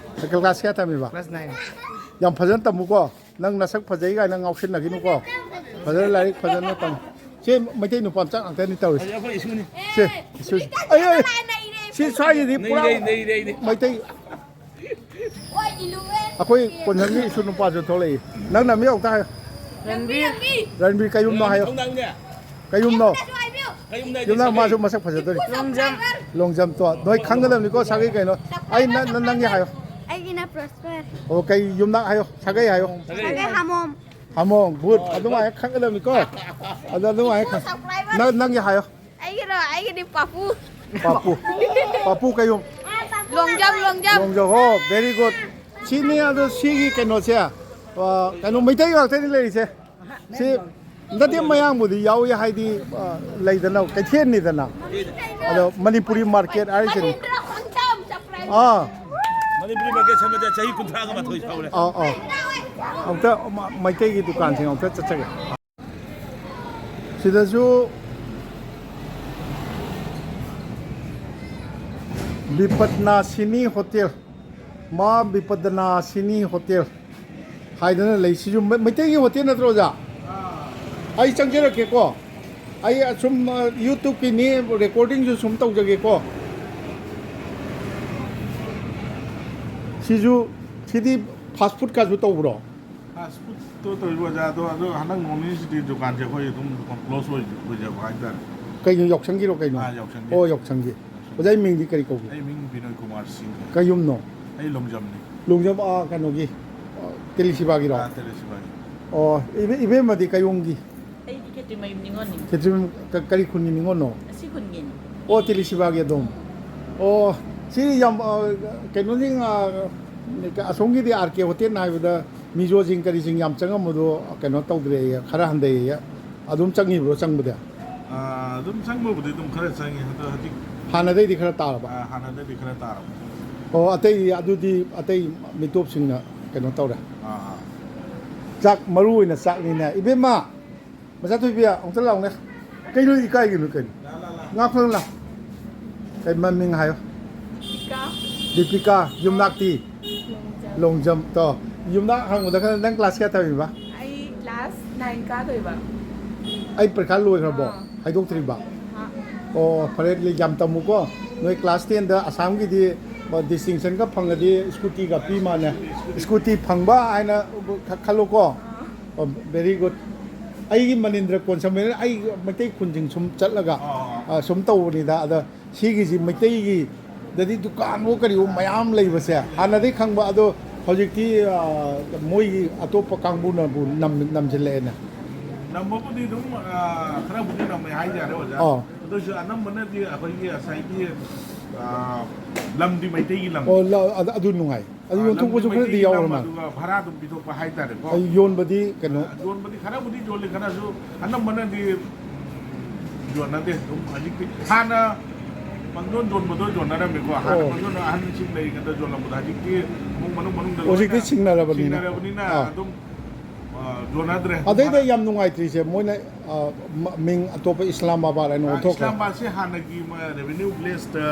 ꯀ꯭ꯂꯥꯁ ꯀꯌꯥ ꯇꯝꯃꯤꯕ? Class nine. ꯌꯥꯝ ꯐꯖꯅ ꯇꯝꯃꯨꯀꯣ꯫ ꯅꯪ ꯅꯁꯛ ꯐꯖꯩ ꯀꯥꯏꯅ ꯉꯥꯎꯁꯤꯟꯅꯈꯤꯅꯨꯀꯣ꯫ ꯐꯖꯅ ꯂꯥꯏꯔꯤꯛ ꯐꯖꯅ ꯇꯝꯃꯨ꯫ ꯁꯤ ꯃꯩꯇꯩ ꯅꯨꯄꯥ ꯃꯆꯥ ꯉꯥꯛꯇꯅꯤ ꯇꯧꯔꯤꯁꯦ꯫ ꯑꯗꯨ ꯑꯩꯈꯣꯏ ꯏꯁꯨꯅꯤ꯫ ꯁꯤ, ꯏꯁꯨ-, ꯑꯩ, ꯑꯩ, ꯁꯤ ꯁ꯭ꯋꯥꯏꯁꯤꯗꯤ ꯅꯩ, ꯄꯨꯔꯥ ꯅꯩ, ꯅꯩ, ꯅꯩ, ꯅꯩ꯫ ꯃꯩꯇꯩ꯫ ꯑꯩꯈꯣꯏ ꯀꯣꯟꯁꯪꯒꯤ ꯏꯁꯨ ꯅꯨꯄꯥꯁꯨ ꯊꯣꯛꯂꯛꯏ꯫ ꯅꯪꯅ ꯃꯤ ꯑꯃꯨꯛꯇ ꯍꯥꯏꯌꯨ꯫ ꯔꯟꯕꯤꯔ꯫ ꯔꯟꯕꯤꯔ ꯀꯌꯨꯝꯅꯣ ꯍꯥꯏꯌꯨ꯫ ꯀꯌꯨꯝꯅꯣ꯫ ꯀꯌꯨꯝꯅ ꯃꯥꯁꯨ ꯃꯁꯛ ꯐꯖꯗꯣꯔꯤ꯫ ꯂꯣꯡꯖꯝ꯫ ꯂꯣꯡꯖꯝ ꯇꯣ꯫ ꯅꯣꯏ ꯈꯪꯒꯗꯕꯅꯤꯀꯣ ꯁꯥꯒꯩ ꯀꯩꯅꯣ꯫ ꯑꯩ ꯅ-, ꯅ-, ꯅꯪꯒꯤ ꯍꯥꯏꯌꯣ꯫ ꯑꯩꯒꯤꯅ ꯄ꯭ꯔꯣꯁꯄꯔ꯫ ꯑꯣ, ꯀꯩ ꯌꯨꯝꯅꯥꯛ ꯍꯥꯏꯌꯣ꯫ ꯁꯥꯒꯩ ꯍꯥꯏꯌꯣ꯫ ꯁꯥꯒꯩ ꯍꯥꯃꯣꯝ꯫ ꯍꯥꯃꯣꯝ꯫ ꯒꯨꯗ꯫ ꯑꯗꯨꯃꯥꯏꯅ ꯈꯪꯒꯗꯕꯅꯤꯀꯣ꯫ ꯑꯗꯣ ꯑꯗꯨꯃꯥꯏꯅ ꯈꯪ-, ꯅꯪ-, ꯅꯪꯒꯤ ꯍꯥꯏꯌꯣ꯫ ꯑꯩꯒꯤꯔꯣ? ꯑꯩꯒꯤꯗꯤ ꯄꯥꯄꯨ꯫ ꯄꯥꯄꯨ꯫ ꯄꯥꯄꯨ ꯀꯩꯌꯨꯝ? ꯂꯣꯡꯖꯝ, ꯂꯣꯡꯖꯝ꯫ ꯂꯣꯡꯖꯝ꯫ ꯑꯣ, very good꯫ ꯁꯤꯅꯤ ꯑꯗꯣ ꯁꯤꯒꯤ ꯀꯩꯅꯣꯁꯦ, ꯑ, ꯀꯩꯅꯣ ꯃꯩꯇꯩ ꯉꯥꯛꯇꯅꯤ ꯂꯩꯔꯤꯁꯦ꯫ ꯁꯤ ꯅꯠꯇꯦ, ꯃꯌꯥꯡꯕꯨꯗꯤ ꯌꯥꯎꯏ ꯍꯥꯏꯗꯤ, ꯑ, ꯂꯩꯗꯅ ꯀꯩꯊꯦꯜꯅꯤꯗꯅ꯫ ꯑꯗꯣ ꯃꯅꯤꯄꯨꯔꯤ ꯃꯥꯔꯀꯦꯠ ꯍꯥꯏꯔꯤꯁꯤꯅꯤ꯫ ꯑꯥ꯫ ꯃꯅꯤꯄꯨꯔꯤ ꯃꯥꯔꯀꯦꯠ ꯁꯦꯝꯕꯗ ꯆꯍꯤ ꯀꯨꯟꯊ꯭ꯔꯥꯒ ꯃꯥꯊꯣꯏ ꯐꯥꯎꯔꯦ꯫ ꯑꯥ, ꯑꯥ꯫ ꯑꯝꯇ ꯃ-, ꯃꯩꯇꯩꯒꯤ ꯗꯨꯀꯥꯟꯁꯤꯡ ꯑꯝꯇ ꯆꯠꯆꯒꯦ꯫ ꯁꯤꯗꯁꯨ ꯕꯤꯄꯠꯅꯥꯁꯤꯅꯤ ꯍꯣꯇꯦꯜ, ꯃꯥ ꯕꯤꯄꯠꯅꯥꯁꯤꯅꯤ ꯍꯣꯇꯦꯜ ꯍꯥꯏꯗꯅ ꯂꯩ꯫ ꯁꯤꯁꯨ ꯃꯩ-, ꯃꯩꯇꯩꯒꯤ ꯍꯣꯇꯦꯜ ꯅꯠꯇ꯭ꯔꯣ, ꯑꯣꯖꯥ? ꯑꯩ ꯆꯪꯖꯔꯛꯀꯦꯀꯣ꯫ ꯑꯩ ꯑꯁꯨꯝ, ꯑ, YouTube-ꯀꯤꯅꯤ, recording-ꯁꯨ ꯁꯨꯝ ꯇꯧꯖꯒꯦꯀꯣ꯫ ꯁꯤꯁꯨ, ꯁꯤꯗꯤ fast food-ꯀꯁꯨ ꯇꯧꯕ꯭ꯔꯣ? Fast food-ꯇꯣ ꯇꯧꯔꯤꯕ ꯑꯣꯖꯥꯗꯣ, ꯑꯗꯣ ꯍꯟꯗꯛ ꯅꯣꯡ ꯅꯤꯅꯤꯁꯤꯗꯤ ꯗꯨꯀꯥꯟꯁꯦ ꯑꯩꯈꯣꯏ ꯑꯗꯨꯝ close ꯑꯣꯏ-, ꯑꯣꯏꯖꯕ ꯍꯥꯏꯇꯥꯔꯦ꯫ ꯀꯩꯅꯣ, ꯌꯥꯎꯁꯪꯒꯤꯔꯣ ꯀꯩꯅꯣ? ꯑꯥ, ꯌꯥꯎꯁꯪꯒꯤ꯫ ꯑꯣ, ꯌꯥꯎꯁꯪꯒꯤ꯫ ꯑꯣꯖꯥ, ꯑꯩ ꯃꯤꯡꯗꯤ ꯀꯔꯤ ꯀꯧꯒꯦ? ꯑꯩ ꯃꯤꯡ ꯕꯤꯅꯣꯏ ꯀꯨꯃꯥꯔ ꯁꯤꯡ꯫ ꯀꯩ ꯌꯨꯝꯅꯣ? ꯑꯩ ꯂꯣꯡꯖꯝꯅꯤ꯫ ꯂꯣꯡꯖꯝ, ꯑꯥ, ꯀꯩꯅꯣꯒꯤ, ꯑꯥ, ꯇꯦꯂꯤꯁꯤꯕꯥꯒꯤꯔꯣ? ꯑꯥ, ꯇꯦꯂꯤꯁꯤꯕꯥꯒꯤ꯫ ꯑꯣ, ꯏꯕꯦ-, ꯏꯕꯦꯝꯃꯗꯤ ꯀꯌꯨꯝꯒꯤ? ꯑꯩꯗꯤ ꯈꯦꯇ꯭ꯔꯤꯃꯌꯨꯝ ꯅꯤꯉꯣꯜꯅꯤ꯫ ꯈꯦꯇ꯭ꯔꯤꯃꯌꯨꯝ ꯀ-, ꯀꯔꯤ ꯈꯨꯟꯒꯤ ꯅꯤꯉꯣꯜꯅꯣ? ꯑꯁꯤ ꯈꯨꯟꯒꯤꯅꯤ꯫ ꯑꯣ, ꯇꯦꯂꯤꯁꯤꯕꯥꯒꯤ ꯑꯗꯨꯝ꯫ ꯑꯣ, ꯁꯤ ꯌꯥꯝ, ꯑꯥ, ꯀꯩꯅꯣꯁꯤꯡ, ꯑꯥ, ꯑꯁꯣꯝꯒꯤꯗꯤ ꯑꯥꯔ ꯀꯦ ꯍꯣꯇꯦꯜ ꯍꯥꯏꯕꯗ ꯃꯤꯖꯣꯁꯤꯡ ꯀꯔꯤꯁꯤꯡ ꯌꯥꯝ ꯆꯪꯉꯝꯕꯗꯣ ꯀꯩꯅꯣ ꯇꯧꯗ꯭ꯔꯦꯌꯦ, ꯈꯔ ꯍꯟꯊꯩꯌꯦ꯫ ꯑꯗꯨꯝ ꯆꯪꯉꯤꯕ꯭ꯔꯣ ꯆꯪꯕꯗꯤ? ꯑꯥ, ꯑꯗꯨꯝ ꯆꯪꯕꯕꯨꯗꯤ ꯑꯗꯨꯝ ꯈꯔ ꯆꯪꯉꯤ꯫ ꯑꯗꯣ ꯍꯧꯖꯤꯛ ꯍꯥꯟꯅꯗꯩꯗꯤ ꯈꯔ ꯇꯥꯔꯕ? ꯑꯥ, ꯍꯥꯟꯅꯗꯩꯗꯤ ꯈꯔ ꯇꯥꯔꯕ꯫ ꯑꯣ, ꯑꯇꯩ ꯑꯗꯨꯗꯤ ꯑꯇꯩ ꯃꯤꯇꯣꯞꯁꯤꯡꯅ ꯀꯩꯅꯣ ꯇꯧꯔꯦ꯫ ꯑꯥ, ꯑꯥ꯫ ꯆꯥꯛ ꯃꯔꯨ ꯑꯣꯏꯅ ꯆꯥꯛꯅꯤꯅꯦ꯫ ꯏꯕꯦꯝꯃ, ꯃꯆꯥꯊꯣꯏꯕꯤ, ꯑꯃꯨꯛꯇ ꯂꯥꯎꯅꯦ꯫ ꯀꯩꯅꯣ ꯏꯀꯥꯏꯒꯤꯅꯣ ꯀꯩꯅꯣ? ꯂꯥ, ꯂꯥ, ꯂꯥ꯫ ꯉꯥꯛ ꯐꯝ ꯂꯥꯎ꯫ ꯀꯩ ꯃꯃꯤꯡ ꯍꯥꯏꯌꯣ? ꯗꯤꯄꯤꯀꯥ꯫ ꯗꯤꯄꯤꯀꯥ, ꯌꯨꯝꯅꯥꯛꯇꯤ? ꯂꯣꯡꯖꯝ꯫ ꯂꯣꯡꯖꯝ, ꯇꯣ꯫ ꯌꯨꯝꯅꯥꯛ ꯍꯪꯕꯗ ꯈꯔ ꯅꯪ class ꯀꯌꯥ ꯇꯝꯃꯤꯕ? ꯑꯩ class nine ꯀꯥꯗꯣꯏꯕ꯫ ꯑꯩ ꯄꯔꯤꯈꯥ ꯂꯣꯏꯈ꯭ꯔꯕꯣ? ꯑꯥ꯫ ꯍꯥꯏꯗꯣꯛꯇ꯭ꯔꯤꯕ? ꯑꯥ꯫ ꯑꯣ, ꯐꯔꯦ, ꯌꯥꯝ ꯇꯝꯃꯨꯀꯣ꯫ ꯅꯣꯏ class ten-ꯗ ꯑꯁꯥꯝꯒꯤꯗꯤ ꯗꯤꯁꯇꯤꯡꯁꯟꯒ ꯐꯪꯉꯗꯤ ꯁ꯭ꯀꯨꯇꯤꯒ ꯄꯤ ꯃꯥꯅꯦ꯫ ꯁ꯭ꯀꯨꯇꯤ ꯐꯪꯕ ꯍꯥꯏꯅ ꯈ-, ꯈꯜꯂꯨꯀꯣ꯫ ꯑꯣ, very good꯫ ꯑꯩꯒꯤ ꯃꯅꯤꯟꯗ꯭ꯔ ꯀꯣꯟ ꯁꯝꯃꯦꯅ ꯑꯩ ꯃꯩꯇꯩ ꯈꯨꯟꯁꯤꯡ ꯁꯨꯝ ꯆꯠꯂꯒ, ꯑꯥ, ꯑꯥ꯫ ꯑ, ꯁꯨꯝ ꯇꯧꯕꯅꯤꯗ꯫ ꯑꯗ ꯁꯤꯒꯤꯁꯤ ꯃꯩꯇꯩꯒꯤꯗꯗꯤ ꯗꯨꯀꯥꯟꯕꯨ ꯀꯔꯤꯕꯨ ꯃꯌꯥꯝ ꯂꯩꯕꯁꯦ ꯍꯥꯟꯅꯗꯩ ꯈꯪꯕ꯫ ꯑꯗꯣ ꯍꯧꯖꯤꯛꯇꯤ, ꯑ, ꯃꯣꯏꯒꯤ ꯑꯇꯣꯞꯄ ꯀꯥꯡꯕꯨꯅꯕꯨ ꯅꯝ-, ꯅꯝꯁꯤꯜꯂꯛꯑꯦꯅꯦ꯫ ꯅꯝꯕꯕꯨꯗꯤ ꯑꯗꯨꯝ, ꯑ, ꯈꯔꯕꯨꯗꯤ ꯅꯝꯃꯦ ꯍꯥꯏꯇꯥꯔꯦ, ꯑꯣꯖꯥ꯫ ꯑꯥ꯫ ꯑꯗꯨꯁꯨ ꯑꯅꯝꯕꯅꯗꯤ ꯑꯩꯈꯣꯏꯒꯤ ꯉꯁꯥꯏꯒꯤ, ꯑ, ꯂꯝꯗꯤ ꯃꯩꯇꯩꯒꯤ ꯂꯝ꯫ ꯑꯣ, ꯂ-, ꯑꯗ-, ꯑꯗꯨ ꯅꯨꯡꯉꯥꯏ꯫ ꯑꯗꯨ ꯑ, ꯌꯣꯟꯊꯣꯛꯄꯁꯨ ꯂꯝꯗꯤ ꯈꯔꯗꯤ ꯃꯩꯇꯩꯒꯤ ꯌꯥꯎꯔ ꯂꯝ, ꯃꯥꯜꯂꯦ꯫ ꯑꯗꯨꯒ ꯚꯔꯥ ꯑꯗꯨꯝ ꯄꯤꯊꯣꯛꯄ ꯍꯥꯏꯇꯥꯔꯦꯀꯣ꯫ ꯑꯩ ꯌꯣꯟꯕꯗꯤ ꯀꯩꯅꯣ ꯑ, ꯌꯣꯟꯕꯗꯤ ꯈꯔꯕꯨꯗꯤ ꯌꯣꯜꯂꯤ, ꯈꯔꯁꯨ ꯑꯅꯝꯕꯅꯗꯤ, ꯎꯝ, ꯌꯣꯟꯅꯗꯦ꯫ ꯑꯗꯨꯝ ꯍꯧꯖꯤꯛꯇꯤ ꯍꯥꯟꯅ ꯄꯪꯌꯣꯟ ꯌꯣꯟꯕꯗꯣ ꯌꯣꯟꯅꯔꯝꯃꯦꯀꯣ꯫ ꯍꯥꯟꯅ ꯑꯣ꯫ ꯄꯪꯌꯣꯟ ꯑꯍꯟꯁꯤꯡ ꯂꯩꯔꯤꯉꯩꯗ ꯌꯣꯜꯂꯝꯕꯗꯣ ꯍꯧꯖꯤꯛꯇꯤ ꯏꯃꯨꯡ ꯃꯅꯨꯡ ꯃꯅꯨꯡꯗ ꯍꯧꯖꯤꯛꯇꯤ ꯂꯣꯏꯅ ꯁꯤꯡꯅꯔꯕꯅꯤꯅ꯫ ꯁꯤꯡꯅꯔꯕꯅꯤꯅ ꯑꯥ꯫ ꯑꯗꯨꯝ ꯑ, ꯌꯣꯟꯅꯗ꯭ꯔꯦ꯫ ꯑꯗꯩꯗ ꯌꯥꯝ ꯅꯨꯡꯉꯥꯏꯇ꯭ꯔꯤꯁꯦ, ꯃꯣꯏꯅ, ꯑ, ꯃ-, ꯃꯤꯡ ꯑꯇꯣꯞꯄ ꯏꯁꯂꯥꯃꯥꯕꯥꯗ ꯍꯥꯏꯅ ꯑ, ꯑꯣꯟꯊꯣꯛꯈ꯭ꯔꯦ꯫ ꯏꯁꯂꯥꯃꯥꯕꯥꯗꯁꯦ ꯍꯥꯟꯅꯒꯤ ꯃ-, ꯔꯦꯚꯦꯅ꯭ꯌꯨ ꯚꯤꯂꯦꯖꯇ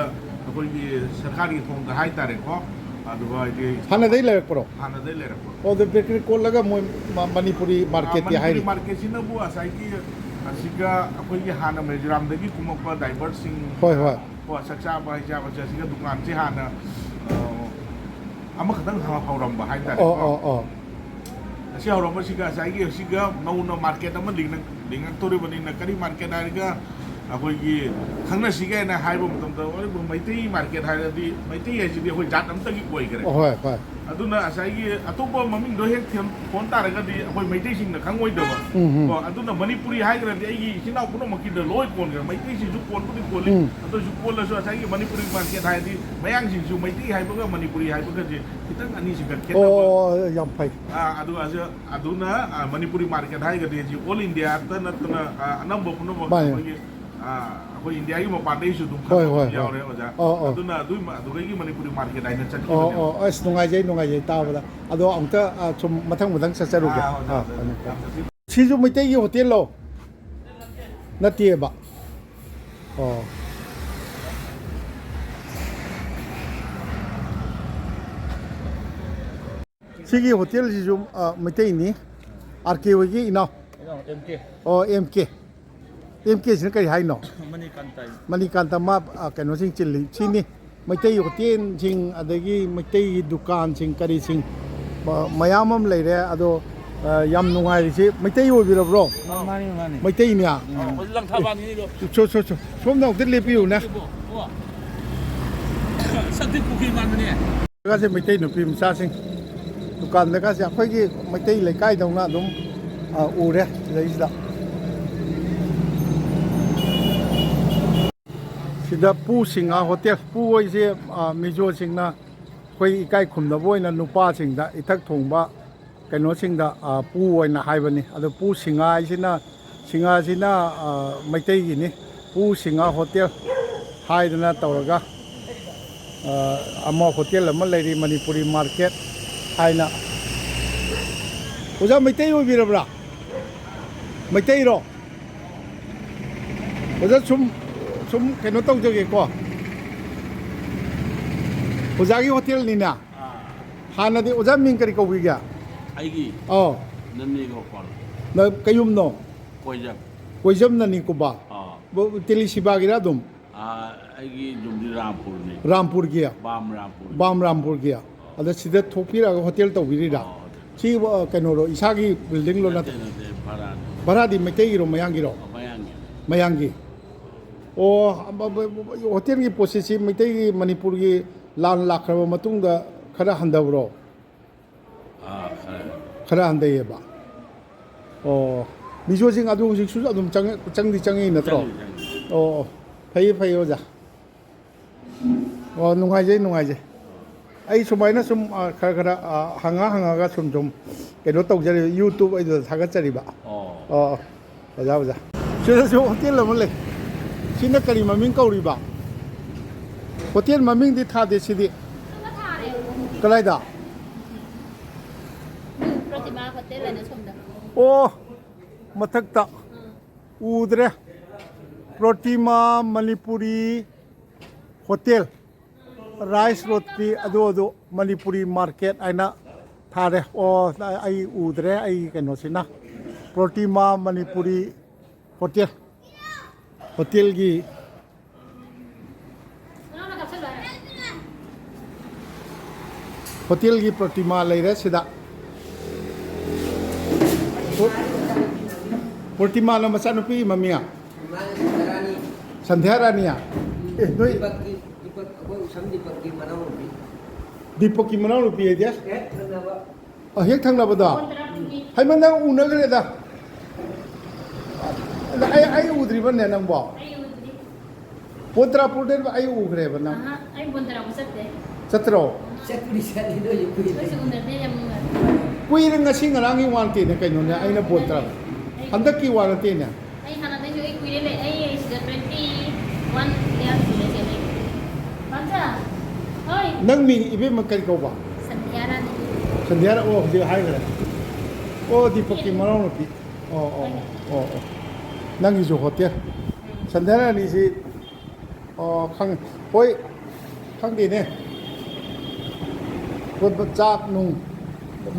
ꯑꯩꯈꯣꯏꯒꯤ ꯁꯔꯀꯥꯔꯒꯤ ꯊꯣꯡꯗ ꯍꯥꯏꯇꯥꯔꯦꯀꯣ꯫ ꯑꯗꯨꯒ ꯍꯥꯏꯗꯤ ꯍꯥꯟꯅꯗꯩ ꯂꯩꯔꯛꯄ꯭ꯔꯣ? ꯍꯥꯟꯅꯗꯩ ꯂꯩꯔꯛꯄ꯫ ꯑꯣ, ꯑꯗꯨ ꯕꯦꯀꯔꯤ ꯀꯣꯠꯂꯒ ꯃꯣꯏ ꯃ-, ꯃꯅꯤꯄꯨꯔꯤ ꯑ, ꯃꯥꯔꯀꯦꯠꯇꯤ ꯃꯅꯤꯄꯨꯔꯤ ꯍꯥꯏꯔꯤ꯫ ꯃꯥꯔꯀꯦꯠꯁꯤꯅꯕꯨ ꯉꯁꯥꯏꯒꯤ ꯑꯁꯤꯒ ꯑꯩꯈꯣꯏꯒꯤ ꯍꯥꯟꯅ ꯃꯤꯖꯣꯔꯥꯝꯗꯒꯤ ꯀꯨꯝꯃꯛꯄ ꯗ꯭ꯔꯥꯏꯚꯔꯁꯤꯡ, ꯍꯣꯏ, ꯍꯣꯏ꯫ ꯀꯣ, ꯆꯥꯛ ꯆꯥꯕ ꯍꯩ ꯆꯥꯕꯁꯦ ꯑꯁꯤꯒ ꯗꯨꯀꯥꯟꯁꯦ ꯍꯥꯟꯅ, ꯑ, ꯑꯃꯈꯛꯇꯪ ꯍ-, ꯍꯧꯔꯝꯕ ꯍꯥꯏꯇꯥꯔꯦꯀꯣ꯫ ꯑꯣ, ꯑꯣ, ꯑꯣ꯫ ꯑꯁꯤ ꯍꯧꯔꯝꯕꯁꯤꯒ ꯉꯁꯥꯏꯒꯤ ꯑꯁꯤꯒ ꯅꯧꯅ ꯃꯥꯔꯀꯦꯠ ꯑꯃ ꯂꯤꯡꯉꯛ-, ꯂꯤꯡꯉꯛꯇꯧꯔꯤꯕꯅꯤꯅ, ꯀꯔꯤ ꯃꯥꯔꯀꯦꯠ ꯍꯥꯏꯔꯒ ꯑꯩꯈꯣꯏꯒꯤ ꯈꯪꯅꯁꯤꯒꯦ ꯍꯥꯏꯅ ꯍꯥꯏꯕ ꯃꯇꯝꯗ, ꯑꯣ, ꯃꯩꯇꯩ ꯃꯥꯔꯀꯦꯠ ꯍꯥꯏꯔꯗꯤ, ꯃꯩꯇꯩ ꯍꯥꯏꯁꯤꯗꯤ ꯑꯩꯈꯣꯏ ꯖꯥꯠ ꯑꯃꯠꯇꯒꯤ ꯑꯣꯏꯈ꯭ꯔꯦ꯫ ꯍꯣꯏ, ꯍꯣꯏ꯫ ꯑꯗꯨꯅ ꯉꯁꯥꯏꯒꯤ ꯑꯇꯣꯞꯄ ꯃꯃꯤꯡꯗꯣ ꯍꯦꯛ ꯊꯦꯝ-, ꯊꯣꯟ ꯇꯥꯔꯒꯗꯤ ꯑꯩꯈꯣꯏ ꯃꯩꯇꯩꯁꯤꯡꯅ ꯈꯪꯉꯣꯏꯗꯕ꯫ ꯎꯝ, ꯎꯝ꯫ ꯀꯣ, ꯑꯗꯨꯅ ꯃꯅꯤꯄꯨꯔꯤ ꯍꯥꯏꯈ꯭ꯔꯗꯤ ꯑꯩꯒꯤ ꯏꯆꯤꯟ ꯏꯅꯥꯎ ꯄꯨꯝꯅꯃꯛꯀꯤꯗ ꯂꯣꯏ ꯀꯣꯟꯈ꯭ꯔꯦ꯫ ꯃꯩꯇꯩꯁꯤꯡꯁꯨ ꯀꯣꯟꯕꯨꯗꯤ ꯀꯣꯜꯂꯤ, ꯎꯝ꯫ ꯑꯗꯨꯁꯨ ꯀꯣꯜꯂꯁꯨ ꯉꯁꯥꯏꯒꯤ ꯃꯅꯤꯄꯨꯔꯤ ꯃꯥꯔꯀꯦꯠ ꯍꯥꯏꯔꯗꯤ ꯃꯌꯥꯡꯁꯤꯡꯁꯨ ꯃꯩꯇꯩ ꯍꯥꯏꯕꯒ ꯃꯅꯤꯄꯨꯔꯤ ꯍꯥꯏꯕꯒꯁꯦ ꯈꯤꯇꯪ ꯑꯅꯤꯁꯤꯒ ꯈꯦꯠꯅꯕ꯫ ꯑꯣ, ꯌꯥꯝ ꯐꯩ꯫ ꯑꯥ, ꯑꯗꯨ, ꯑꯗꯨ, ꯑꯗꯨꯅ, ꯑꯥ, ꯃꯅꯤꯄꯨꯔꯤ ꯃꯥꯔꯀꯦꯠ ꯍꯥꯏꯔꯒꯗꯤ ꯍꯧꯖꯤꯛ ꯑꯣꯜ ꯏꯟꯗꯤꯌꯥꯗ ꯅꯠꯇꯅ, ꯑꯥ, ꯑꯅꯝꯕ ꯄꯨꯝꯅꯃꯛ ꯃꯥꯅꯦ꯫ ꯑꯩꯈꯣꯏꯒꯤ, ꯑꯥ, ꯑꯩꯈꯣꯏ ꯏꯟꯗꯤꯌꯥꯒꯤ ꯃꯄꯥꯟꯗꯩꯁꯨ ꯑꯗꯨꯝ ꯍꯣꯏ, ꯈꯪꯕ ꯍꯣꯏ, ꯑꯗꯨꯝ ꯍꯣꯏ꯫ ꯌꯥꯎꯔꯦ, ꯑꯣꯖꯥ꯫ ꯑꯣ, ꯑꯣ꯫ ꯑꯗꯨꯅ ꯑꯗꯨꯏ ꯃ-, ꯑꯗꯨꯗꯒꯤ ꯃꯅꯤꯄꯨꯔꯤ ꯃꯥꯔꯀꯦꯠ ꯍꯥꯏꯅ ꯑꯣ, ꯆꯠꯈꯤꯕꯅꯦꯕ꯫ ꯑꯣ, ꯑꯁ, ꯅꯨꯡꯉꯥꯏꯖꯩ, ꯅꯨꯡꯉꯥꯏꯖꯩ ꯇꯥꯕꯗ꯫ ꯑꯗꯣ ꯑꯃꯨꯛꯇ, ꯑꯥ, ꯁꯨꯝ ꯃꯊꯪ ꯃꯊꯪ ꯆꯠꯆꯔꯨꯒꯦ꯫ ꯑꯥ, ꯑꯣꯖꯥ, ꯑꯥ, ꯑꯣꯖꯥ, ꯐꯅꯤ, ꯐꯅꯤ꯫ ꯌꯥꯝ ꯅꯨꯡꯁꯤ꯫ ꯁꯤꯁꯨ ꯃꯩꯇꯩꯒꯤ ꯍꯣꯇꯦꯜꯂꯣ? ꯅꯠꯇꯦꯕ꯫ ꯑꯣ꯫ ꯁꯤꯒꯤ ꯍꯣꯇꯦꯜꯁꯤꯁꯨ, ꯑ, ꯃꯩꯇꯩꯅꯤ꯫ ꯑꯥꯔ ꯀꯦ ꯍꯣꯏꯒꯤ ꯏꯅꯥꯎ꯫ ꯏꯅꯥꯎ, ꯑꯦꯝ ꯀꯦ꯫ ꯑꯣ, ꯑꯦꯝ ꯀꯦ꯫ ꯑꯦꯝ ꯀꯦꯁꯤꯅ ꯀꯔꯤ ꯍꯥꯏꯅꯣ? ꯃꯅꯤꯀꯥꯟꯇ꯫ ꯃꯅꯤꯀꯥꯟꯇ ꯃꯥ, ꯑ, ꯀꯩꯅꯣꯁꯤꯡ ꯆꯤꯜꯂꯤ꯫ ꯁꯤꯅꯤ꯫ ꯃꯩꯇꯩ ꯍꯣꯇꯦꯜꯁꯤꯡ, ꯑꯗꯒꯤ ꯃꯩꯇꯩꯒꯤ ꯗꯨꯀꯥꯟꯁꯤꯡ, ꯀꯔꯤꯁꯤꯡ, ꯃ-, ꯃꯌꯥꯝ ꯑꯃ ꯂꯩꯔꯦ꯫ ꯑꯗꯣ, ꯑ, ꯌꯥꯝ ꯅꯨꯡꯉꯥꯏꯔꯤꯁꯤ꯫ ꯃꯩꯇꯩ ꯑꯣꯏꯕꯤꯔꯕ꯭ꯔꯣ? ꯃꯥꯅꯤ, ꯃꯥꯅꯤ꯫ ꯃꯩꯇꯩꯅꯦ? ꯎꯝ꯫ ꯂꯪꯊꯥꯕꯥꯟꯒꯤꯅꯤꯗꯣ꯫ ꯁꯣ, ꯁꯣ, ꯁꯣ꯫ ꯁꯣꯝꯗ ꯑꯃꯨꯛꯇ ꯂꯦꯞꯄꯤꯌꯨꯅꯦ꯫ ꯁꯤꯕꯣ, ꯁꯤꯕꯣ꯫ ꯁꯛꯇꯤ ꯀꯨꯀꯤ ꯃꯥꯟꯕꯅꯦ꯫ ꯀꯥꯁꯦ ꯃꯩꯇꯩ ꯅꯨꯄꯤ ꯃꯆꯥꯁꯤꯡ ꯗꯨꯀꯥꯟꯗꯒꯁꯦ ꯑꯩꯈꯣꯏꯒꯤ ꯃꯩꯇꯩ ꯂꯩꯀꯥꯏꯗꯧꯅ ꯑꯗꯨꯝ, ꯑ, ꯎꯔꯦ ꯁꯤꯗꯩꯁꯤꯗ꯫ ꯁꯤꯗ ꯄꯨ ꯁꯤꯡꯍꯥ ꯍꯣꯇꯦꯜ꯫ ꯄꯨ ꯍꯥꯏꯁꯦ, ꯑ, ꯃꯤꯖꯣꯁꯤꯡꯅ ꯑꯩꯈꯣꯏ ꯏꯀꯥꯏ ꯈꯨꯝꯅꯕ ꯑꯣꯏꯅ ꯅꯨꯄꯥꯁꯤꯡꯗ ꯏꯊꯛ ꯊꯣꯡꯕ ꯀꯩꯅꯣꯁꯤꯡꯗ, ꯑ, ꯄꯨ ꯑꯣꯏꯅ ꯍꯥꯏꯕꯅꯤ꯫ ꯑꯗꯣ ꯄꯨ ꯁꯤꯡꯍꯥ ꯍꯥꯏꯁꯤꯅ, ꯁꯤꯡꯍꯥꯁꯤꯅ, ꯑ, ꯃꯩꯇꯩꯒꯤꯅꯤ꯫ ꯄꯨ ꯁꯤꯡꯍꯥ ꯍꯣꯇꯦꯜ ꯍꯥꯏꯗꯅ ꯇꯧꯔꯒ, ꯑ, ꯑꯃ ꯍꯣꯇꯦꯜ ꯑꯃ ꯂꯩꯔꯤ, ꯃꯅꯤꯄꯨꯔꯤ ꯃꯥꯔꯀꯦꯠ ꯍꯥꯏꯅ꯫ ꯑꯣꯖꯥ ꯃꯩꯇꯩ ꯑꯣꯏꯕꯤꯔꯕ꯭ꯔꯥ? ꯃꯩꯇꯩꯔꯣ? ꯑꯣꯖꯥ, ꯁꯨꯝ, ꯁꯨꯝ ꯀꯩꯅꯣ ꯇꯧꯖꯒꯦꯀꯣ꯫ ꯑꯣꯖꯥꯒꯤ ꯍꯣꯇꯦꯜꯅꯤꯅ꯫ ꯑꯥ꯫ ꯍꯥꯟꯅꯗꯤ ꯑꯣꯖꯥ ꯃꯤꯡ ꯀꯔꯤ ꯀꯧꯕꯤꯒꯦ? ꯑꯩꯒꯤ ꯑꯧ꯫ ꯅꯅꯦ ꯒꯣꯄꯥꯜ꯫ ꯅ-, ꯀꯩꯌꯨꯝꯅꯣ? ꯀꯣꯏꯖꯝ꯫ ꯀꯣꯏꯖꯝ ꯅꯅꯤ ꯀꯣꯕꯥ? ꯑꯥ꯫ ꯕ-, ꯇꯦꯂꯤ ꯁꯤꯕꯥꯒꯤꯔ ꯑꯗꯨꯝ? ꯑꯥ, ꯑꯩꯒꯤ ꯌꯨꯝꯗꯤ ꯔꯥꯝꯄꯨꯔꯅꯤ꯫ ꯔꯥꯝꯄꯨꯔꯒꯤ? ꯕꯥꯝ ꯔꯥꯝꯄꯨꯔ꯫ ꯕꯥꯝ ꯔꯥꯝꯄꯨꯔꯒꯤ꯫ ꯑꯗ ꯁꯤꯗ ꯊꯣꯛꯄꯤꯔꯛꯑꯒ ꯍꯣꯇꯦꯜ ꯇꯧꯕꯤꯔꯤꯔꯥ? ꯑꯣ꯫ ꯁꯤ, ꯑ, ꯀꯩꯅꯣꯔꯣ, ꯏꯁꯥꯒꯤ ꯕꯤꯜꯗꯤꯡꯂꯣ ꯅꯠꯇ꯭ꯔ-? ꯅꯠꯇꯦ, ꯅꯠꯇꯦ, ꯚꯔꯥꯅꯤ꯫ ꯚꯔꯥꯗꯤ ꯃꯩꯇꯩꯒꯤꯔꯣ, ꯃꯌꯥꯡꯒꯤꯔꯣ? ꯑ, ꯃꯌꯥꯡꯒꯤ꯫ ꯃꯌꯥꯡꯒꯤ꯫ ꯑꯣ, ꯑ, ꯕ-, ꯕ-, ꯕ-, ꯍꯣꯇꯦꯜꯒꯤ ꯄꯣꯠꯁꯤ, ꯁꯤ ꯃꯩꯇꯩꯒꯤ, ꯃꯅꯤꯄꯨꯔꯒꯤ ꯂꯥꯟ ꯂꯥꯛꯈ꯭ꯔꯕ ꯃꯇꯨꯡꯗ ꯈꯔ ꯍꯟꯊꯕ꯭ꯔꯣ? ꯑꯥ, ꯈꯔ꯫ ꯈꯔ ꯍꯟꯊꯩꯌꯦꯕ꯫ ꯑꯣ, ꯃꯤꯖꯣꯁꯤꯡ ꯑꯗꯨ ꯍꯧꯖꯤꯛꯁꯨ ꯑꯗꯨꯝ ꯆꯪꯉ-, ꯆꯪꯗꯤ ꯆꯪꯉꯤ ꯅꯠꯇ꯭ꯔꯣ? ꯆꯪꯉꯤ, ꯆꯪꯉꯤ꯫ ꯑꯣ, ꯑꯣ, ꯐꯩꯌꯦ, ꯐꯩꯌꯦ, ꯑꯣꯖꯥ꯫ ꯑꯣ, ꯅꯨꯡꯉꯥꯏꯖꯩ, ꯅꯨꯡꯉꯥꯏꯖꯩ꯫ ꯑꯩ ꯁꯨꯃꯥꯏꯅ ꯁꯨꯝ, ꯑ, ꯈꯔ ꯈꯔ, ꯑ, ꯍꯪꯉ ꯍꯪꯉꯒ ꯁꯨꯝ ꯁꯨꯝ ꯀꯩꯅꯣ ꯇꯧꯖꯔꯤꯕ, YouTube ꯑꯩꯗꯨꯗ ꯊꯥꯒꯠꯆꯔꯤꯕ꯫ ꯑꯣ꯫ ꯑꯣ, ꯑꯣ꯫ ꯑꯣꯖꯥ, ꯑꯣꯖꯥ꯫ ꯁꯤꯗꯁꯨ ꯍꯣꯇꯦꯜ ꯑꯃ ꯂꯩ꯫ ꯁꯤꯅ ꯀꯔꯤ ꯃꯃꯤꯡ ꯀꯧꯔꯤꯕ? ꯍꯣꯇꯦꯜ ꯃꯃꯤꯡꯗꯤ ꯊꯥꯗꯦ ꯁꯤꯗꯤ꯫ ꯀꯗꯥꯏꯗ? ꯄ꯭ꯔꯇꯤꯃꯥ ꯍꯣꯇꯦꯜ ꯍꯥꯏꯅ ꯁꯣꯝꯗ꯫ ꯑꯣ, ꯃꯊꯛꯇ꯫ ꯎꯗ꯭ꯔꯦ꯫ ꯄ꯭ꯔꯣꯇꯤꯃꯥ ꯃꯅꯤꯄꯨꯔꯤ ꯍꯣꯇꯦꯜ, ꯔꯥꯏꯁ ꯔꯣꯇꯤ, ꯑꯗꯨ, ꯑꯗꯨ ꯃꯅꯤꯄꯨꯔꯤ ꯃꯥꯔꯀꯦꯠ ꯍꯥꯏꯅ ꯊꯥꯔꯦ꯫ ꯑꯣ, ꯑꯩ ꯎꯗ꯭ꯔꯦ, ꯑꯩ ꯀꯩꯅꯣꯁꯤꯅ꯫ ꯄ꯭ꯔꯣꯇꯤꯃꯥ ꯃꯅꯤꯄꯨꯔꯤ ꯍꯣꯇꯦꯜ, ꯍꯣꯇꯦꯜꯒꯤ ꯍꯣꯇꯦꯜꯒꯤ ꯄ꯭ꯔꯇꯤꯃꯥ ꯂꯩꯔꯦ ꯁꯤꯗ꯫ ꯄ꯭ꯔꯇꯤꯃꯥꯅ ꯃꯆꯥꯅꯨꯄꯤ ꯃꯃꯤꯡ? ꯁꯟꯙ꯭ꯌꯥ ꯔꯥꯅꯤꯌꯥ? ꯑꯦ, ꯅꯣꯏ ꯗꯤꯄꯛꯀꯤ, ꯗꯤꯄꯛ, ꯑꯩꯈꯣꯏ ꯎꯁꯝ ꯗꯤꯄꯛꯀꯤ ꯃꯅꯥꯎꯅꯨꯄꯤ꯫ ꯗꯤꯄꯛꯀꯤ ꯃꯅꯥꯎꯅꯨꯄꯤ ꯍꯥꯏꯗꯤ? ꯍꯦꯛ ꯊꯪꯅꯕ꯫ ꯑ, ꯍꯦꯛ ꯊꯪꯅꯕꯗꯣ? ꯍꯩꯃ, ꯅꯪ ꯎꯅꯈ꯭ꯔꯦꯗ꯫ ꯑꯩ, ꯑꯩ ꯎꯗ꯭ꯔꯤꯕꯅꯦ ꯅꯪꯕꯣ? ꯑꯩ ꯎꯗ꯭ꯔꯤ꯫ ꯕꯣꯟ ꯇꯔꯥ ꯄꯣꯔꯇꯦꯜ ꯑꯩ ꯎꯈ꯭ꯔꯦꯕ ꯅꯪ꯫ ꯑꯍꯥ, ꯑꯩ ꯕꯣꯟ ꯇꯔꯥꯕꯨ ꯆꯠꯇꯦ꯫ ꯆꯠꯇ꯭ꯔꯣ? ꯆꯠꯄꯨꯗꯤ ꯆꯠꯂꯤ, ꯑꯗꯨ ꯑꯣꯏꯁꯨ ꯀꯨꯏꯔꯦ꯫ ꯑꯩꯈꯣꯏꯁꯨ ꯎꯅꯗꯦ, ꯌꯥꯝ ꯎꯅꯗꯦ꯫ ꯀꯨꯏꯔꯦ, ꯉꯁꯤ ꯉꯔꯥꯡꯒꯤ ꯋꯥ ꯅꯠꯇꯦꯅꯦ ꯀꯩꯅꯣꯅꯦ, ꯑꯩꯅ ꯕꯣꯟ ꯇꯔꯥ꯫ ꯑꯩ ꯍꯟꯗꯛꯀꯤ ꯋꯥ ꯅꯠꯇꯦꯅꯦ꯫ ꯑꯩ ꯍꯥꯟꯅꯗꯩꯁꯨ ꯑꯩ ꯀꯨꯏꯔꯦ ꯂꯩ-, ꯑꯩ ꯁꯤꯗ twenty one years ꯁꯨꯔꯦ ꯁꯤꯗ ꯂꯩ꯫ ꯄꯥꯝꯆꯥ, ꯍꯣꯏ꯫ ꯅꯪ ꯃꯤꯡ ꯏꯕꯦꯝꯃ ꯀꯔꯤ ꯀꯧꯕ? ꯁꯟꯙ꯭ꯌꯥ ꯔꯥꯅꯤ꯫ ꯁꯟꯙ꯭ꯌꯥ ꯔꯥ-, ꯑꯣ, ꯍꯧꯖꯤꯛ ꯍꯥꯏꯈ꯭ꯔꯦ꯫ ꯑꯣ, ꯗꯤꯄꯛꯀꯤ ꯃꯅꯥꯎꯅꯨꯄꯤ꯫ ꯑꯣ, ꯑꯣ, ꯑꯣ, ꯑꯣ꯫ ꯅꯪꯒꯤꯁꯨ ꯍꯣꯇꯦꯜ꯫ ꯎꯝ꯫ ꯁꯟꯙ꯭ꯌꯥ ꯔꯥꯅꯤꯁꯤ ꯑꯣ, ꯈꯪꯉꯦ꯫ ꯍꯣꯏ, ꯈꯪꯗꯦꯅꯦ꯫ ꯍꯣꯏ, ꯆꯥꯛ ꯅꯨꯡ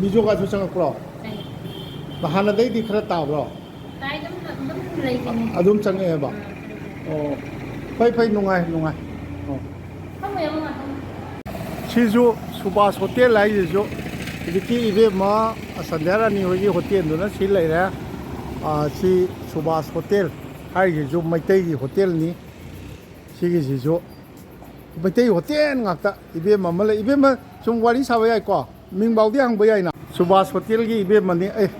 ꯃꯤꯖꯣꯒꯥꯁꯨ ꯆꯪꯉꯛꯄ꯭ꯔꯣ? ꯆꯪꯉꯦ꯫ ꯍꯥꯟꯅꯗꯩꯗꯤ ꯈꯔ ꯇꯥꯕ꯭ꯔꯣ? ꯇꯥꯏ, ꯑꯗꯨꯝ, ꯑꯗꯨꯝ ꯂꯩꯕꯅꯦ꯫ ꯑꯗꯨꯝ ꯆꯪꯉꯛꯑꯦꯕ? ꯑꯥ, ꯑꯗꯨꯝ ꯆꯪꯉꯦ꯫ ꯑꯣ, ꯐꯩ, ꯐꯩ, ꯅꯨꯡꯉꯥꯏ, ꯅꯨꯡꯉꯥꯏ꯫ ꯑꯣ꯫ ꯐꯝꯃꯨ, ꯐꯝꯃꯨ, ꯐꯝꯃꯨ꯫ ꯁꯤꯁꯨ ꯁꯨꯕꯥꯁ ꯍꯣꯇꯦꯜ ꯍꯥꯏꯁꯤꯁꯨ ꯍꯧꯖꯤꯛꯀꯤ ꯏꯕꯦꯝꯃ ꯁꯟꯙ꯭ꯌꯥ ꯔꯥꯅꯤ ꯍꯣꯏꯒꯤ ꯍꯣꯇꯦꯜꯗꯨꯅ ꯁꯤ ꯂꯩꯔꯦ꯫ ꯑꯥ, ꯁꯤ ꯁꯨꯕꯥꯁ ꯍꯣꯇꯦꯜ ꯍꯥꯏꯔꯤꯁꯤꯁꯨ ꯃꯩꯇꯩꯒꯤ ꯍꯣꯇꯦꯜꯅꯤ꯫ ꯁꯤꯒꯤꯁꯤꯁꯨ ꯃꯩꯇꯩ ꯍꯣꯇꯦꯜ ꯉꯥꯛꯇ꯫ ꯏꯕꯦꯝꯃ ꯑꯃ ꯂꯩ꯫ ꯏꯕꯦꯝꯃ, ꯁꯨꯝ ꯋꯥꯔꯤ ꯁꯥꯕ ꯌꯥꯏꯀꯣ? ꯃꯤꯡꯐꯥꯎꯗꯤ ꯍꯪꯕ ꯌꯥꯏꯅ꯫ ꯁꯨꯕꯥꯁ ꯍꯣꯇꯦꯜꯒꯤ ꯏꯕꯦꯝꯃꯅꯤ꯫ ꯑꯦ,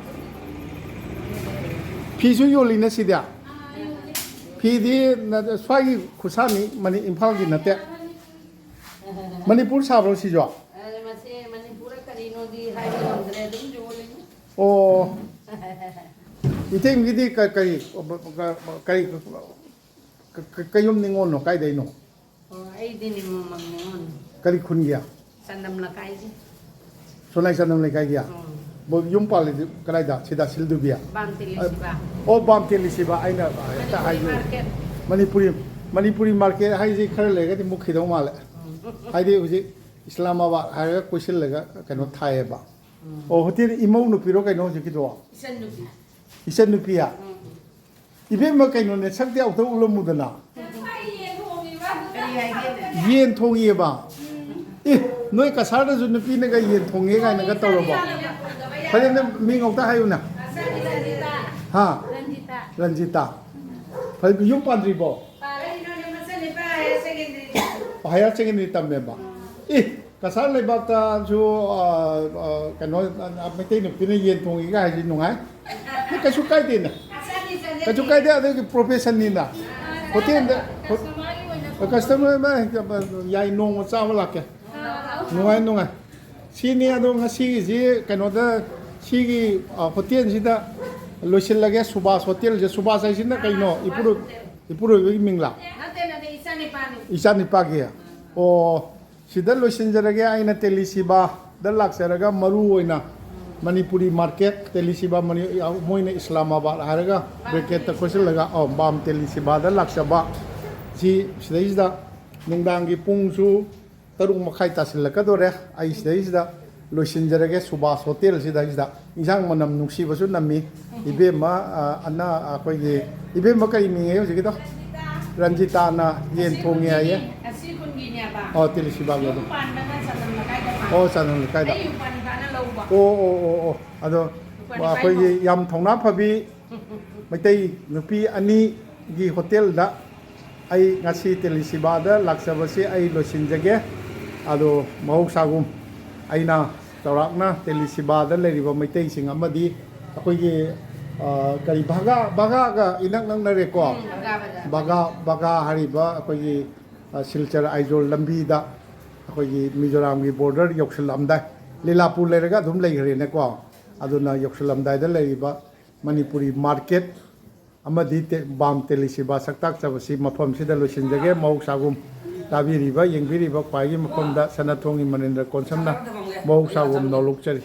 ꯐꯤꯁꯨ ꯌꯣꯜꯂꯤꯅ ꯁꯤꯗꯤ? ꯐꯤꯗꯤ ꯅ-, ꯁ꯭ꯋꯥꯏꯒꯤ ꯈꯨꯠꯁꯥꯅꯤ, ꯃꯅꯤ-, ꯏꯝꯐꯥꯜꯒꯤ ꯅꯠꯇꯦ꯫ ꯃꯅꯤꯄꯨꯔ ꯁꯥꯕ꯭ꯔꯣ ꯁꯤꯁꯨ? ꯑ, ꯃꯁꯤ ꯃꯅꯤꯄꯨꯔ ꯀꯔꯤꯅꯣꯗꯤ ꯍꯥꯏꯕ ꯉꯝꯗ꯭ꯔꯦ, ꯑꯗꯨꯝ ꯌꯣꯜꯂꯤ꯫ ꯑꯣ꯫ ꯏꯇꯩꯒꯤꯗꯤ ꯀ-, ꯀꯔꯤ, ꯀꯔꯤ, ꯀ-, ꯀ-, ꯀꯌꯨꯝ ꯅꯤꯉꯣꯜꯅꯣ? ꯀꯥꯏꯗꯩꯅꯣ? ꯑꯣ, ꯑꯩꯗꯤ ꯅꯤꯉꯣꯜꯃꯛ ꯅꯤꯉꯣꯜꯅꯤ꯫ ꯀꯔꯤ ꯈꯨꯟꯒꯤ? ꯆꯅꯝ ꯂꯩꯀꯥꯏꯒꯤ꯫ ꯁꯣꯅꯥꯏ ꯆꯅꯝ ꯂꯩꯀꯥꯏꯒꯤ? ꯎꯝ꯫ ꯕꯣ-, ꯌꯨꯝ ꯄꯥꯜꯂꯤꯗꯤ ꯀꯗꯥꯏꯗ? ꯁꯤꯗ ꯁꯤꯜꯗꯨꯕꯤ? ꯕꯥꯝ ꯇꯦꯂꯤꯁꯤꯕ꯫ ꯑꯣ, ꯕꯥꯝ ꯇꯦꯂꯤꯁꯤꯕ꯫ ꯑꯩꯅ ꯍꯦꯛꯇ ꯃꯅꯤꯄꯨꯔꯤ ꯍꯥꯏꯖꯦ꯫ ꯃꯥꯔꯀꯦꯠ꯫ ꯃꯅꯤꯄꯨꯔꯤ, ꯃꯅꯤꯄꯨꯔꯤ ꯃꯥꯔꯀꯦꯠ ꯍꯥꯏꯁꯤ ꯈꯔ ꯂꯩꯔꯒꯗꯤ ꯃꯨꯠꯈꯤꯗꯧ ꯃꯥꯜꯂꯦ꯫ ꯎꯝ꯫ ꯍꯥꯏꯗꯤ ꯍꯧꯖꯤꯛ ꯏꯁꯂꯥꯃꯥꯕꯥꯗ ꯍꯥꯏꯔꯒ ꯀꯣꯏꯁꯤꯜꯂꯒ ꯀꯩꯅꯣ ꯊꯥꯏꯌꯦꯕ꯫ ꯎꯝ꯫ ꯑꯣ, ꯍꯣꯇꯦꯜ ꯏꯃꯧ ꯅꯨꯄꯤꯔꯣ ꯀꯩꯅꯣ ꯍꯧꯖꯤꯛꯀꯤꯗꯣ? ꯏꯆꯟ ꯅꯨꯄꯤ꯫ ꯏꯆꯟ ꯅꯨꯄꯤꯌꯥ? ꯎꯝ꯫ ꯏꯕꯦꯝꯃ, ꯀꯩꯅꯣꯅꯦ, ꯁꯛꯇꯤ ꯑꯃꯨꯛꯇ ꯎꯠꯂꯝꯃꯨꯗꯅ꯫ ꯀꯔꯤ ꯍꯥꯏꯒꯦꯅꯦ? ꯌꯦꯟ ꯊꯣꯡꯉꯤꯑꯕ? ꯎꯝ꯫ ꯑꯦ, ꯅꯣꯏ ꯀꯁꯥꯔꯗꯁꯨ ꯅꯨꯄꯤꯅꯒ ꯌꯦꯟ ꯊꯣꯡꯉꯦ ꯀꯥꯏꯅꯒ ꯇꯧꯔꯕꯣ? ꯐꯖꯅ ꯃꯤꯡ ꯑꯝꯇ ꯍꯥꯏꯌꯨꯅ꯫ ꯍꯥ? ꯔꯟꯖꯤꯇꯥ꯫ ꯔꯟꯖꯤꯇꯥ꯫ ꯐꯖꯅ ꯌꯨꯝ ꯄꯥꯟꯗ꯭ꯔꯤꯕꯣ? ꯄꯥꯜꯂꯦ, ꯏꯅꯥꯎꯅꯨꯄꯤ ꯃꯆꯥꯅꯤꯄꯥ higher secondary꯫ Higher secondary ꯇꯝꯃꯦꯕ? E, Cachar ꯂꯩꯕꯥꯛꯇꯁꯨ, ꯑ, ꯑ, ꯀꯩꯅꯣ, ꯑ, ꯃꯩꯇꯩ ꯅꯨꯄꯤꯅ ꯌꯦꯟ ꯊꯣꯡꯉꯤꯒ ꯍꯥꯏꯁꯤ ꯅꯨꯡꯉꯥꯏ꯫ ꯀꯩꯁꯨ ꯀꯥꯏꯗꯦꯅ꯫ ꯀꯩꯁꯨ ꯀꯥꯏꯗꯦ, ꯑꯗꯨꯒꯤ professionꯅꯤꯅ꯫ ꯍꯣꯇꯦꯜꯗ, customerꯒꯤ ꯑꯣꯏꯅ customer ꯑꯃ ꯌꯥꯏ, ꯅꯣꯡꯃ ꯆꯥꯕ ꯂꯥꯛꯀꯦ꯫ ꯅꯨꯡꯉꯥꯏ, ꯅꯨꯡꯉꯥꯏ꯫ ꯁꯤꯅꯤ, ꯑꯗꯣ ꯉꯁꯤꯒꯤꯁꯤ ꯀꯩꯅꯣꯗ, ꯁꯤꯒꯤ, ꯑ, ꯍꯣꯇꯦꯜꯁꯤꯗ ꯂꯣꯏꯁꯤꯜꯂꯒꯦ꯫ ꯁꯨꯕꯥꯁ ꯍꯣꯇꯦꯜꯁꯦ, ꯁꯨꯕꯥꯁ ꯍꯥꯏꯁꯤꯅ ꯀꯩꯅꯣ? ꯏꯄꯨꯔꯣꯏ-, ꯏꯄꯨꯔꯣꯏꯕꯒꯤ ꯃꯤꯡꯂꯥ? ꯅꯠꯇꯦ, ꯅꯠꯇꯦ, ꯏꯆꯥꯅꯤꯄꯥꯅꯤ꯫ ꯏꯆꯥꯅꯤꯄꯥꯒꯤ? ꯑꯣ, ꯁꯤꯗ ꯂꯣꯏꯁꯤꯟꯖꯔꯒꯦ꯫ ꯑꯩꯅ ꯇꯦꯂꯤꯁꯤꯕꯥꯗ ꯂꯥꯛꯆꯔꯒ ꯃꯔꯨ ꯑꯣꯏꯅ ꯃꯅꯤꯄꯨꯔꯤ market, ꯇꯦꯂꯤꯁꯤꯕꯥ ꯃꯅꯤ-, ꯃꯣꯏꯅ ꯏꯁꯂꯥꯃꯥꯕꯥꯗ ꯍꯥꯏꯔꯒ bracketꯇ ꯈꯣꯠꯆꯤꯜꯂꯒ, ꯑꯣ, ꯕꯥꯝ ꯇꯦꯂꯤꯁꯤꯕꯥꯗ ꯂꯥꯛꯆꯕ꯫ ꯁꯤ ꯁꯤꯗꯩꯁꯤꯗ ꯅꯨꯡꯗꯥꯡꯒꯤ ꯄꯨꯡꯁꯨ ꯇꯔꯨꯛ ꯃꯈꯥꯏ ꯇꯥꯁꯤꯜꯂꯛꯀꯗꯣꯔꯦ꯫ ꯑꯩ ꯁꯤꯗꯩꯁꯤꯗ ꯂꯣꯏꯁꯤꯟꯖꯔꯒꯦ꯫ ꯁꯨꯕꯥꯁ ꯍꯣꯇꯦꯜꯁꯤꯗ, ꯁꯤꯗ ꯏꯟꯁꯥꯡ ꯃꯅꯝ ꯅꯨꯡꯁꯤꯕꯁꯨ ꯅꯝꯃꯤ꯫ ꯏꯕꯦꯝꯃ, ꯑ, ꯑꯅ, ꯑꯩꯈꯣꯏꯒꯤ ꯏꯕꯦꯝꯃ ꯀꯔꯤ ꯃꯤꯡꯉꯦ ꯍꯧꯖꯤꯛꯀꯤꯗꯣ? ꯔꯟꯖꯤꯇꯥꯅ ꯌꯦꯟ ꯊꯣꯡꯉꯦ ꯍꯥꯏꯌꯦ꯫ ꯑꯁꯤ ꯈꯨꯟꯒꯤꯅꯦꯕ꯫ ꯑꯣ, ꯇꯦꯂꯤꯁꯤꯕꯥꯒꯤ ꯑꯗꯨꯝ꯫ ꯌꯨꯝ ꯄꯥꯟꯕꯅ ꯆꯅꯝ ꯂꯩꯀꯥꯏꯗ ꯄꯥꯟꯕ꯫ ꯑꯣ, ꯆꯅꯝ ꯂꯩꯀꯥꯏꯗ꯫ ꯑꯩ ꯏꯄ꯭ꯋꯥꯅꯤꯄꯥꯅ ꯂꯧꯕ꯫ ꯑꯣ, ꯑꯣ, ꯑꯣ, ꯑꯣ꯫ ꯑꯗꯣ ꯏꯄ꯭ꯋꯥꯅꯤꯄꯥ ꯑꯩꯈꯣꯏꯒꯤ ꯏꯃꯧ꯫ ꯌꯥꯝ ꯊꯧꯅꯥ ꯐꯕꯤ ꯃꯩꯇꯩ ꯅꯨꯄꯤ ꯑꯅꯤꯒꯤ ꯍꯣꯇꯦꯜꯗ ꯑꯩ ꯉꯁꯤ ꯇꯦꯂꯤꯁꯤꯕꯥꯗ ꯂꯥꯛꯆꯕꯁꯤ ꯑꯩ ꯂꯣꯏꯁꯤꯟꯖꯒꯦ꯫ ꯑꯗꯣ ꯃꯍꯧꯁꯥꯒꯨꯝ ꯑꯩꯅ ꯆꯥꯎꯔꯥꯛꯅ ꯇꯦꯂꯤꯁꯤꯕꯥꯗ ꯂꯩꯔꯤꯕ ꯃꯩꯇꯩꯁꯤꯡ ꯑꯃꯗꯤ ꯑꯩꯈꯣꯏꯒꯤ, ꯑ, ꯀꯔꯤ, ꯚꯥꯒꯥ, ꯚꯥꯒꯥꯒ ꯏꯅꯛ ꯅꯛꯅꯔꯦꯀꯣ꯫ ꯎꯝ, ꯚꯥꯒꯥ ꯕꯖꯥꯔ꯫ ꯚꯥꯒꯥ, ꯚꯥꯒꯥ ꯍꯥꯏꯔꯤꯕ ꯑꯩꯈꯣꯏꯒꯤ, ꯑ, ꯁꯤꯜꯆꯔ ꯑꯥꯏꯖꯣꯜ ꯂꯝꯕꯤꯗ ꯑꯩꯈꯣꯏꯒꯤ ꯃꯤꯖꯣꯔꯥꯝꯒꯤ border ꯌꯧꯁꯤꯜꯂꯛꯑꯝꯗꯥꯏ, ꯂꯤꯂꯥꯄꯨꯔ ꯂꯩꯔꯒ ꯑꯗꯨꯝ ꯂꯩꯈ꯭ꯔꯦꯅꯦꯀꯣ꯫ ꯑꯗꯨꯅ ꯌꯧꯁꯤꯜꯂꯝꯗꯥꯏꯗ ꯂꯩꯔꯤꯕ ꯃꯅꯤꯄꯨꯔꯤ market ꯑꯃꯗꯤ ꯇꯦ-, ꯕꯥꯝ ꯇꯦꯂꯤꯁꯤꯕꯥ ꯁꯛꯇꯥꯛꯆꯕꯁꯤ ꯃꯐꯝꯁꯤꯗ ꯂꯣꯏꯁꯤꯟꯖꯒꯦ꯫ ꯃꯍꯧꯁꯥꯒꯨꯝ ꯇꯥꯕꯤꯔꯤꯕ, ꯌꯦꯡꯕꯤꯔꯤꯕ ꯈ꯭ꯋꯥꯏꯒꯤ ꯃꯐꯝꯗ ꯁꯅꯥꯊꯣꯡꯒꯤ ꯃꯅꯤꯟꯗ꯭ꯔ ꯀꯣꯟꯁꯝꯅ ꯃꯍꯧꯁꯥꯒꯨꯝ ꯅꯣꯂꯨꯛꯆꯔꯤ꯫